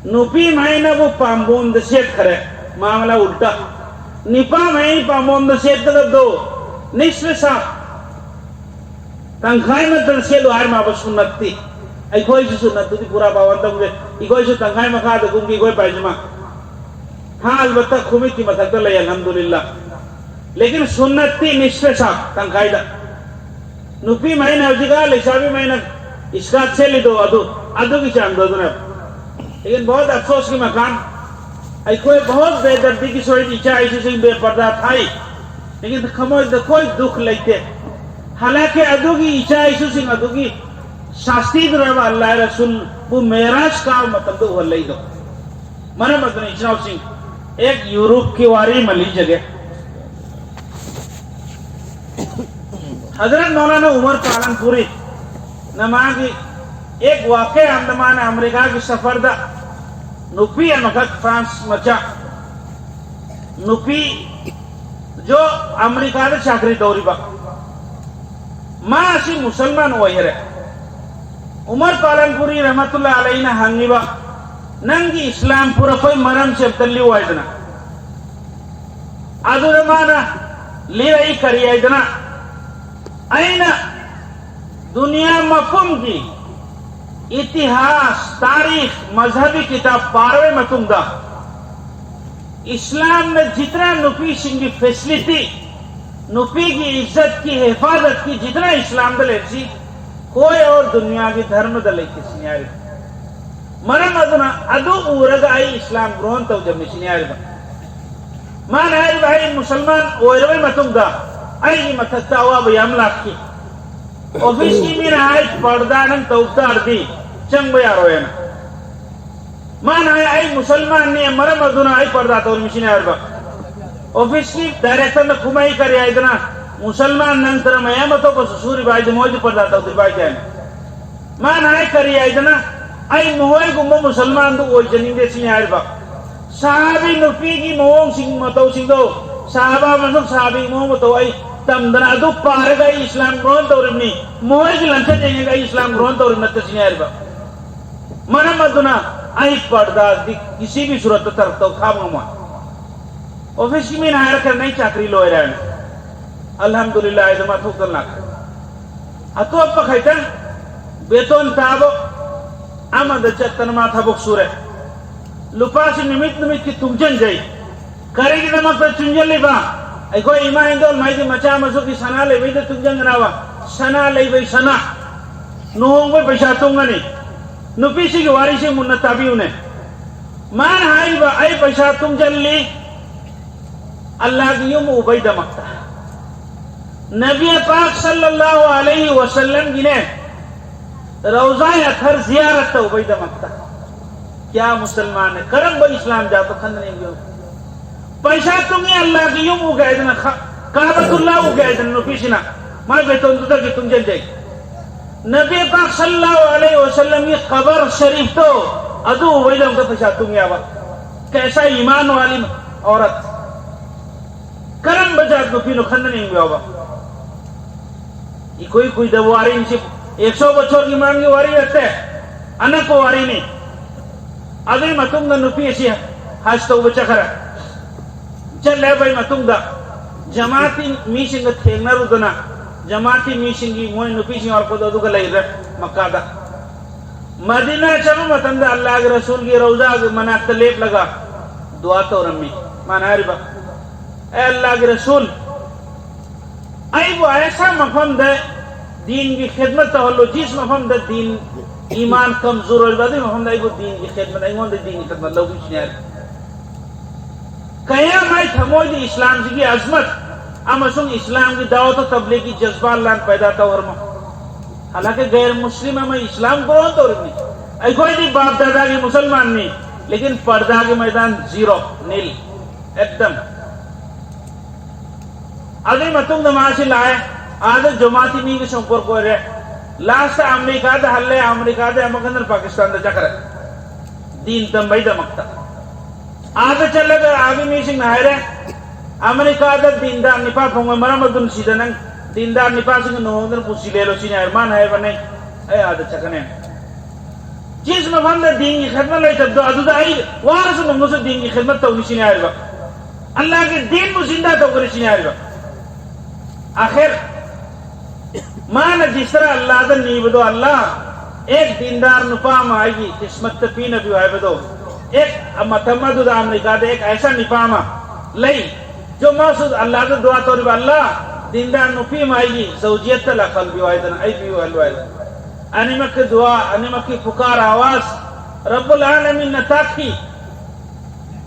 ꯅꯨꯄꯤ ꯃꯍꯩꯅꯕꯨ ꯄꯥꯝꯕꯣꯝꯗ ꯁꯦꯠꯈ꯭ꯔꯦ꯫ ꯃꯥꯃꯂꯥ ꯎꯜꯇꯥ꯫ ꯅꯤꯄꯥ ꯃꯍꯩ ꯄꯥꯝꯕꯣꯝꯗ ꯁꯦꯠꯀꯗꯕꯗꯣ ꯅꯤꯁ꯭ꯐꯦ ꯁꯥꯛ, ꯇꯪꯈꯥꯏ ꯑꯃꯇꯪ ꯁꯦꯠꯂꯨ ꯍꯥꯏꯔ ꯃꯥꯕ ꯁꯨꯟꯅꯠꯇꯤ꯫ ꯑꯩꯈꯣꯏꯁꯨ ꯁꯨꯟꯅꯠꯇꯨꯗꯤ ꯄꯨꯔꯥ ꯄꯥꯕꯟ ꯇꯧꯗꯦ꯫ ꯑꯩꯈꯣꯏꯁꯨ ꯇꯪꯈꯥꯏ ꯃꯈꯥꯗ ꯀꯨꯝꯈꯤ ꯑꯩꯈꯣꯏ ꯄꯥꯏꯖꯃꯥ꯫ ꯍꯥ, ꯑꯜꯕꯠꯇ ꯈꯨꯃꯤꯠꯀꯤ ꯃꯊꯛꯇ ꯂꯩ, ꯑꯜꯍꯝꯗꯨꯂꯤꯜꯂꯥ꯫ ꯂꯦꯀꯤꯟ ꯁꯨꯟꯅꯠꯇꯤ ꯅꯤꯁ꯭ꯐꯦ ꯁꯥꯛ, ꯇꯪꯈꯥꯏꯗ꯫ ꯅꯨꯄꯤ ꯃꯩꯅ ꯍꯧꯖꯤꯛ ꯑꯥ ꯂꯩꯁꯥꯕꯤ ꯃꯩꯅ ꯏꯁꯀꯥꯔꯠ ꯁꯦꯠꯂꯤꯗꯣ ꯑꯗꯨ, ꯑꯗꯨꯒꯤ ꯆꯥꯡꯗꯣ ꯑꯗꯨꯅ꯫ ꯂꯦꯀꯤꯟ ꯕꯍꯨꯠ ꯑꯐꯁꯣꯁ ꯀꯤ ꯃꯀꯥꯟ, ꯑꯩꯈꯣꯏ ꯕꯍꯨꯠ ꯕꯦꯗꯔꯗꯤꯒꯤ ꯁꯣꯏꯗ ꯏꯆꯥ ꯏꯁꯨꯁꯤꯡ ꯕꯦꯄꯔꯗꯥ ꯊꯥꯏ꯫ ꯂꯦꯀꯤꯟ ꯊꯃꯣꯏꯗ ꯀꯣꯏ ꯗꯨꯈ ꯂꯩꯇꯦ꯫ ꯍꯥꯂꯥꯟꯀꯤ ꯑꯗꯨꯒꯤ ꯏꯆꯥ ꯏꯁꯨꯁꯤꯡ ꯑꯗꯨꯒꯤ ꯁꯥꯁꯇꯤꯗꯨꯅ ꯑꯜꯂꯥꯍ ꯔꯁꯨꯜꯕꯨ ꯃꯦꯔꯥꯖ ꯀꯥꯕ ꯃꯇꯝꯗ ꯎꯍꯜꯂꯛꯏꯗꯣ꯫ ꯃꯔꯝ ꯑꯗꯨꯅ ꯏꯆꯤꯟ ꯏꯅꯥꯎꯁꯤꯡ, ꯑꯦꯛ ꯌꯨꯔꯣꯞꯀꯤ ꯋꯥꯔꯤ ꯑꯃ ꯂꯤꯖꯒꯦ꯫ ꯍꯖꯔꯠ ꯃꯧꯂꯥꯅꯥ ꯎꯃꯔ ꯄꯥꯂꯟꯄꯨꯔꯤꯅ ꯃꯥꯒꯤ ꯑꯦꯛ ꯋꯥꯀꯌꯥ ꯑꯃꯗ ꯃꯥꯅ ꯑꯃꯦꯔꯤꯀꯥꯒꯤ ꯁꯐꯔꯗ ꯅꯨꯄꯤ ꯑꯃꯈꯛ ꯐ꯭ꯔꯥꯟꯁ ꯃꯆꯥ ꯅꯨꯄꯤ ꯖꯣ ꯑꯃꯦꯔꯤꯀꯥꯗ ꯆꯥꯀꯔꯤ ꯇꯧꯔꯤꯕ ꯃꯥ ꯑꯁꯤ ꯃꯨꯁꯜꯃꯥꯟ ꯑꯣꯏꯈꯔꯦ꯫ ꯎꯃꯔ ꯄꯥꯂꯟꯄꯨꯔꯤ ꯔꯍꯃꯇꯨꯜꯂꯥ ꯑꯂꯩꯅ ꯍꯪꯉꯤꯕ, "ꯅꯪꯒꯤ ꯏꯁꯂꯥꯝ ꯄꯨꯔꯛꯄꯩ ꯃꯔꯝꯁꯦ ꯑꯝꯇ ꯂꯤꯌꯨ" ꯍꯥꯏꯗꯅ꯫ ꯑꯗꯨꯗ ꯃꯥꯅ ꯂꯤꯔꯛꯏ ꯀꯔꯤ ꯍꯥꯏꯗꯅ, "ꯑꯩꯅ ꯗꯨꯅꯤꯌꯥ ꯃꯄꯨꯝꯒꯤ ꯏꯇꯤꯍꯥꯁ, ꯇꯥꯔꯤꯈ, ꯃꯖꯍꯕꯤ ꯀꯤꯇꯥꯕ ꯄꯥꯔꯕ ꯃꯇꯨꯡꯗ ꯏꯁꯂꯥꯝꯅ ꯖꯤꯇꯅꯥ ꯅꯨꯄꯤꯁꯤꯡꯒꯤ ꯐꯦꯁꯤꯂꯤꯇꯤ, ꯅꯨꯄꯤꯒꯤ ꯏꯖꯠꯀꯤ ꯍꯤꯐꯥꯖꯠꯀꯤ ꯖꯤꯇꯅꯥ ꯏꯁꯂꯥꯝꯗ ꯂꯩꯔꯤꯁꯤ ꯀꯣꯏ ꯑꯣꯔ ꯗꯨꯅꯤꯌꯥꯒꯤ ꯙꯔꯃꯗ ꯂꯩꯇꯦ" ꯁꯤꯅꯤ ꯍꯥꯏꯔꯤꯕ꯫ ꯃꯔꯝ ꯑꯗꯨꯅ ꯑꯗꯨ ꯎꯔꯒ ꯑꯩ ꯏꯁꯂꯥꯝ ꯒ꯭ꯔꯍꯟ ꯇꯧꯖꯕꯅꯤ ꯁꯤꯅꯤ ꯍꯥꯏꯔꯤꯕ꯫ ꯃꯥꯅ ꯍꯥꯏꯔꯤꯕ, "ꯑꯩ ꯃꯨꯁꯜꯃꯥꯟ ꯑꯣꯏꯔꯕꯩ ꯃꯇꯨꯡꯗ ꯑꯩꯒꯤ ꯃꯊꯛꯇ ꯑꯋꯥꯕ ꯌꯥꯝ ꯂꯥꯛꯈꯤ꯫ ꯑꯣꯐꯤꯁꯀꯤ ꯃꯤꯅ ꯍꯥꯏ, ꯄꯔꯗꯥ ꯅꯪ ꯇꯧ ꯇꯥꯔꯗꯤ ꯆꯪꯕ ꯌꯥꯔꯣꯏꯅ"꯫ ꯃꯥꯅ ꯍꯥꯏ, "ꯑꯩ ꯃꯨꯁꯜꯃꯥꯟꯅꯤ, ꯃꯔꯝ ꯑꯗꯨꯅ ꯑꯩ ꯄꯔꯗꯥ ꯇꯧꯔꯤꯃꯤꯁꯤꯅꯤ" ꯍꯥꯏꯔꯤꯕ꯫ ꯑꯣꯐꯤꯁꯀꯤ ꯗꯥꯏꯔꯦꯛꯇꯔꯅ ꯈꯨꯝꯃꯛꯏ ꯀꯔꯤ ꯍꯥꯏꯗꯅ, "ꯃꯨꯁꯜꯃꯥꯟ ꯅꯠꯇꯅ ꯃꯌꯥꯝ ꯑꯇꯣꯞꯄꯁꯨ ꯁꯨꯔꯤꯕ ꯍꯥꯏꯗꯤ ꯃꯣꯏꯗꯤ ꯄꯔꯗꯥ ꯇꯧꯗ꯭ꯔꯤꯕ ꯍꯥꯏꯗꯤ" ꯍꯥꯏꯅ꯫ ꯃꯥꯅ ꯍꯥꯏ ꯀꯔꯤ ꯍꯥꯏꯗꯅ, "ꯑꯩ ꯃꯈꯣꯏꯒꯨꯝꯕ ꯃꯨꯁꯜꯃꯥꯟꯗꯨ ꯑꯣꯏꯖꯅꯤꯡꯗꯦ" ꯁꯤꯅꯤ ꯍꯥꯏꯔꯤꯕ꯫ ꯁꯍꯥꯕꯤ ꯅꯨꯄꯤꯒꯤ ꯃꯑꯣꯡꯁꯤꯡ ꯃꯇꯧꯁꯤꯡꯗꯣ, ꯁꯍꯥꯕꯥ ꯑꯃꯁꯨꯡ ꯁꯍꯥꯕꯤꯒꯤ ꯃꯑꯣꯡ ꯃꯇꯧ ꯑꯩ ꯇꯝꯗꯅ ꯑꯗꯨ ꯄꯥꯔꯒ ꯑꯩ ꯏꯁꯂꯥꯝ ꯒ꯭ꯔꯍꯟ ꯇꯧꯔꯤꯕꯅꯤ, ꯃꯈꯣꯏꯒꯤ ꯂꯝꯆꯠ ꯌꯦꯡꯉꯒ ꯑꯩ ꯏꯁꯂꯥꯝ ꯒ꯭ꯔꯍꯟ ꯇꯧꯔꯤꯕ ꯅꯠꯇꯦ ꯁꯤꯅꯤ ꯍꯥꯏꯔꯤꯕ꯫ ꯃꯔꯝ ꯑꯗꯨꯅ ꯑꯩ ꯄꯔꯗꯥꯗꯤ ꯀꯤꯁꯤ ꯚꯤ ꯁꯨꯔꯠꯇ ꯇꯔꯛ ꯇꯧ ꯊꯥꯕ ꯉꯝꯃꯣꯏ꯫ ꯑꯣꯐꯤꯁꯀꯤ ꯃꯤꯅ ꯍꯥꯏꯔꯛꯈ꯭ꯔꯦ, "ꯅꯪ ꯆꯥꯀ꯭ꯔꯤ ꯂꯣꯏꯔꯦ" ꯍꯥꯏꯅ꯫ ꯑꯜꯍꯝꯗꯨꯂꯤꯜꯂꯥꯍ ꯍꯥꯏꯗ ꯃꯥ ꯊꯣꯛꯇꯅ ꯂꯥꯛꯈ꯭ꯔꯦ꯫ ꯑꯇꯣꯞꯄ ꯈꯤꯇꯪ ꯕꯦꯇꯣꯟ ꯇꯥꯕ ꯑꯃꯗ ꯆꯠꯇꯅ ꯃꯥ ꯊꯕꯛ ꯁꯨꯔꯦ꯫ ꯂꯨꯄꯥꯁꯤ ꯅꯨꯃꯤꯠ ꯅꯨꯃꯤꯠꯀꯤ ꯇꯨꯡꯁꯤꯟꯖꯩ꯫ ꯀꯔꯤꯒꯤꯗꯃꯛꯇ ꯇꯨꯡꯁꯤꯜꯂꯤꯕ? ꯑꯩꯈꯣꯏ ꯏꯃꯥ ꯏꯟꯗꯣꯜ ꯃꯥꯏꯗꯤ ꯃꯆꯥ ꯃꯁꯨꯒꯤ ꯁꯅꯥ ꯂꯩꯕꯩꯗ ꯇꯨꯡꯁꯤꯟꯒꯅꯕ꯫ ꯁꯅꯥ ꯂꯩꯕꯩ ꯁꯅꯥ, ꯂꯨꯍꯣꯡꯕꯩ ꯄꯩꯁꯥ ꯇꯨꯡꯉꯅꯤ꯫ ꯅꯨꯄꯤꯁꯤꯒꯤ ꯋꯥꯔꯤꯁꯤ ꯃꯨꯟꯅ ꯇꯥꯕꯤꯌꯨꯅꯦ꯫ ꯃꯥꯅ ꯍꯥꯏꯔꯤꯕ, "ꯑꯩ ꯄꯩꯁꯥ ꯇꯨꯡꯁꯤꯜꯂꯤ ꯑꯜꯂꯥꯒꯤ ꯌꯨꯝ ꯎꯕꯩꯗꯃꯛꯇ, ꯅꯕꯤ ꯄꯥꯛ ꯁꯜꯂꯜꯂꯥꯍꯨ ꯑꯂꯩꯍꯤ ꯋꯁꯜꯂꯝꯒꯤꯅꯦ ꯔꯧꯖꯥ ꯑꯊꯔ ꯖꯤꯌꯥꯔꯠ ꯇꯧꯕꯩꯗꯃꯛꯇ"꯫ ꯀꯌꯥ ꯃꯨꯁꯜꯃꯥꯟꯅ ꯀꯔꯝꯕ ꯏꯁꯂꯥꯝ ꯖꯥꯠꯇꯣ ꯈꯟꯗꯅ ꯌꯦꯡꯕꯤꯌꯨ꯫ ꯄꯩꯁꯥ ꯇꯨꯡꯉꯤ ꯑꯜꯂꯥꯒꯤ ꯌꯨꯝ ꯎꯒꯦ ꯍꯥꯏꯗꯅ, ꯈ-, ꯀꯥꯕꯇꯨꯜꯂꯥ ꯎꯒꯦ ꯍꯥꯏꯗꯅ ꯅꯨꯄꯤꯁꯤꯅ ꯃꯥꯏ ꯕꯦꯇꯣꯟꯗꯨꯗꯒꯤ ꯇꯨꯡꯁꯤꯟꯖꯩ꯫ ꯅꯕꯤ ꯄꯥꯛ ꯁꯜꯂꯜꯂꯥꯍꯨ ꯑꯂꯩꯍꯤ ꯋꯁꯜꯂꯝꯒꯤ ꯀꯕꯔ ꯁꯔꯤꯐꯇꯣ ꯑꯗꯨ ꯎꯕꯩꯗꯃꯛꯇ ꯄꯩꯁꯥ ꯇꯨꯡꯉꯦꯕ꯫ ꯀꯩꯁꯥ ꯏꯃꯥꯟ ꯋꯥꯂꯤ ꯎꯔꯠ꯫ ꯀꯔꯝꯕ ꯖꯥꯠ ꯅꯨꯄꯤꯅꯣ ꯈꯟꯗꯅ ꯌꯦꯡꯕꯤꯌꯣꯕ꯫ ꯏꯀꯨꯏ ꯀꯨꯏꯗꯕ ꯋꯥꯔꯤꯅꯤ ꯁꯤ, ꯑꯦꯛꯁꯣ ꯕꯣꯆꯣꯔꯒꯤ ꯃꯃꯥꯡꯒꯤ ꯋꯥꯔꯤ ꯅꯠꯇꯦ, ꯑꯅꯛꯄ ꯋꯥꯔꯤꯅꯤ꯫ ꯑꯗꯨꯒꯤ ꯃꯇꯨꯡꯗ ꯅꯨꯄꯤ ꯑꯁꯤ ꯍꯖ ꯇꯧꯕ ꯆꯠꯈ꯭ꯔꯦ꯫ ꯆꯠꯂꯦ ꯍꯥꯏꯕꯒꯤ ꯃꯇꯨꯡꯗ ꯖꯃꯥꯇꯤ ꯃꯤꯁꯤꯡꯒ ꯊꯦꯡꯅꯔꯨꯗꯅ, ꯖꯃꯥꯇꯤ ꯃꯤꯁꯤꯡꯒꯤ ꯃꯣꯏ ꯅꯨꯄꯤꯁꯤꯡ ꯌꯥꯎꯔꯛꯄꯗꯣ ꯑꯗꯨꯒ ꯂꯩꯈ꯭ꯔꯦ ꯃꯛꯀꯥꯗ꯫ ꯃꯗꯤꯅꯥ ꯆꯪꯕ ꯃꯇꯝꯗ ꯑꯜꯂꯥꯍꯒꯤ ꯔꯁꯨꯜꯒꯤ ꯔꯧꯖꯥꯒꯤ ꯃꯅꯥꯛꯇ ꯂꯦꯞꯂꯒ ꯗꯨꯋꯥ ꯇꯧꯔꯝꯃꯤ꯫ ꯃꯥꯅ ꯍꯥꯏꯔꯤꯕ, "ꯑꯦ ꯑꯜꯂꯥꯍꯒꯤ ꯔꯁꯨꯜ, ꯑꯩꯕꯨ ꯑꯦꯁꯥ ꯃꯐꯝꯗ ꯗꯤꯟꯒꯤ ꯈꯤꯗꯃꯠ ꯇꯧꯍꯜꯂꯨ, ꯖꯤꯁ ꯃꯐꯝꯗ ꯗꯤꯟ, ꯏꯃꯥꯟ ꯀꯝꯖꯣꯔ ꯑꯣꯏꯕ ꯑꯗꯨꯒꯤ ꯃꯐꯝꯗ ꯑꯩꯕꯨ ꯗꯤꯟꯒꯤ ꯈꯤꯗꯃꯠ, ꯑꯩꯉꯣꯟꯗ ꯗꯤꯟꯒꯤ ꯈꯤꯗꯃꯠ ꯂꯧꯕꯤꯁꯤꯅꯦ" ꯍꯥꯏꯔꯤ꯫ ꯀꯌꯥꯝ ꯑꯩ ꯊꯃꯣꯏꯗ ꯏꯁꯂꯥꯝꯁꯤꯒꯤ ꯑꯖꯃꯠ ꯑꯃꯁꯨꯡ ꯏꯁꯂꯥꯝꯒꯤ ꯗꯥꯋꯠ ꯇꯕꯂꯤꯒꯤ ꯖꯖꯕꯥ ꯂꯥꯟ ꯄꯩꯗꯥ ꯇꯧꯔꯝꯃꯣ꯫ ꯍꯥꯂꯥꯟꯀꯤ ꯒꯩꯔ ꯃꯨꯁꯂꯤꯝ ꯑꯃ ꯏꯁꯂꯥꯝ ꯒ꯭ꯔꯍꯟ ꯇꯧꯔꯤꯕꯅꯤ꯫ ꯑꯩꯈꯣꯏꯗꯤ ꯕꯥꯞ ꯗꯥꯗꯥꯒꯤ ꯃꯨꯁꯜꯃꯥꯟꯅꯤ, ꯂꯦꯀꯤꯟ ꯄꯔꯗꯥꯒꯤ ꯃꯩꯗꯥꯟ ꯖꯤꯔꯣ, ꯅꯤꯜ, ꯑꯦꯛꯗꯝ꯫ ꯑꯗꯨꯒꯤ ꯃꯇꯨꯡꯗ ꯃꯥꯁꯤ ꯂꯥꯛꯑꯦ, ꯑꯥꯗ ꯖꯃꯥꯇꯤ ꯃꯤꯒꯤ ꯁꯪꯄꯣꯔ ꯀꯣꯏꯔꯦ꯫ ꯂꯥꯁꯇ ꯑꯃꯦꯔꯤꯀꯥꯗ ꯍꯜꯂꯦ, ꯑꯃꯦꯔꯤꯀꯥꯗ ꯑꯃꯨꯛ ꯍꯟꯅ ꯄꯥꯀꯤꯁꯇꯥꯟꯗ ꯆꯠꯈ꯭ꯔꯦ, ꯗꯤꯟ ꯇꯝꯕꯩꯗꯃꯛꯇ꯫ ꯑꯥꯗ ꯆꯠꯂꯒ ꯑꯥꯒꯤ ꯃꯤꯁꯤꯡꯅ ꯍꯥꯏꯔꯦ, "ꯑꯃꯦꯔꯤꯀꯥꯗ ꯗꯤꯟꯗꯥꯔ ꯅꯤꯄꯥ ꯐꯪꯕ ꯃꯔꯝ ꯑꯗꯨꯅ ꯁꯤꯗ ꯅꯪ ꯗꯤꯟꯗꯥꯔ ꯅꯤꯄꯥꯁꯤꯡꯒ ꯂꯨꯍꯣꯡꯗꯅ ꯄꯨꯟꯁꯤ ꯂꯦꯜꯂꯣ" ꯁꯤꯅꯤ ꯍꯥꯏꯔꯦ꯫ ꯃꯥꯅ ꯍꯥꯏꯕꯅꯦ, "ꯑꯩ ꯑꯥꯗ ꯆꯠꯀꯅꯤ꯫ ꯖꯤꯁ ꯃꯐꯝꯗ ꯗꯤꯟꯒꯤ ꯈꯤꯗꯃꯠ ꯂꯩꯇꯕꯗꯣ ꯑꯗꯨꯗ ꯑꯩ ꯋꯥꯔꯁꯨ ꯅꯣꯡꯉꯁꯨ ꯗꯤꯟꯒꯤ ꯈꯤꯗꯃꯠ ꯇꯧꯅꯤ" ꯁꯤꯅꯤ ꯍꯥꯏꯔꯤꯕ꯫ ꯑꯜꯂꯥꯍꯒꯤ ꯗꯤꯟꯕꯨ ꯖꯤꯟꯗꯥ ꯇꯧꯒꯅꯤ ꯁꯤꯅꯤ ꯍꯥꯏꯔꯤꯕ꯫ ꯑꯥꯈꯤꯔ ꯃꯥꯅ ꯖꯤꯁ ꯇꯔꯥ ꯑꯜꯂꯥꯍꯗ ꯅꯤꯕꯗꯣ, "ꯑꯜꯂꯥꯍ, ꯑꯦꯛ ꯗꯤꯟꯗꯥꯔ ꯅꯨꯄꯥ ꯑꯃ ꯑꯩꯒꯤ ꯀꯤꯁꯃꯠꯇ ꯄꯤꯅꯕꯤꯌꯨ" ꯍꯥꯏꯕꯗꯣ, ꯑꯦꯛ ꯃꯇꯝ ꯑꯗꯨꯗ ꯑꯃꯦꯔꯤꯀꯥꯗ ꯑꯦꯛ ꯑꯦꯁꯥ ꯅꯤꯄꯥ ꯑꯃ ꯂꯩ, ꯖꯣ ꯃꯥꯁꯨ ꯑꯜꯂꯥꯍꯗ ꯗꯨꯋꯥ ꯇꯧꯔꯤꯕ, "ꯑꯜꯂꯥꯍ, ꯗꯤꯟꯗꯥꯔ ꯅꯨꯄꯤ ꯑꯃ ꯑꯩꯒꯤ ꯖꯧꯖꯤꯌꯠꯇ ꯂꯥꯛꯍꯟꯕꯤꯌꯨ ꯍꯥꯏꯗꯅ, ꯑꯩ ꯄꯤꯌꯨ ꯍꯜꯂꯨ ꯍꯥꯏꯗꯅ꯫ ꯑꯅꯤꯃꯛꯀꯤ ꯗꯨꯋꯥ, ꯑꯅꯤꯃꯛꯀꯤ ꯄꯨꯀꯥꯔ ꯑꯋꯥꯖ ꯔꯕꯨꯜ ꯑꯥꯂꯃꯤꯟꯅ ꯇꯥꯛꯈꯤ꯫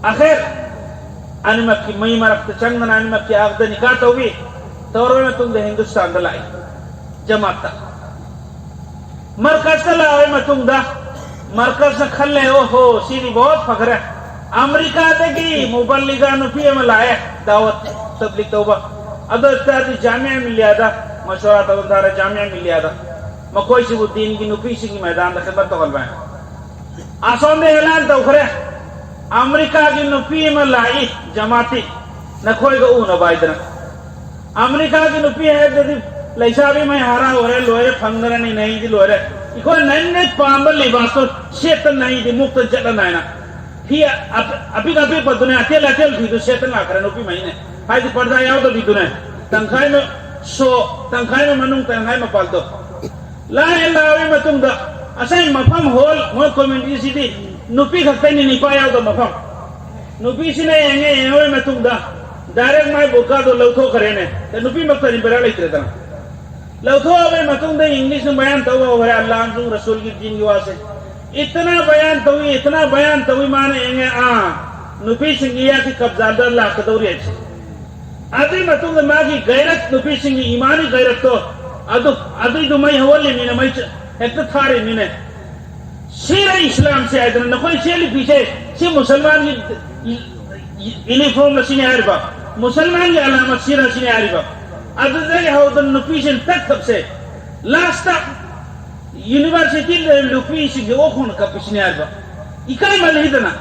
ꯑꯈꯦꯔ ꯑꯅꯤꯃꯛꯀꯤ ꯃꯩ ꯃꯔꯛꯇ ꯆꯪꯗꯅ ꯑꯅꯤꯃꯛꯀꯤ ꯑꯥꯒꯗ ꯅꯤꯀꯥ ꯇꯧꯏ꯫ ꯇꯧꯔꯕ ꯃꯇꯨꯡꯗ ꯍꯤꯟꯗꯨꯁꯇꯥꯟꯗ ꯂꯥꯛꯏ, ꯖꯃꯥꯠꯇ꯫ ꯃꯔꯀꯖꯇ ꯂꯥꯛꯑꯕ ꯃꯇꯨꯡꯗ ꯃꯔꯀꯖꯅ ꯈꯜꯂꯦ, "ꯑꯣꯍꯣ, ꯁꯤꯗꯤ ꯕꯣꯠ ꯐꯈ꯭ꯔꯦ꯫ ꯑꯃꯦꯔꯤꯀꯥꯗꯒꯤ ꯃꯨꯕꯜꯂꯤꯒꯥ ꯅꯨꯄꯤ ꯑꯃ ꯂꯥꯛꯑꯦ, ꯗꯥꯋꯠ ꯇꯕ꯭ꯂꯤꯛ ꯇꯧꯕ꯫ ꯑꯗꯨ ꯑꯣꯏꯇꯥꯔꯗꯤ ꯖꯥꯃꯤꯌꯥ ꯃꯤꯂꯤꯌꯥꯗ ꯃꯁꯣꯔꯥ ꯇꯧꯍꯟ ꯇꯥꯔꯦ, ꯖꯥꯃꯤꯌꯥ ꯃꯤꯂꯤꯌꯥꯗ꯫ ꯃꯈꯣꯏꯁꯤꯕꯨ ꯗꯤꯟꯒꯤ ꯅꯨꯄꯤꯁꯤꯡꯒꯤ ꯃꯩꯗꯥꯟꯗ ꯈꯤꯗꯃꯠ ꯇꯧꯍꯟꯕ ꯍꯥꯏꯅ"꯫ ꯑꯁꯣꯝꯗ ꯑꯦꯂꯥꯟ ꯇꯧꯈ꯭ꯔꯦ, "ꯑꯃꯦꯔꯤꯀꯥꯒꯤ ꯅꯨꯄꯤ ꯑꯃ ꯂꯥꯛꯏ, ꯖꯃꯥꯇꯤ, ꯅꯈꯣꯏꯒ ꯎꯅꯕ" ꯍꯥꯏꯗꯅ꯫ ꯑꯃꯦꯔꯤꯀꯥꯒꯤ ꯅꯨꯄꯤ ꯍꯥꯏꯕꯗꯗꯤ ꯂꯩꯁꯥꯕꯤ ꯃꯩ ꯍꯔꯥꯎꯔꯦ, ꯂꯣꯏꯔꯦ, ꯐꯪꯗꯅꯅꯤ ꯅꯩꯗꯤ ꯂꯣꯏꯔꯦ꯫ ꯑꯩꯈꯣꯏ ꯅꯪꯅ ꯄꯥꯝꯕ ꯂꯤꯕꯥꯁꯇꯣ ꯁꯦꯠꯇ ꯅꯩꯗꯤ ꯃꯨꯛꯇ ꯆꯠꯂ ꯅꯥꯏꯅ꯫ ꯐꯤ ꯑꯄꯤꯛ ꯑꯄꯤꯛꯄꯗꯨꯅꯦ, ꯑꯇꯦꯜ ꯑꯇꯦꯜ ꯐꯤꯗꯨ ꯁꯦꯠꯇ ꯂꯥꯛꯈ꯭ꯔꯦ ꯅꯨꯄꯤ ꯃꯩꯅꯦ꯫ ꯍꯥꯏꯗꯤ ꯄꯔꯗꯥ ꯌꯥꯎꯗꯕꯤꯗꯨꯅꯦ꯫ ꯇꯪꯈꯥꯏ ꯑꯃ ꯁꯣ, ꯇꯪꯈꯥꯏ ꯑꯃ ꯃꯅꯨꯡ, ꯇꯪꯈꯥꯏ ꯃꯄꯥꯟꯗꯣ꯫ ꯂꯥꯛꯑꯦ, ꯂꯥꯛꯑꯕ ꯃꯇꯨꯡꯗ ꯉꯁꯥꯏ ꯃꯐꯝ ꯍꯣꯜ, ꯃꯣꯏ ꯀꯝꯃ꯭ꯌꯨꯅꯤꯇꯤꯁꯤꯗꯤ ꯅꯨꯄꯤ ꯈꯛꯇꯅꯤ, ꯅꯨꯄꯥ ꯌꯥꯎꯗꯕ ꯃꯐꯝ꯫ ꯅꯨꯄꯤꯁꯤꯅ ꯌꯦꯡꯉꯦ, ꯌꯦꯡꯉꯕ ꯃꯇꯨꯡꯗ ꯗꯥꯏꯔꯦꯛ ꯃꯥꯏ ꯕꯨꯔꯀꯥꯗꯣ ꯂꯧꯊꯣꯛꯈ꯭ꯔꯦꯅꯦ꯫ ꯅꯨꯄꯤ ꯃꯛꯇꯅꯤ, ꯕꯦꯔꯥ ꯂꯩꯇ꯭ꯔꯦꯗꯅ꯫ ꯂꯧꯊꯣꯛꯑꯕ ꯃꯇꯨꯡꯗ ꯏꯪꯂꯤꯁꯅ ꯕꯌꯥꯟ ꯇꯧꯕ ꯍꯧꯔꯦ, "ꯑꯜꯂꯥꯍ ꯑꯃꯁꯨꯡ ꯔꯁꯨꯜꯒꯤ ꯗꯤꯟꯒꯤ ꯋꯥꯁꯦ"꯫ ꯏꯇꯅꯥ ꯕꯌꯥꯟ ꯇꯧꯏ, ꯏꯇꯅꯥ ꯕꯌꯥꯟ ꯇꯧꯏ, ꯃꯥꯅ ꯌꯦꯡꯉꯦ, ꯑꯥ, ꯅꯨꯄꯤꯁꯤꯡꯒꯤ ꯏꯌꯥꯒꯤ ꯀꯕꯖꯥꯗ ꯂꯥꯛꯀꯗꯧꯔꯤ ꯍꯥꯏꯁꯦ꯫ ꯑꯗꯨꯒꯤ ꯃꯇꯨꯡꯗ ꯃꯥꯒꯤ ꯒꯩꯔꯠ, ꯅꯨꯄꯤꯁꯤꯡꯒꯤ ꯏꯃꯥꯟꯒꯤ ꯒꯩꯔꯠꯇꯣ, ꯑꯗꯨ, ꯑꯗꯨꯏꯗꯨ ꯃꯩ ꯍꯧꯍꯜꯂꯤꯃꯤꯅ, ꯃꯩ ꯆ-, ꯍꯦꯛꯇ ꯊꯥꯔꯤꯃꯤꯅꯦ꯫ ꯁꯤꯔ ꯏꯁꯂꯥꯝꯁꯦ ꯍꯥꯏꯗꯅ ꯅꯈꯣꯏ ꯆꯦꯜꯂꯤ ꯐꯤꯁꯦ, ꯁꯤ ꯃꯨꯁꯜꯃꯥꯟꯒꯤ ꯏ-, ꯏ-, ꯏ-, ꯏꯅꯤꯐꯣꯔꯝꯅ ꯁꯤꯅꯤ ꯍꯥꯏꯔꯤꯕ, ꯃꯨꯁꯜꯃꯥꯟꯒꯤ ꯑꯂꯥꯃꯠ ꯁꯤꯔ ꯁꯤꯅꯤ ꯍꯥꯏꯔꯤꯕ꯫ ꯑꯗꯨꯗꯒꯤ ꯍꯧꯗꯅ ꯅꯨꯄꯤꯁꯤꯡ ꯇꯛ ꯇꯛꯁꯦ, ꯂꯥꯁꯇ ꯌꯨꯅꯤꯚꯔꯁꯤꯇꯤ ꯂꯩꯔꯤꯕ ꯅꯨꯄꯤꯁꯤꯡꯁꯦ ꯑꯣꯛ ꯈꯣꯡꯅ ꯀꯞꯄꯤꯁꯤꯅꯤ ꯍꯥꯏꯕ꯫ ꯏꯀꯥꯏꯃꯜꯂꯤꯗꯅ꯫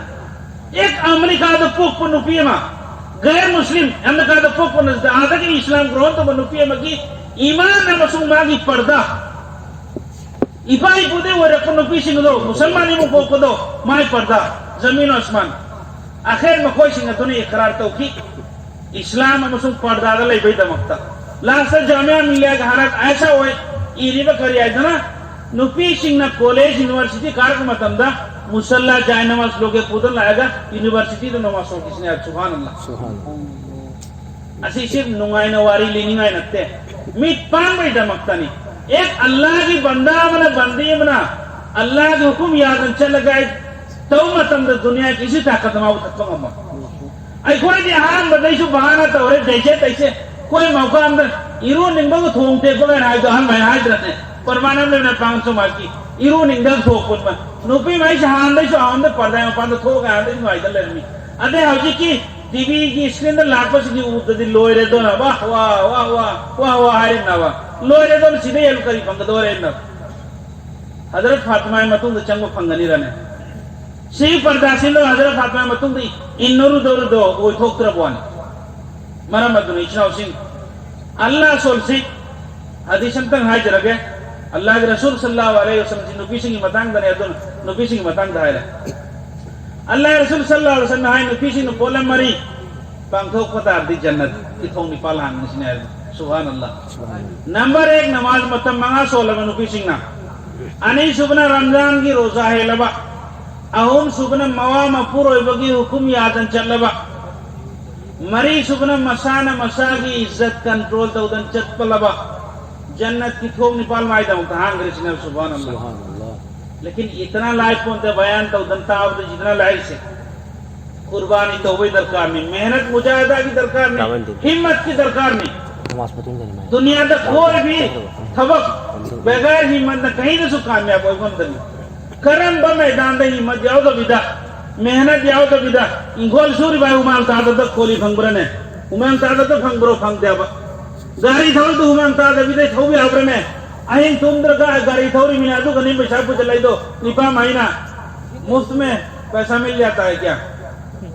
ꯑꯦꯛ ꯑꯃꯦꯔꯤꯀꯥꯗ ꯄꯣꯛꯄ ꯅꯨꯄꯤ ꯑꯃ, ꯒꯩꯔ ꯃꯨꯁꯂꯤꯝ, ꯑꯃꯦꯔꯤꯀꯥꯗ ꯄꯣꯛꯄ ꯅꯠꯇꯦ, ꯑꯥꯗꯒꯤ ꯏꯁꯂꯥꯝ ꯒ꯭ꯔꯍꯟ ꯇꯧꯕ ꯅꯨꯄꯤ ꯑꯃꯒꯤ ꯏꯃꯥꯟ ꯑꯃꯁꯨꯡ ꯃꯥꯒꯤ ꯄꯔꯗꯥ, ꯏꯄꯥ ꯏꯄꯨꯗꯩ ꯑꯣꯏꯔꯛꯄ ꯅꯨꯄꯤꯁꯤꯡꯗꯣ, ꯃꯨꯁꯜꯃꯥꯟ ꯏꯃꯨꯡ ꯄꯣꯛꯄꯗꯣ, ꯃꯥꯒꯤ ꯄꯔꯗꯥ, ꯖꯃꯤꯟ ꯑꯁꯃꯥꯟ꯫ ꯑꯈꯦꯔ ꯃꯈꯣꯏꯁꯤꯡ ꯑꯗꯨꯅ ꯏꯀꯔꯥꯔ ꯇꯧꯈꯤ꯫ ꯏꯁꯂꯥꯝ ꯑꯃꯁꯨꯡ ꯄꯔꯗꯥꯗ ꯂꯩꯕꯒꯤꯗꯃꯛꯇ꯫ ꯂꯥꯁꯇ ꯖꯥꯃꯤꯌꯥ ꯃꯤꯂꯤꯌꯥꯒꯤ ꯍꯥꯔꯠ ꯑꯥꯏꯁꯥ ꯑꯣꯏ ꯏꯔꯤꯕ ꯀꯔꯤ ꯍꯥꯏꯗꯅ, ꯅꯨꯄꯤꯁꯤꯡꯅ ꯀꯣꯂꯦꯖ, ꯌꯨꯅꯤꯚꯔꯁꯤꯇꯤ ꯀꯥꯔꯛꯄ ꯃꯇꯝꯗ ꯃꯨꯁꯜꯂꯥ, ꯖꯥꯏꯅꯃꯥꯖ ꯂꯣꯒꯦ ꯄꯨꯗꯨꯅ ꯂꯥꯛꯑꯒ ꯌꯨꯅꯤꯚꯔꯁꯤꯇꯤꯗ ꯅꯃꯥꯖ ꯁꯣꯟꯈꯤꯁꯤꯅꯦ ꯍꯥꯏꯕ꯫ ꯁꯨꯕꯍꯥꯅꯜꯂꯥ꯫ ꯁꯨꯕꯍꯥꯅꯜꯂꯥ꯫ ꯑꯁꯤꯁꯤ ꯅꯨꯡꯉꯥꯏꯅ ꯋꯥꯔꯤ ꯂꯤꯅꯤꯡꯉꯥꯏ ꯅꯠꯇꯦ, ꯃꯤꯠ ꯄꯥꯡꯕꯩꯗꯃꯛꯇꯅꯤ꯫ ꯑꯦꯛ ꯑꯜꯂꯥꯒꯤ ꯕꯟꯗꯥ ꯑꯃꯅ, ꯕꯟꯗꯤ ꯑꯃꯅ ꯑꯜꯂꯥꯒꯤ ꯍꯨꯀꯨꯝ ꯌꯥꯗꯅ ꯆꯠꯂꯒ ꯑꯩ ꯇꯧꯕ ꯃꯇꯝꯗ ꯗꯨꯅꯤꯌꯥꯒꯤ ꯏꯁꯨ ꯇꯥꯈꯠꯇ ꯃꯥꯕꯨ ꯊꯠꯄ ꯉꯝꯃꯣꯏ꯫ ꯑꯩꯈꯣꯏꯗꯤ ꯑꯍꯥꯟꯕꯗꯩꯁꯨ ꯕꯍꯥꯅ ꯇꯧꯔꯦ, ꯗꯩꯁꯦ ꯇꯩꯁꯦ꯫ ꯑꯩꯈꯣꯏ ꯃꯐꯝꯗ ꯏꯔꯨ ꯅꯤꯡꯕꯒ ꯊꯣꯡ ꯇꯦꯛꯄꯒ ꯍꯥꯏꯅ ꯍꯥꯏꯗꯣ ꯑꯍꯟ ꯃꯌꯥꯝ ꯍꯥꯏꯗ꯭ꯔꯅꯦ? ꯄ꯭ꯔꯃꯥꯟ ꯑꯃ ꯂꯩꯕꯅꯦ, ꯄꯥꯡ ꯆꯨꯝ ꯍꯥꯏꯈꯤ, ꯏꯔꯨ ꯅꯤꯡꯗꯒ ꯊꯣꯛꯄ ꯅꯨꯄꯤ ꯃꯍꯩꯁꯦ ꯍꯥꯟꯅꯗꯩꯁꯨ ꯑꯍꯟꯗ ꯄꯔꯗꯥ ꯃꯄꯥꯟꯗ ꯊꯣꯛꯑꯒ ꯍꯥꯟꯅꯗꯩꯁꯨ ꯅꯨꯡꯉꯥꯏꯗ ꯂꯩꯔꯝꯃꯤ꯫ ꯑꯗꯩ ꯍꯧꯖꯤꯛꯀꯤ ꯇꯤꯚꯤꯒꯤ ꯏꯁꯀ꯭ꯔꯤꯟꯗ ꯂꯥꯛꯄꯁꯤꯗꯤ ꯎꯕꯗꯗꯤ ꯂꯣꯏꯔꯦꯗꯣꯅ ꯋꯥ ꯋꯥ ꯋꯥ ꯋꯥ ꯋꯥ ꯋꯥ ꯍꯥꯏꯔꯤꯕꯅꯕ꯫ ꯂꯣꯏꯔꯦꯗꯣꯅ ꯁꯤꯗ ꯍꯦꯟꯅ ꯀꯔꯤ ꯐꯪꯒꯗꯧꯔꯦꯅ? ꯍꯖꯔꯠ ꯐꯥꯇꯤꯃꯥꯒꯤ ꯃꯇꯨꯡꯗ ꯆꯪꯕ ꯐꯪꯒꯅꯤꯔꯅꯦ? ꯁꯤꯒꯤ ꯄꯔꯗꯥꯁꯤꯡꯗꯣ ꯍꯖꯔꯠ ꯐꯥꯇꯤꯃꯥꯒꯤ ꯃꯇꯨꯡꯗ ꯏꯟꯅꯔꯨꯗꯧꯔꯤꯗꯣ ꯑꯣꯏꯊꯣꯛꯇ꯭ꯔꯕꯣꯅꯦ? ꯃꯔꯝ ꯑꯗꯨꯅ ꯏꯆꯤꯟ ꯏꯅꯥꯎꯁꯤꯡ, ꯑꯜꯂꯥ ꯁꯣꯜꯁꯤ ꯍꯗꯤꯁ ꯑꯝꯇꯪ ꯍꯥꯏꯖꯔꯒꯦ꯫ ꯑꯜꯂꯥꯍꯒꯤ ꯔꯁꯨꯜ ꯁꯜꯂꯥꯍꯨ ꯑꯂꯩꯍꯤ ꯋꯁꯜꯂꯝꯁꯤ ꯅꯨꯄꯤꯁꯤꯡꯒꯤ ꯃꯇꯥꯡꯗꯅꯦ, ꯑꯗꯨꯅ ꯅꯨꯄꯤꯁꯤꯡꯒꯤ ꯃꯇꯥꯡꯗ ꯍꯥꯏꯔꯦ꯫ ꯑꯜꯂꯥꯍꯒꯤ ꯔꯁꯨꯜ ꯁꯜꯂꯥꯍꯨ ꯑꯂꯩꯍꯤ ꯋꯁꯜꯂꯝꯅ ꯍꯥꯏ, ꯅꯨꯄꯤꯁꯤꯡꯅ ꯄꯣꯠꯂꯝ ꯃꯔꯤ ꯄꯥꯡꯊꯣꯛꯄ ꯇꯥꯔꯗꯤ ꯖꯟꯅꯠꯀꯤ ꯊꯣꯡ ꯅꯤꯄꯥꯜ ꯍꯥꯡꯒꯅꯤ ꯁꯤꯅꯦ ꯍꯥꯏꯕ꯫ ꯁꯨꯕꯍꯥꯅꯜꯂꯥꯍ꯫ ꯅꯝꯕꯔ ꯑꯦꯛ, ꯅꯃꯥꯖ ꯃꯇꯝ ꯃꯉꯥ ꯁꯣꯜꯂꯕ ꯅꯨꯄꯤꯁꯤꯡꯅ꯫ ꯑꯅꯤꯁꯨꯕꯅ ꯔꯝꯖꯥꯟꯒꯤ ꯔꯣꯖꯥ ꯍꯦꯜꯂꯕ꯫ ꯑꯍꯨꯝꯁꯨꯕꯅ ꯃꯋꯥ ꯃꯄꯨꯔꯣꯏꯕꯒꯤ ꯍꯨꯀꯨꯝ ꯌꯥꯗꯅ ꯆꯠꯂꯕ꯫ ꯃꯔꯤꯁꯨꯕꯅ ꯃꯁꯥꯅ ꯃꯁꯥꯒꯤ ꯏꯖꯠ ꯀꯟꯇ꯭ꯔꯣꯜ ꯇꯧꯗꯅ ꯆꯠꯄꯂꯕ꯫ ꯖꯟꯅꯠꯀꯤ ꯊꯣꯡ ꯅꯤꯄꯥꯜ ꯃꯥꯏꯗꯃꯛꯇ ꯍꯥꯡꯈ꯭ꯔꯦ ꯁꯤꯅꯦꯕ꯫ ꯁꯨꯕꯍꯥꯅꯜꯂꯥꯍ꯫ ꯁꯨꯕꯍꯥꯅꯜꯂꯥꯍ꯫ ꯂꯦꯀꯤꯟ ꯏꯇꯅꯥ ꯂꯥꯏꯐ ꯄꯣꯟꯇꯦ, ꯕꯌꯥꯟ ꯇꯧꯗꯅ ꯇꯥꯕꯗ ꯏꯇꯅꯥ ꯂꯥꯏꯐꯁꯦ꯫ ꯀꯨꯔꯕꯥꯅꯤ ꯇꯧꯕꯩ ꯗꯔꯀꯥꯔꯅꯤ, ꯃꯦꯍꯅꯠ ꯃꯨꯖꯥꯍꯗꯥꯒꯤ ꯗꯔꯀꯥꯔꯅꯤ, ꯇꯥꯃꯟꯗꯦ꯫ ꯍꯤꯝꯃꯠꯀꯤ ꯗꯔꯀꯥꯔꯅꯤ꯫ ꯅꯃꯥꯖ ꯃꯇꯨꯡꯗꯅꯤ ꯃꯥꯏ꯫ ꯗꯨꯅꯤꯌꯥꯗ ꯀꯣꯏ ꯚꯤ ꯊꯕꯛ ꯕꯒꯩꯔ ꯍꯤꯝꯃꯠꯅ ꯀꯍꯤꯡꯗꯁꯨ ꯀꯥꯃꯌꯥꯕ ꯑꯣꯏꯕ ꯉꯝꯗꯅꯤ꯫ ꯀꯔꯝꯕ ꯃꯩꯗꯥꯟꯗ ꯍꯤꯝꯃꯠ ꯌꯥꯎꯗꯕꯤꯗ, ꯃꯦꯍꯅꯠ ꯌꯥꯎꯗꯕꯤꯗ, ꯏꯪꯈꯣꯜ ꯁꯨꯔꯤꯕ ꯍꯨꯃꯥꯡ ꯇꯥꯗꯕꯗ ꯀꯣꯂꯤ ꯐꯪꯕ꯭ꯔꯅꯦ? ꯍꯨꯃꯥꯡ ꯇꯥꯗꯕꯗ ꯐꯪꯕ꯭ꯔꯣ? ꯐꯪꯗꯦꯕ꯫ ꯒꯥꯔꯤ ꯊꯧꯔꯗꯨ ꯍꯨꯃꯥꯡ ꯇꯥꯗꯕꯤꯗ ꯊꯧꯕ ꯌꯥꯕ꯭ꯔꯅꯦ? ꯑꯍꯤꯡ ꯇꯨꯝꯗ꯭ꯔꯒ ꯒꯥꯔꯤ ꯊꯧꯔꯤꯃꯤꯅ ꯑꯗꯨꯒꯅꯤ ꯄꯩꯁꯥ ꯄꯨꯁꯤꯜꯂꯛꯏꯗꯣ, ꯅꯤꯄꯥ ꯃꯍꯩꯅ꯫ ꯃꯨꯐ꯭ꯠ ꯃꯦ ꯄꯩꯁꯥ ꯃꯤꯜ ꯖꯥꯇꯥ ꯍꯥꯏ ꯀꯌꯥ?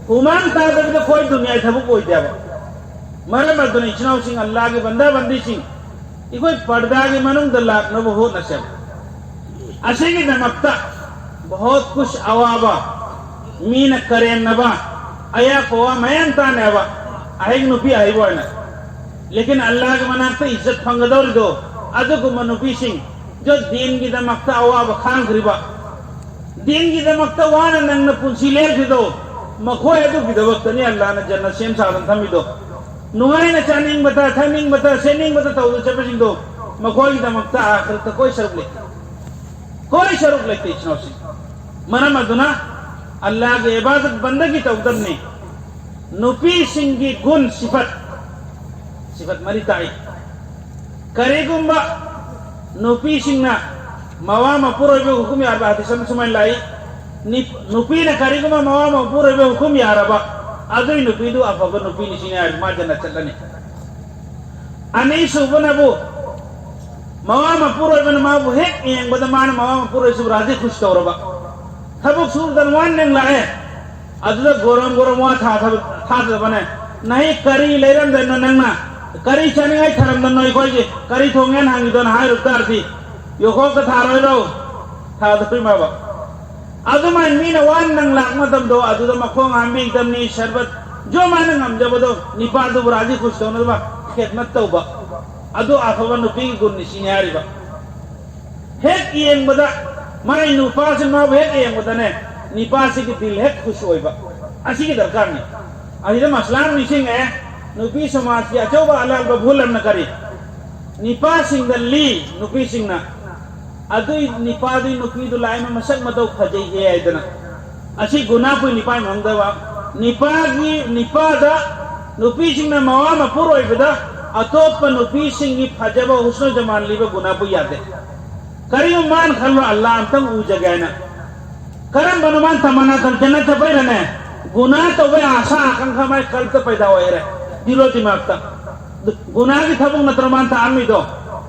ꯍꯨꯃꯥꯡ ꯇꯥꯗꯕꯤꯗ ꯑꯩꯈꯣꯏ ꯗꯨꯅꯤꯌꯥꯒꯤ ꯊꯕꯛ ꯑꯣꯏꯗꯦꯕ꯫ ꯃꯔꯝ ꯑꯗꯨꯅ ꯏꯆꯤꯟ ꯏꯅꯥꯎꯁꯤꯡ, ꯑꯜꯂꯥꯒꯤ ꯕꯟꯗꯥ ꯕꯟꯗꯤꯁꯤꯡ, ꯑꯩꯈꯣꯏ ꯄꯔꯗꯥꯒꯤ ꯃꯅꯨꯡꯗ ꯂꯥꯛꯅꯕ ꯍꯣꯠꯅꯁꯦꯕ꯫ ꯑꯁꯤꯒꯤꯗꯃꯛꯇ ꯕꯍꯨꯠ ꯀꯨꯁ ꯑꯋꯥꯕ, ꯃꯤꯅ ꯀꯔꯦꯝꯅꯕ, ꯑꯌꯥꯛꯄ ꯋꯥ ꯃꯌꯥꯝ ꯇꯥꯅꯦꯕ, ꯑꯍꯩ ꯅꯨꯄꯤ ꯑꯍꯩꯕ ꯑꯣꯏꯅ꯫ ꯂꯦꯀꯤꯟ ꯑꯜꯂꯥꯒꯤ ꯃꯅꯥꯛꯇ ꯏꯖꯠ ꯐꯪꯒꯗꯧꯔꯤꯗꯣ, ꯑꯗꯨꯒꯨꯝꯕ ꯅꯨꯄꯤꯁꯤꯡ, ꯖꯣ ꯗꯤꯟꯒꯤꯗꯃꯛꯇ ꯑꯋꯥꯕ ꯈꯥꯡꯈ꯭ꯔꯤꯕ, ꯗꯤꯟꯒꯤꯗꯃꯛꯇ ꯋꯥꯅ ꯅꯪꯅ ꯄꯨꯟꯁꯤ ꯂꯦꯜꯈ꯭ꯔꯤꯗꯣ, ꯃꯈꯣꯏ ꯑꯗꯨꯒꯤꯗꯃꯛꯇꯅꯤ ꯑꯜꯂꯥꯅ ꯖꯟꯅꯠ ꯁꯦꯝ ꯁꯥꯗꯅ ꯊꯝꯃꯤꯗꯣ꯫ ꯅꯨꯡꯉꯥꯏꯅ ꯆꯥꯅꯤꯡꯕꯇ, ꯊꯛꯅꯤꯡꯕꯇ, ꯁꯦꯠꯅꯤꯡꯕꯇ ꯇꯧꯗꯨꯅ ꯆꯠꯄꯁꯤꯡꯗꯣ, ꯃꯈꯣꯏꯒꯤꯗꯃꯛꯇ ꯑꯥꯈꯤꯔꯠꯇ ꯀꯣꯏ ꯁꯔꯨꯛ ꯂꯩꯇꯦ꯫ ꯀꯣꯏ ꯁꯔꯨꯛ ꯂꯩꯇꯦ, ꯏꯆꯤꯟ ꯏꯅꯥꯎꯁꯤꯡ꯫ ꯃꯔꯝ ꯑꯗꯨꯅ ꯑꯜꯂꯥꯍꯒꯤ ꯏꯕꯥꯗꯠ ꯕꯟꯗꯒꯤ ꯇꯧꯒꯗꯕꯅꯤ꯫ ꯅꯨꯄꯤꯁꯤꯡꯒꯤ ꯒꯨꯟ, ꯁꯤꯐꯠ, ꯁꯤꯐꯠ ꯃꯔꯤ ꯇꯥꯛꯏ꯫ ꯀꯔꯤꯒꯨꯝꯕ ꯅꯨꯄꯤꯁꯤꯡꯅ ꯃꯋꯥ ꯃꯄꯨꯔꯣꯏꯕ ꯍꯨꯀꯨꯝ ꯌꯥꯔꯕ ꯍꯗꯤꯁ ꯑꯃ ꯁꯨꯃꯥꯏꯅ ꯂꯥꯛꯏ, ꯅꯤ-, ꯅꯨꯄꯤꯅ ꯀꯔꯤꯒꯨꯝꯕ ꯃꯋꯥ ꯃꯄꯨꯔꯣꯏꯕ ꯍꯨꯀꯨꯝ ꯌꯥꯔꯕ, ꯑꯗꯨꯒꯤ ꯅꯨꯄꯤꯗꯨ ꯑꯐꯕ ꯅꯨꯄꯤꯅꯤ ꯁꯤꯅꯤ ꯍꯥꯏꯕ, ꯃꯥ ꯖꯟꯅꯠ ꯆꯠꯂꯅꯤ꯫ ꯑꯅꯤꯁꯨꯕꯅꯕꯨ, ꯃꯋꯥ ꯃꯄꯨꯔꯣꯏꯕꯅ ꯃꯥꯕꯨ ꯍꯦꯛ ꯌꯦꯡꯕꯗ ꯃꯥꯅ ꯃꯋꯥ ꯃꯄꯨꯔꯣꯏꯕꯁꯤꯕꯨ ꯔꯥꯖꯤ ꯈꯨꯁ ꯇꯧꯔꯕ, ꯊꯕꯛ ꯁꯨꯗꯅ ꯋꯥꯅ ꯂꯥꯛꯑꯦ, ꯑꯗꯨꯗ ꯒꯣꯔꯝ ꯒꯣꯔꯝ ꯋꯥ ꯊꯥ-, ꯊꯥ-, ꯊꯥꯗꯕꯅꯦ꯫ ꯅꯍꯤ ꯀꯔꯤ ꯂꯩꯔꯝꯗꯣꯏꯅꯣ ꯅꯪꯅ? ꯀꯔꯤ ꯆꯥꯅꯤꯡꯉꯥꯏ ꯊꯔꯝꯗꯅꯣ ꯑꯩꯈꯣꯏꯒꯤ? ꯀꯔꯤ ꯊꯣꯡꯉꯦꯅ ꯍꯪꯉꯤꯗꯣꯅ ꯍꯥꯏꯔꯨ ꯇꯥꯔꯗꯤ, ꯌꯣꯈꯣꯛꯇ ꯊꯥꯔꯣꯏꯗ꯭ꯔꯣ? ꯊꯥꯗꯣꯏ ꯃꯥꯕ꯫ ꯑꯗꯨꯃꯥꯏꯅ ꯃꯤꯅ ꯋꯥꯅ ꯅꯪ ꯂꯥꯛꯄ ꯃꯇꯝꯗꯣ, ꯑꯗꯨꯗ ꯃꯈꯣꯡ ꯍꯥꯝꯕꯤꯒꯗꯕꯅꯤ, ꯁꯔꯕꯠ, ꯖꯣꯃꯥꯏꯅ ꯉꯝꯖꯕꯗꯣ, ꯅꯤꯄꯥꯗꯨꯕꯨ ꯔꯥꯖꯤ ꯈꯨꯁ ꯇꯧꯅꯕ ꯈꯦꯠꯃꯠ ꯇꯧꯕ꯫ ꯑꯗꯨ ꯑꯐꯕ ꯅꯨꯄꯤꯒꯤ ꯒꯨꯟꯅꯤ ꯁꯤꯅꯤ ꯍꯥꯏꯔꯤꯕ꯫ ꯍꯦꯛ ꯌꯦꯡꯕꯗ, ꯃꯥꯏ ꯅꯨꯄꯥꯁꯤ ꯃꯥꯕꯨ ꯍꯦꯛ ꯌꯦꯡꯕꯗꯅꯦ, ꯅꯤꯄꯥꯁꯤꯒꯤ ꯗꯤꯜ ꯍꯦꯛ ꯈꯨꯁ ꯑꯣꯏꯕ꯫ ꯑꯁꯤꯒꯤ ꯗꯔꯀꯥꯔꯅꯤ꯫ ꯑꯁꯤꯗ ꯃꯁꯂꯥ ꯑꯃ ꯅꯤꯡꯁꯤꯡꯉꯛꯑꯦ, ꯅꯨꯄꯤ ꯁꯃꯥꯖꯀꯤ ꯑꯆꯧꯕ ꯑꯂꯥꯟꯕ ꯚꯨꯜ ꯑꯃꯅ ꯀꯔꯤ? ꯅꯤꯄꯥꯁꯤꯡꯗ ꯂꯤ, ꯅꯨꯄꯤꯁꯤꯡꯅ, ꯑꯗꯨꯏ ꯅꯤꯄꯥꯗꯨꯏ ꯅꯨꯄꯤꯗꯨ ꯂꯥꯏꯃ ꯃꯁꯛ ꯃꯇꯧ ꯐꯖꯩꯍꯦ ꯍꯥꯏꯗꯅ꯫ ꯑꯁꯤ ꯒꯨꯅꯥꯄꯨꯏ ꯅꯤꯄꯥꯏ ꯃꯥꯡꯗꯕ꯫ ꯅꯤꯄꯥꯒꯤ, ꯅꯤꯄꯥꯗ ꯅꯨꯄꯤꯁꯤꯡꯅ ꯃꯋꯥ ꯃꯄꯨꯔꯣꯏꯕꯗ ꯑꯇꯣꯞꯄ ꯅꯨꯄꯤꯁꯤꯡꯒꯤ ꯐꯖꯕ ꯍꯨꯁꯅ ꯖꯃꯥꯟ ꯂꯤꯕ ꯒꯨꯅꯥꯄꯨꯏ ꯌꯥꯗꯦ꯫ ꯀꯔꯤꯒꯨꯝꯕ ꯃꯥꯅ ꯈꯜꯂꯣ, "ꯑꯜꯂꯥ ꯑꯝꯇꯪ ꯎꯖꯒꯦ" ꯍꯥꯏꯅ꯫ ꯀꯔꯝꯕꯅꯣ ꯃꯥꯅ ꯇꯃꯟꯅꯥ ꯇꯧ-, ꯖꯟꯅꯠ ꯆꯠꯄꯩꯔꯅꯦ? ꯒꯨꯅꯥ ꯇꯧꯕꯩ ꯑꯥꯁꯥ ꯑꯥꯀꯥꯡꯈꯥ ꯃꯥꯏ ꯀꯜꯕꯇ ꯄꯩꯗꯥ ꯑꯣꯏꯔꯦ, ꯗꯤꯂꯣ ꯗꯤꯃꯥꯒꯇ꯫ ꯒꯨꯅꯥꯒꯤ ꯊꯕꯛ ꯅꯠꯇ꯭ꯔꯣ ꯃꯥꯅ ꯇꯥꯛꯑꯝꯃꯤꯗꯣ?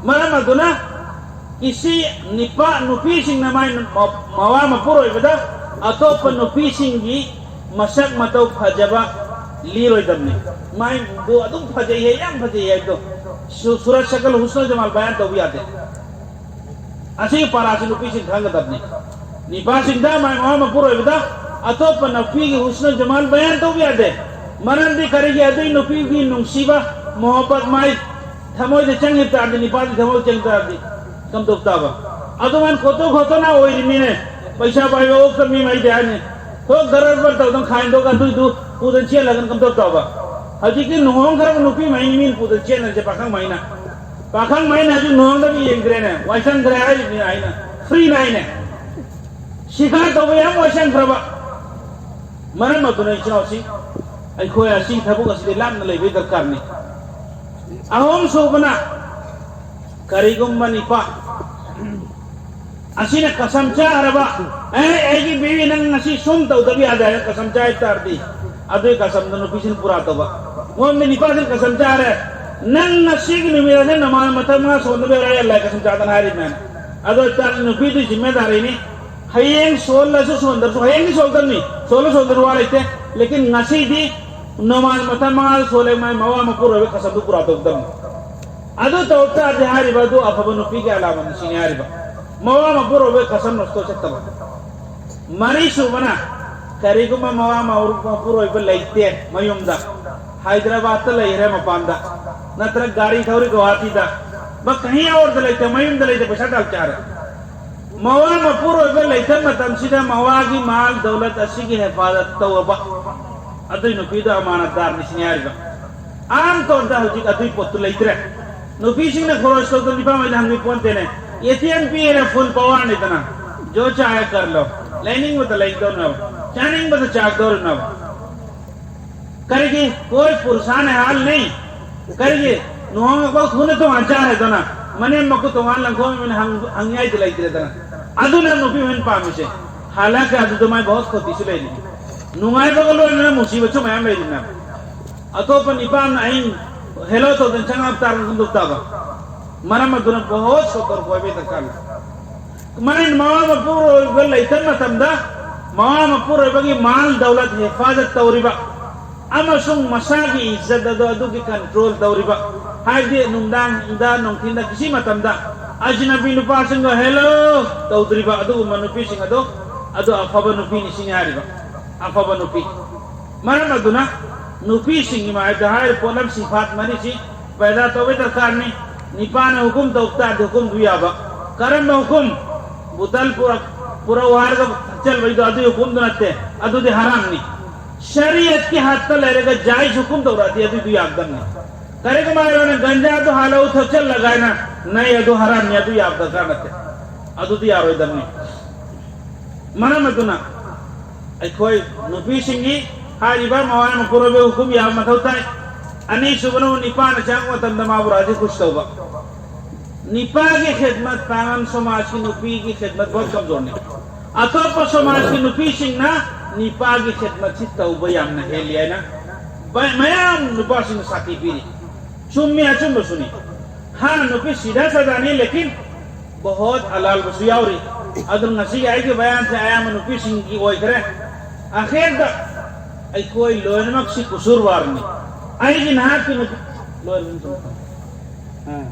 ꯃꯔꯝ ꯑꯗꯨꯅ ꯏꯁꯤ ꯅꯤꯄꯥ, ꯅꯨꯄꯤꯁꯤꯡꯅ ꯃꯥꯏ ꯃ-, ꯃꯋꯥ ꯃꯄꯨꯔꯣꯏꯕꯗ ꯑꯇꯣꯞꯄ ꯅꯨꯄꯤꯁꯤꯡꯒꯤ ꯃꯁꯛ ꯃꯇꯧ ꯐꯖꯕ ꯂꯤꯔꯣꯏꯗꯕꯅꯤ꯫ ꯃꯥꯏꯗꯨ ꯑꯗꯨꯝ ꯐꯖꯩ ꯍꯥꯏ, ꯌꯥꯝ ꯐꯖꯩ ꯍꯥꯏꯕꯗꯣ ꯁꯨ-, ꯁꯨꯔꯠ ꯁꯀꯜ ꯍꯨꯁꯅ ꯖꯃꯥꯜ ꯕꯌꯥꯟ ꯇꯧꯕ ꯌꯥꯗꯦ꯫ ꯑꯁꯤꯒꯤ ꯄꯥꯔꯥꯁꯤ ꯅꯨꯄꯤꯁꯤꯡ ꯈꯪꯒꯗꯕꯅꯤ꯫ ꯅꯤꯄꯥꯁꯤꯡꯗ ꯃꯥꯏ ꯃꯋꯥ ꯃꯄꯨꯔꯣꯏꯕꯗ ꯑꯇꯣꯞꯄ ꯅꯨꯄꯤꯒꯤ ꯍꯨꯁꯅ ꯖꯃꯥꯜ ꯕꯌꯥꯟ ꯇꯧꯕ ꯌꯥꯗꯦ꯫ ꯃꯔꯝꯗꯤ ꯀꯔꯤꯒꯤ? ꯑꯗꯨꯒꯤ ꯅꯨꯄꯤꯒꯤ ꯅꯨꯡꯁꯤꯕ, ꯃꯣꯍꯕꯠ ꯃꯥꯏ ꯊꯃꯣꯏꯗ ꯆꯪꯈꯤꯕ ꯇꯥꯔꯗꯤ, ꯅꯤꯄꯥꯗꯤ ꯊꯃꯣꯏ ꯆꯪ ꯇꯥꯔꯗꯤ ꯀꯝꯗꯧ ꯇꯥꯕ? ꯑꯗꯨꯃꯥꯏꯅ ꯈꯣꯠꯇꯣꯛ ꯈꯣꯠꯇꯅ ꯑꯣꯏꯔꯤꯃꯤꯅꯦ꯫ ꯄꯩꯁꯥ ꯄꯥꯏꯕ ꯑꯣꯛꯇ ꯃꯤ ꯃꯩꯗꯤ ꯍꯥꯏꯅꯤ꯫ ꯊꯣꯛ ꯒꯔꯔ ꯕꯔ ꯇꯧꯗꯅ ꯈꯥꯏꯟꯗꯣꯛ ꯑꯗꯨꯏꯗꯨ ꯄꯨꯗꯅ ꯆꯦꯜꯂꯒꯅ ꯀꯝꯗꯧ ꯇꯥꯕ? ꯍꯧꯖꯤꯛꯇꯤ ꯂꯨꯍꯣꯡꯈ꯭ꯔꯕ ꯅꯨꯄꯤ ꯃꯍꯩ ꯃꯤꯅ ꯄꯨꯗꯅ ꯆꯦꯟꯅꯔꯤꯁꯦ ꯄꯥꯈꯪ ꯃꯍꯩꯅ꯫ ꯄꯥꯈꯪ ꯃꯍꯩꯅ ꯍꯧꯖꯤꯛ ꯂꯨꯍꯣꯡꯗꯕꯤ ꯌꯦꯡꯗ꯭ꯔꯦꯅꯦ, ꯋꯥꯏꯁꯪꯈ꯭ꯔꯦ ꯍꯥꯏꯔꯤꯕꯅꯤ ꯑꯩꯅ꯫ ꯐ꯭ꯔꯤꯅ ꯍꯥꯏꯅꯦ꯫ ꯁꯤꯀꯥꯔ ꯇꯧꯕ ꯌꯥꯝ ꯋꯥꯏꯁꯪꯈ꯭ꯔꯕ꯫ ꯃꯔꯝ ꯑꯗꯨꯅ ꯏꯆꯤꯟ ꯏꯅꯥꯎꯁꯤꯡ, ꯑꯩꯈꯣꯏ ꯑꯁꯤꯒꯤ ꯊꯕꯛ ꯑꯁꯤꯗꯤ ꯂꯥꯞꯅ ꯂꯩꯕꯒꯤ ꯗꯔꯀꯥꯔꯅꯤ꯫ ꯑꯍꯨꯝ ꯁꯨꯕꯅ, ꯀꯔꯤꯒꯨꯝꯕ ꯅꯤꯄꯥ ꯑꯁꯤꯅ ꯀꯁꯝ ꯆꯥꯔꯕ, "ꯑꯦ, ꯑꯩꯒꯤ ꯕꯤꯕꯤ ꯅꯪ ꯉꯁꯤ ꯁꯨꯝ ꯇꯧꯗꯕ ꯌꯥꯗꯦ" ꯍꯥꯏꯅ ꯀꯁꯝ ꯆꯥꯏ ꯇꯥꯔꯗꯤ, ꯑꯗꯨꯒꯤ ꯀꯁꯝꯗꯣ ꯅꯨꯄꯤꯁꯤꯡ ꯄꯨꯔꯥ ꯇꯧꯕ꯫ ꯃꯣꯏꯅ ꯅꯤꯄꯥꯁꯤꯡ ꯀꯁꯝ ꯆꯥꯔꯦ, "ꯅꯪ ꯉꯁꯤꯒꯤ ꯅꯨꯃꯤꯠ ꯑꯁꯤ ꯅꯃꯥꯟ ꯃꯊꯛ ꯃꯉꯥ ꯁꯣꯟꯗꯕ ꯌꯥꯔꯣꯏ" ꯍꯥꯏꯅ ꯂꯥꯏ ꯀꯁꯝ ꯆꯥꯗꯅ ꯍꯥꯏꯔꯤꯕꯅꯦ꯫ ꯑꯗꯨ ꯑꯣꯏꯇꯥꯔꯗꯤ ꯅꯨꯄꯤꯗꯨꯒꯤ ꯖꯤꯝꯃꯦꯗꯥꯔꯤꯅꯤ꯫ ꯍꯌꯦꯡ ꯁꯣꯜꯂꯁꯨ ꯁꯣꯟꯗ꯭ꯔꯁꯨ, ꯍꯌꯦꯡꯗꯤ ꯁꯣꯜꯗꯕꯅꯤ, ꯁꯣꯜꯂ ꯁꯣꯟꯗ꯭ꯔꯁꯨ ꯋꯥ ꯂꯩꯇꯦ꯫ ꯂꯦꯀꯤꯟ ꯉꯁꯤꯗꯤ ꯅꯃꯥꯟ ꯃꯊꯛ ꯃꯉꯥ ꯁꯣꯜꯂꯦ, ꯃꯥꯏ ꯃꯋꯥ ꯃꯄꯨꯔꯣꯏꯕ ꯀꯁꯝꯗꯨ ꯄꯨꯔꯥ ꯇꯧꯗꯕꯅꯤ꯫ ꯑꯗꯨ ꯇꯧ ꯇꯥꯔꯗꯤ ꯍꯥꯏꯔꯤꯕ ꯑꯗꯨ ꯑꯐꯕ ꯅꯨꯄꯤꯒꯤ ꯑꯂꯥꯃꯠꯅꯤ ꯁꯤꯅꯤ ꯍꯥꯏꯔꯤꯕ꯫ ꯃꯋꯥ ꯃꯄꯨꯔꯣꯏꯕ ꯀꯁꯝ ꯅꯁꯇꯣ ꯆꯠꯇꯕ꯫ ꯃꯔꯤꯁꯨꯕꯅ, ꯀꯔꯤꯒꯨꯝꯕ ꯃꯋꯥ ꯃꯄꯨꯔꯣꯏꯕ ꯂꯩꯇꯦ ꯃꯌꯨꯝꯗ, ꯍꯥꯏꯗ꯭ꯔꯕꯥꯗꯇ ꯂꯩꯈ꯭ꯔꯦ ꯃꯄꯥꯟꯗ, ꯅꯠꯇ꯭ꯔꯒ ꯒꯥꯔꯤ ꯊꯧꯔꯤ ꯒꯨꯋꯥꯍꯥꯇꯤꯗ, ꯕ ꯀꯍꯤꯡ ꯑꯣꯔꯗ ꯂꯩꯇꯦ, ꯃꯌꯨꯝꯗ ꯂꯩꯇꯦ, ꯄꯩꯁꯥ ꯇꯥꯜ ꯆꯥꯔꯦ꯫ ꯃꯋꯥ ꯃꯄꯨꯔꯣꯏꯕ ꯂꯩꯇꯕ ꯃꯇꯝꯁꯤꯗ ꯃꯋꯥꯒꯤ ꯃꯥꯜ ꯗꯧꯂꯠ ꯑꯁꯤꯒꯤ ꯍꯦꯐꯥꯖꯠ ꯇꯧꯔꯕ ꯑꯗꯨꯏ ꯅꯨꯄꯤꯗꯣ ꯑꯃꯥꯅꯠꯗꯥꯔꯅꯤ ꯁꯤꯅꯤ ꯍꯥꯏꯔꯤꯕ꯫ ꯑꯥꯝ ꯇꯧꯔꯗ ꯍꯧꯖꯤꯛ ꯑꯗꯨꯏ ꯄꯣꯠꯇꯨ ꯂꯩꯇ꯭ꯔꯦ꯫ ꯅꯨꯄꯤꯁꯤꯡꯅ ꯈꯣꯔꯣꯁ ꯇꯧꯗꯅ ꯅꯤꯄꯥ ꯃꯩꯗ ꯍꯪꯕꯤ ꯄꯣꯟꯇꯦꯅꯦ꯫ ꯑꯦ ꯇꯤ ꯑꯦꯝ ꯄꯤꯔꯦ, ꯐꯨꯜ ꯄꯋꯥꯔꯅꯤꯗꯅ꯫ ꯖꯣ ꯆꯥꯍꯦ ꯀꯔ ꯂꯣ꯫ ꯂꯩꯅꯤꯡꯕꯗ ꯂꯩꯗꯧꯔꯤꯅꯕ, ꯆꯥꯅꯤꯡꯕꯗ ꯆꯥꯗꯧꯔꯤꯅꯕ꯫ ꯀꯔꯤꯒꯤ? ꯀꯣꯏ ꯄꯨꯔꯁꯥꯅ ꯍꯥꯜ ꯅꯩ꯫ ꯀꯔꯤꯒꯤ? ꯅꯣꯡ ꯑꯩꯈꯣꯏ ꯈꯨꯅ ꯇꯣꯉꯥꯟ ꯆꯥꯔꯦꯗꯅ, ꯃꯅꯦꯝ ꯃꯀꯨ ꯇꯣꯉꯥꯟ ꯂꯪꯈꯣꯝ ꯑꯣꯏꯅ ꯍꯪ-, ꯍꯪꯉꯥꯏꯗ ꯂꯩꯇ꯭ꯔꯦꯗꯅ꯫ ꯑꯗꯨꯅ ꯅꯨꯄꯤ ꯑꯣꯏꯅ ꯄꯥꯝꯃꯤꯁꯦ꯫ ꯍꯥꯂꯥꯀ ꯑꯗꯨꯗ ꯃꯥꯏ ꯕꯍꯨꯠ ꯈꯣꯇꯤꯁꯨ ꯂꯩꯔꯤ꯫ ꯅꯨꯡꯉꯥꯏꯕꯒ ꯂꯣꯏꯅꯅ ꯃꯨꯁꯤꯕꯁꯨ ꯃꯌꯥꯝ ꯂꯩꯔꯤꯅ꯫ ꯑꯇꯣꯞꯄ ꯅꯤꯄꯥꯝꯅ ꯑꯍꯤꯡ ꯍꯦꯂꯣ ꯇꯧꯗꯅ ꯆꯪꯉꯛ ꯇꯥꯔꯒ ꯍꯨꯟꯗꯣꯛ ꯇꯥꯕ꯫ ꯃꯔꯝ ꯑꯗꯨꯅ ꯕꯍꯨꯠ ꯁꯣꯇꯔꯛ ꯑꯣꯏꯕꯒꯤ ꯗꯔꯀꯥꯔ ꯂꯩ꯫ ꯃꯔꯝ ꯃꯋꯥ ꯃꯄꯨꯔꯣꯏꯕ ꯂꯩꯇꯕ ꯃꯇꯝꯗ ꯃꯋꯥ ꯃꯄꯨꯔꯣꯏꯕꯒꯤ ꯃꯥꯜ ꯗꯧꯂꯠ ꯍꯦꯐꯥꯖꯠ ꯇꯧꯔꯤꯕ ꯑꯃꯁꯨꯡ ꯃꯁꯥꯒꯤ ꯏꯖꯠ ꯑꯗꯣ ꯑꯗꯨꯒꯤ ꯀꯟꯇ꯭ꯔꯣꯜ ꯇꯧꯔꯤꯕ, ꯍꯥꯏꯕꯗꯤ ꯅꯨꯡꯗꯥꯡꯗ, ꯅꯨꯡꯊꯤꯟꯗ, ꯀꯤꯁꯤ ꯃꯇꯝꯗ ꯑꯖꯅꯕꯤ ꯅꯨꯄꯥꯁꯤꯡꯒ ꯍꯦꯂꯣ ꯇꯧꯗ꯭ꯔꯤꯕ ꯑꯗꯨꯒꯨꯝꯕ ꯅꯨꯄꯤꯁꯤꯡ ꯑꯗꯣ, ꯑꯗꯨ ꯑꯐꯕ ꯅꯨꯄꯤꯅꯤ ꯁꯤꯅꯤ ꯍꯥꯏꯔꯤꯕ꯫ ꯑꯐꯕ ꯅꯨꯄꯤ꯫ ꯃꯔꯝ ꯑꯗꯨꯅ ꯅꯨꯄꯤꯁꯤꯡꯒꯤ ꯃꯥꯏꯗ ꯍꯥꯏꯔꯤꯕ ꯄꯣꯠꯂꯝ ꯁꯤꯐꯥꯠ ꯃꯔꯤꯁꯤ ꯄꯩꯗꯥ ꯇꯧꯕꯩ ꯗꯔꯀꯥꯔꯅꯤ꯫ ꯅꯤꯄꯥꯅ ꯍꯨꯀꯨꯝ ꯇꯧ ꯇꯥꯔꯗꯤ ꯍꯨꯀꯨꯝꯗꯨ ꯌꯥꯕ꯫ ꯀꯔꯝꯕ ꯍꯨꯀꯨꯝ? ꯕꯨꯇꯜ ꯄꯨꯔꯛ-, ꯄꯨꯔꯛꯎ ꯍꯥꯏꯔꯒ ꯊꯛꯆꯜꯕꯩꯗꯣ ꯑꯗꯨꯒꯤ ꯍꯨꯀꯨꯝꯗꯨ ꯅꯠꯇꯦ, ꯑꯗꯨꯗꯤ ꯍꯔꯥꯝꯅꯤ꯫ ꯁꯔꯤꯌꯠꯀꯤ ꯍꯠꯇ ꯂꯩꯔꯒ ꯖꯥꯏꯖ ꯍꯨꯀꯨꯝ ꯇꯧꯔꯛꯑꯗꯤ ꯑꯗꯨꯏꯗꯨ ꯌꯥꯒꯗꯕꯅꯤ꯫ ꯀꯔꯤꯒꯨꯝꯕ ꯍꯥꯏꯔꯣꯅꯦ, ꯒꯟꯖꯥꯗꯨ ꯍꯥꯜꯂꯧ ꯊꯛꯆꯜꯂꯒ ꯍꯥꯏꯅ, ꯅꯩ ꯑꯗꯨ ꯍꯔꯥꯝꯅꯤ, ꯑꯗꯨ ꯌꯥꯕ ꯗꯔꯀꯥꯔ ꯅꯠꯇꯦ, ꯑꯗꯨꯗꯤ ꯌꯥꯔꯣꯏꯗꯕꯅꯤ꯫ ꯃꯔꯝ ꯑꯗꯨꯅ ꯑꯩꯈꯣꯏ ꯅꯨꯄꯤꯁꯤꯡꯒꯤ ꯍꯥꯏꯔꯤꯕ ꯃꯋꯥ ꯃꯄꯨꯔꯣꯏꯕ ꯍꯨꯀꯨꯝ ꯌꯥꯕ ꯃꯊꯧ ꯇꯥꯏ꯫ ꯑꯅꯤꯁꯨꯕꯅ ꯅꯤꯄꯥꯅ ꯆꯪꯕ ꯃꯇꯝꯗ ꯃꯥꯕꯨ ꯔꯥꯖꯤ ꯈꯨꯁ ꯇꯧꯕ꯫ ꯅꯤꯄꯥꯒꯤ ꯈꯤꯗꯃꯠ ꯄꯥꯉꯟ ꯁꯃꯥꯖꯀꯤ ꯅꯨꯄꯤꯒꯤ ꯈꯤꯗꯃꯠ ꯕꯍꯨꯠ ꯀꯝꯖꯣꯔꯅꯤ꯫ ꯑꯇꯣꯞꯄ ꯁꯃꯥꯖꯀꯤ ꯅꯨꯄꯤꯁꯤꯡꯅ ꯅꯤꯄꯥꯒꯤ ꯈꯤꯗꯃꯠꯁꯤ ꯇꯧꯕ ꯌꯥꯝꯅ ꯍꯦꯜꯂꯤ ꯍꯥꯏꯅ ꯃꯌꯥꯝ ꯅꯨꯄꯥꯁꯤꯡꯅ ꯁꯥꯈꯤ ꯄꯤꯔꯤ꯫ ꯆꯨꯝꯃꯤ, ꯑꯆꯨꯝꯕꯁꯨꯅꯤ꯫ ꯍꯥ, ꯅꯨꯄꯤ ꯁꯤꯗꯥ ꯁꯥꯗꯥꯅꯤ, ꯂꯦꯀꯤꯟ ꯕꯍꯨꯠ ꯑꯂꯥꯜꯕꯁꯨ ꯌꯥꯎꯔꯤ꯫ ꯑꯗꯨꯅ ꯉꯁꯤꯒꯤ ꯑꯩꯒꯤ ꯕꯌꯥꯟꯁꯦ ꯑꯌꯥꯝꯕ ꯅꯨꯄꯤꯁꯤꯡꯒꯤ ꯑꯣꯏꯈ꯭ꯔꯦ꯫ ꯑꯈꯦꯔꯗ ꯑꯩꯈꯣꯏ ꯂꯣꯏꯅꯃꯛꯁꯤ ꯀꯨꯁꯨꯔꯋꯥꯔꯅꯤ꯫ ꯑꯩꯒꯤ ꯅꯍꯥꯛꯀꯤ ꯅꯨꯄꯤ ꯂꯣꯏꯔꯕ ꯅꯠꯇ꯭ꯔꯣ? ꯑꯥ,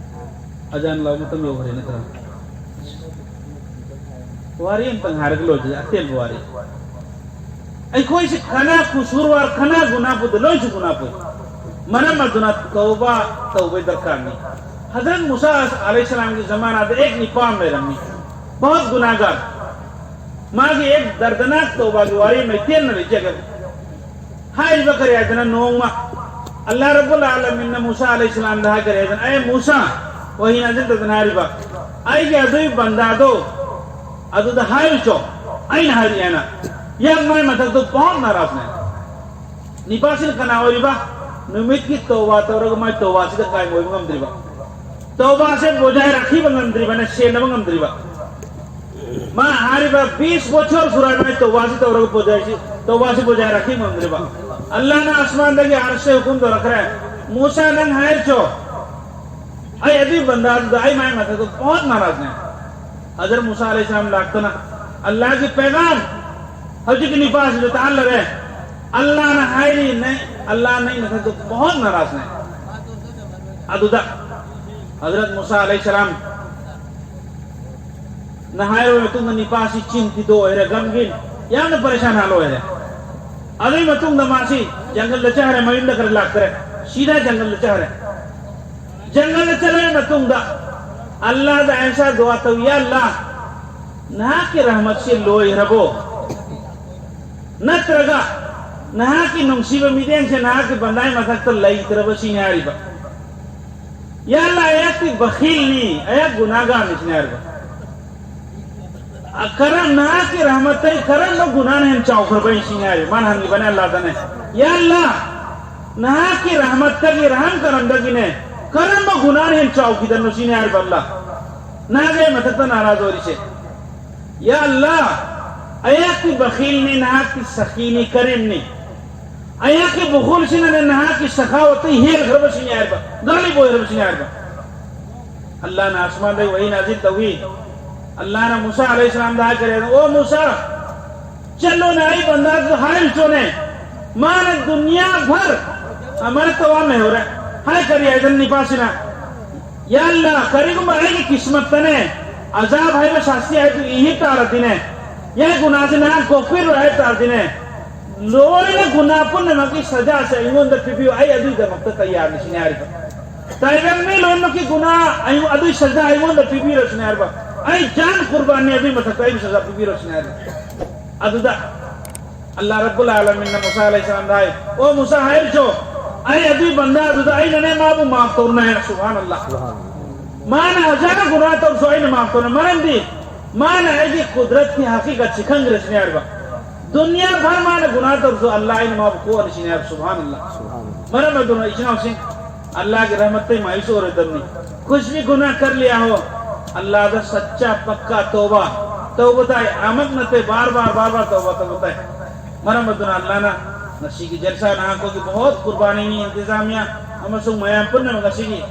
ꯑꯖꯥꯟ ꯂꯥꯎ ꯃꯇꯝ ꯌꯧꯈ꯭ꯔꯦ ꯅꯠꯇ꯭ꯔꯥ? ꯋꯥꯔꯤ ꯑꯝꯇꯪ ꯍꯥꯏꯔꯒ ꯂꯣꯏꯁꯤꯜꯂꯦ, ꯑꯇꯦꯟꯕ ꯋꯥꯔꯤ꯫ ꯑꯩꯈꯣꯏꯁꯤ ꯈꯅꯥ ꯀꯨꯁꯨꯔꯋꯥꯔ, ꯈꯅꯥ ꯒꯨꯅꯥ ꯄꯨꯗ, ꯂꯣꯏꯁꯨ ꯒꯨꯅꯥ ꯄꯨꯏ꯫ ꯃꯔꯝ ꯑꯗꯨꯅ ꯇꯧꯕ ꯇꯧꯕꯩ ꯗꯔꯀꯥꯔꯅꯤ꯫ ꯍꯖꯔꯠ ꯃꯨꯁꯥ ꯑꯂꯩꯍꯤꯁꯁꯂꯥꯝꯒꯤ ꯖꯃꯥꯅꯥꯗ ꯑꯦꯛ ꯅꯤꯄꯥ ꯑꯃ ꯂꯩꯔꯝꯃꯤ, ꯕꯍꯨꯠ ꯒꯨꯅꯥꯒꯥꯔ꯫ ꯃꯥꯒꯤ ꯑꯦꯛ ꯗꯔꯗꯅꯥꯛ ꯇꯧꯕꯒꯤ ꯋꯥꯔꯤ ꯑꯃ ꯇꯦꯟꯅ ꯂꯩꯖꯒꯦ꯫ ꯍꯥꯏꯔꯤꯕ ꯀꯔꯤ ꯍꯥꯏꯗꯅ, ꯅꯣꯡꯃ ꯑꯜꯂꯥꯍ ꯔꯕꯨꯜ ꯑꯥꯂꯃꯤꯟꯅ ꯃꯨꯁꯥ ꯑꯂꯩꯍꯤꯁꯁꯂꯥꯝꯗ ꯍꯥꯏ ꯀꯔꯤ ꯍꯥꯏꯗꯅ, ꯑꯦ ꯃꯨꯁꯥ, ꯋꯥꯍꯤ ꯅꯥꯖꯤꯜ ꯇꯧꯗꯅ ꯍꯥꯏꯔꯤꯕ, ꯑꯩꯒꯤ ꯑꯗꯨꯒꯤ ꯕꯟꯗꯥꯗꯣ ꯑꯗꯨꯗ ꯍꯥꯏꯔꯨꯆꯣ, ꯑꯩꯅ ꯍꯥꯏꯔꯤ ꯍꯥꯏꯅ꯫ ꯌꯥꯝ ꯃꯥꯏ ꯃꯊꯛꯇ ꯕꯍꯨꯠ ꯅꯥꯔꯥꯖꯅꯦ꯫ ꯅꯤꯄꯥꯁꯤꯅ ꯀꯅꯥ ꯑꯣꯏꯔꯤꯕ? ꯅꯨꯃꯤꯠꯀꯤ ꯇꯧꯕꯥ ꯇꯧꯔꯒ ꯃꯥꯏ ꯇꯧꯕꯥꯁꯤꯗ ꯀꯥꯏꯝ ꯑꯣꯏꯕ ꯉꯝꯗ꯭ꯔꯤꯕ, ꯇꯧꯕꯥꯁꯦ ꯕꯣꯖꯥꯏ ꯔꯥꯈꯤꯕ ꯉꯝꯗ꯭ꯔꯤꯕꯅ ꯁꯦꯟꯅꯕ ꯉꯝꯗ꯭ꯔꯤꯕ꯫ ꯃꯥ ꯍꯥꯏꯔꯤꯕ ꯕꯤꯁ ꯕꯣꯆꯣꯔ ꯁꯨꯔꯥꯏ ꯃꯥꯏ ꯇꯧꯕꯥꯁꯤ ꯇꯧꯔꯒ ꯕꯣꯖꯥꯏꯁꯤ, ꯇꯧꯕꯥꯁꯤ ꯕꯣꯖꯥꯏ ꯔꯥꯈꯤꯕ ꯉꯝꯗ꯭ꯔꯤꯕ꯫ ꯑꯜꯂꯥꯍꯅ ꯑꯁꯃꯥꯟꯗꯒꯤ ꯑꯔꯁꯦ ꯍꯨꯀꯨꯝ ꯇꯧꯔꯛꯈ꯭ꯔꯦ, ꯃꯨꯁꯥ ꯅꯪ ꯍꯥꯏꯔꯆꯣ, ꯑꯩ ꯑꯗꯨꯒꯤ ꯕꯟꯗꯥꯗꯨꯗ ꯑꯩ ꯃꯥꯏ ꯃꯊꯛꯇ ꯕꯍꯨꯠ ꯅꯥꯔꯥꯖꯅꯦ꯫ ꯍꯖꯔꯠ ꯃꯨꯁꯥ ꯑꯂꯩꯍꯤꯁꯁꯂꯥꯝ ꯂꯥꯛꯇꯅ ꯑꯜꯂꯥꯍꯒꯤ ꯄꯩꯒꯥꯝ ꯍꯧꯖꯤꯛꯀꯤ ꯅꯤꯄꯥꯁꯤꯗ ꯇꯥꯍꯜꯂꯔꯦ꯫ ꯑꯜꯂꯥꯍꯅ ꯍꯥꯏꯔꯤ, ꯅꯪ, ꯑꯜꯂꯥꯍ ꯅꯪ ꯅꯊꯛꯇ ꯕꯍꯨꯠ ꯅꯥꯔꯥꯖꯅꯦ꯫ ꯑꯗꯨꯗ ꯍꯖꯔꯠ ꯃꯨꯁꯥ ꯑꯂꯩꯍꯤꯁꯁꯂꯥꯝ ꯅ ꯍꯥꯏꯔꯕ ꯃꯇꯨꯡꯗ ꯅꯤꯄꯥꯁꯤ ꯆꯤꯟꯇꯤꯗ ꯑꯣꯏꯔꯦ, ꯒꯝꯒꯤꯟ, ꯌꯥꯝꯅ ꯄꯔꯦꯁꯥꯟ ꯍꯥꯜ ꯑꯣꯏꯔꯦ꯫ ꯑꯗꯨꯒꯤ ꯃꯇꯨꯡꯗ ꯃꯥꯁꯤ ꯖꯪꯒꯜꯗ ꯆꯠꯈ꯭ꯔꯦ, ꯃꯌꯨꯝꯗ ꯈꯔ ꯂꯥꯛꯇ꯭ꯔꯦ, ꯁꯤꯗꯥ ꯖꯪꯒꯜꯗ ꯆꯠꯈ꯭ꯔꯦ꯫ ꯖꯪꯒꯜꯗ ꯆꯠꯂꯕ ꯃꯇꯨꯡꯗ ꯑꯜꯂꯥꯍꯗ ꯑꯩꯁꯥ ꯗꯨꯋꯥ ꯇꯧ, ꯌꯥ ꯑꯜꯂꯥꯍ, ꯅꯍꯥꯛꯀꯤ ꯔꯍꯃꯠꯁꯤ ꯂꯣꯏꯈ꯭ꯔꯕꯣ? ꯅꯠꯇ꯭ꯔꯒ ꯅꯍꯥꯛꯀꯤ ꯅꯨꯡꯁꯤꯕ ꯃꯤꯠꯌꯦꯡꯁꯦ ꯅꯍꯥꯛꯀꯤ ꯕꯟꯗꯥꯒꯤ ꯃꯊꯛꯇ ꯂꯩꯇ꯭ꯔꯕ ꯁꯤꯅꯤ ꯍꯥꯏꯔꯤꯕ꯫ ꯌꯥ ꯑꯜꯂꯥ, ꯑꯩꯍꯥꯛꯇꯤ ꯕꯈꯤꯜꯅꯤ, ꯑꯩꯍꯥꯛ ꯒꯨꯅꯥꯒꯥꯔꯅꯤ ꯁꯤꯅꯤ ꯍꯥꯏꯔꯤꯕ꯫ ꯑ, ꯀꯔꯝ, ꯅꯍꯥꯛꯀꯤ ꯔꯍꯃꯠꯇꯒꯤ ꯀꯔꯝꯕ ꯒꯨꯅꯥꯅ ꯍꯦꯟꯅ ꯆꯥꯎꯈ꯭ꯔꯕ ꯁꯤꯅꯤ ꯍꯥꯏꯔꯤꯕ꯫ ꯃꯥꯅ ꯍꯪꯉꯤꯕꯅꯦ ꯑꯜꯂꯥꯗꯅꯦ, ꯌꯥ ꯑꯜꯂꯥ, ꯅꯍꯥꯛꯀꯤ ꯔꯍꯃꯠꯇꯒꯤ, ꯔꯍꯝ ꯀꯔꯝꯗꯒꯤꯅꯦ, ꯀꯔꯝꯕ ꯒꯨꯅꯥꯅ ꯍꯦꯟꯅ ꯆꯥꯎꯈꯤꯗꯅꯣ ꯁꯤꯅꯤ ꯍꯥꯏꯔꯤꯕ ꯑꯜꯂꯥ꯫ ꯅꯍꯥꯛ ꯑꯩ ꯃꯊꯛꯇ ꯅꯥꯔꯥꯖ ꯑꯣꯏꯔꯤꯁꯦ꯫ ꯌꯥ ꯑꯜꯂꯥ, ꯑꯩꯍꯥꯛꯇꯤ ꯕꯈꯤꯜꯅꯤ, ꯅꯍꯥꯛꯇꯤ ꯁꯈꯤꯅꯤ, ꯀꯔꯤꯝꯅꯤ꯫ ꯑꯩꯍꯥꯛꯀꯤ ꯕꯨꯈꯨꯜꯁꯤꯅꯅꯦ ꯅꯍꯥꯛꯀꯤ ꯁꯈꯥꯋꯠꯇ ꯍꯦꯟꯈ꯭ꯔꯕꯁꯤꯅꯤ ꯍꯥꯏꯕ, ꯒꯥꯂꯤꯕ ꯑꯣꯏꯔꯕꯁꯤꯅꯤ ꯍꯥꯏꯕ꯫ ꯑꯜꯂꯥꯅ ꯑꯁꯃꯥꯟꯗꯒꯤ ꯋꯥꯍꯤ ꯅꯥꯖꯤꯜ ꯇꯧꯏ꯫ ꯑꯜꯂꯥꯅ ꯃꯨꯁꯥ ꯑꯂꯩꯍꯤꯁꯁꯂꯥꯝꯗ ꯍꯥꯏꯈꯔꯦ, "ꯑꯣ ꯃꯨꯁꯥ, ꯆꯠꯂꯣꯅꯦ, ꯑꯩ ꯕꯟꯗꯥꯗꯨ ꯍꯥꯏꯔꯨꯆꯣꯅꯦ, ꯃꯥꯅ ꯗꯨꯅꯤꯌꯥ ꯚꯔ ꯑꯃꯅ ꯇꯋꯥꯝ ꯂꯩꯍꯧꯔꯦ, ꯍꯥꯏ ꯀꯔꯤ ꯍꯥꯏꯗꯅ ꯅꯤꯄꯥꯁꯤꯅ, ꯌꯥ ꯑꯜꯂꯥ, ꯀꯔꯤꯒꯨꯝꯕ ꯑꯩꯒꯤ ꯀꯤꯁꯃꯠꯇꯅꯦ ꯑꯖꯥꯕ ꯍꯥꯏꯕ ꯁꯥꯁꯇꯤ ꯍꯥꯏꯕꯗꯨ ꯏꯍꯤ ꯇꯥꯔꯗꯤꯅꯦ, ꯌꯥꯏ ꯒꯨꯅꯥꯁꯤ ꯅꯍꯥꯛ ꯀꯣꯛꯄꯤꯔꯣꯏ ꯍꯥꯏ ꯇꯥꯔꯗꯤꯅꯦ, ꯂꯣꯏꯅ ꯒꯨꯅꯥ ꯄꯨꯝꯅꯃꯛꯀꯤ ꯁꯖꯥꯁꯦ ꯑꯩꯉꯣꯟꯗ ꯄꯤꯕꯤꯌꯨ, ꯑꯩ ꯑꯗꯨꯒꯤꯗꯃꯛꯇ ꯇꯌꯥꯔꯅꯤ" ꯁꯤꯅꯤ ꯍꯥꯏꯔꯤꯕ꯫ ꯇꯥꯏꯕꯪ ꯃꯤ ꯂꯣꯏꯅꯃꯛꯀꯤ ꯒꯨꯅꯥ ꯑꯩꯉꯣꯟ-, ꯑꯗꯨꯒꯤ ꯁꯖꯥ ꯑꯩꯉꯣꯟꯗ ꯄꯤꯕꯤꯔꯣ ꯁꯤꯅꯤ ꯍꯥꯏꯔꯤꯕ꯫ ꯑꯩ ꯖꯥꯟ ꯀꯨꯔꯕꯥꯟꯅꯤ, ꯑꯗꯨꯒꯤ ꯃꯊꯛꯇ ꯑꯩꯕꯨ ꯁꯖꯥ ꯄꯤꯕꯤꯔꯣ ꯁꯤꯅꯤ ꯍꯥꯏꯔꯤꯕ꯫ ꯑꯗꯨꯗ ꯑꯜꯂꯥ ꯔꯕꯨꯜ ꯑꯥꯂꯃꯤꯟꯅ ꯃꯨꯁꯥ ꯑꯂꯩꯍꯤꯁꯁꯂꯥꯝꯗ ꯍꯥꯏ, "ꯑꯣ ꯃꯨꯁꯥ, ꯍꯥꯏꯔꯨꯆꯣ, ꯑꯩ ꯑꯗꯨꯒꯤ ꯕꯟꯗꯥ ꯑꯗꯨꯗ ꯑꯩꯅꯅꯦ ꯃꯥꯕꯨ ꯃꯥꯐ ꯇꯧꯔꯅꯤ" ꯍꯥꯏꯅ꯫ ꯁꯨꯕꯍꯥꯟ ꯑꯜꯂꯥ꯫ ꯃꯥꯅ ꯍꯖꯥꯔ ꯒꯨꯅꯥ ꯇꯧꯔꯁꯨ ꯑꯩꯅ ꯃꯥꯐ ꯇꯧꯔꯅꯤ꯫ ꯃꯔꯝꯗꯤ ꯃꯥꯅ ꯑꯩꯒꯤ ꯀꯨꯗꯔꯠꯀꯤ ꯍꯀꯤꯀꯠꯁꯤ ꯈꯪꯈ꯭ꯔꯦ ꯁꯤꯅꯤ ꯍꯥꯏꯔꯤꯕ꯫ ꯗꯨꯅꯤꯌꯥ ꯚꯔ ꯃꯥꯅ ꯒꯨꯅꯥ ꯇꯧꯔꯁꯨ ꯑꯜꯂꯥ ꯑꯩꯅ ꯃꯥꯕꯨ ꯀꯣꯛꯑꯅꯤ ꯁꯤꯅꯤ ꯍꯥꯏꯕ꯫ ꯁꯨꯕꯍꯥꯟ ꯑꯜꯂꯥ꯫ ꯁꯨꯕꯍꯥꯟ ꯑꯜꯂꯥ꯫ ꯃꯔꯝ ꯑꯗꯨꯅ ꯏꯆꯤꯟ ꯏꯅꯥꯎꯁꯤꯡ, ꯑꯜꯂꯥꯒꯤ ꯔꯍꯃꯠꯇꯩ ꯃꯥꯌꯨꯁ ꯑꯣꯏꯔꯣꯏꯗꯕꯅꯤ꯫ ꯀꯨꯁ ꯚꯤ ꯒꯨꯅꯥ ꯀꯔ ꯂꯤꯌꯥ ꯍꯣ, ꯑꯜꯂꯥꯗ ꯁꯆꯥ ꯄꯛꯀꯥ ꯇꯧꯕꯥ, ꯇꯧꯕ ꯇꯥꯏ꯫ ꯑꯃꯛ ꯅꯠꯇꯦ, ꯕꯥꯔ ꯕꯥꯔ, ꯕꯥꯔ ꯕꯥꯔ ꯇꯧꯕꯥ, ꯇꯧꯕ ꯇꯥꯏ꯫ ꯃꯔꯝ ꯑꯗꯨꯅ ꯑꯜꯂꯥꯅ ꯉꯁꯤꯒꯤ ꯖꯜꯁꯥ ꯅꯍꯥꯛꯄꯒꯤ ꯕꯍꯨꯠ ꯀꯨꯔꯕꯥꯅꯤꯅꯤ, ꯏꯟꯇꯤꯖꯥꯃꯤꯌꯥ ꯑꯃꯁꯨꯡ ꯃꯌꯥꯝ ꯄꯨꯝꯅꯃꯛ ꯉꯁꯤꯒꯤ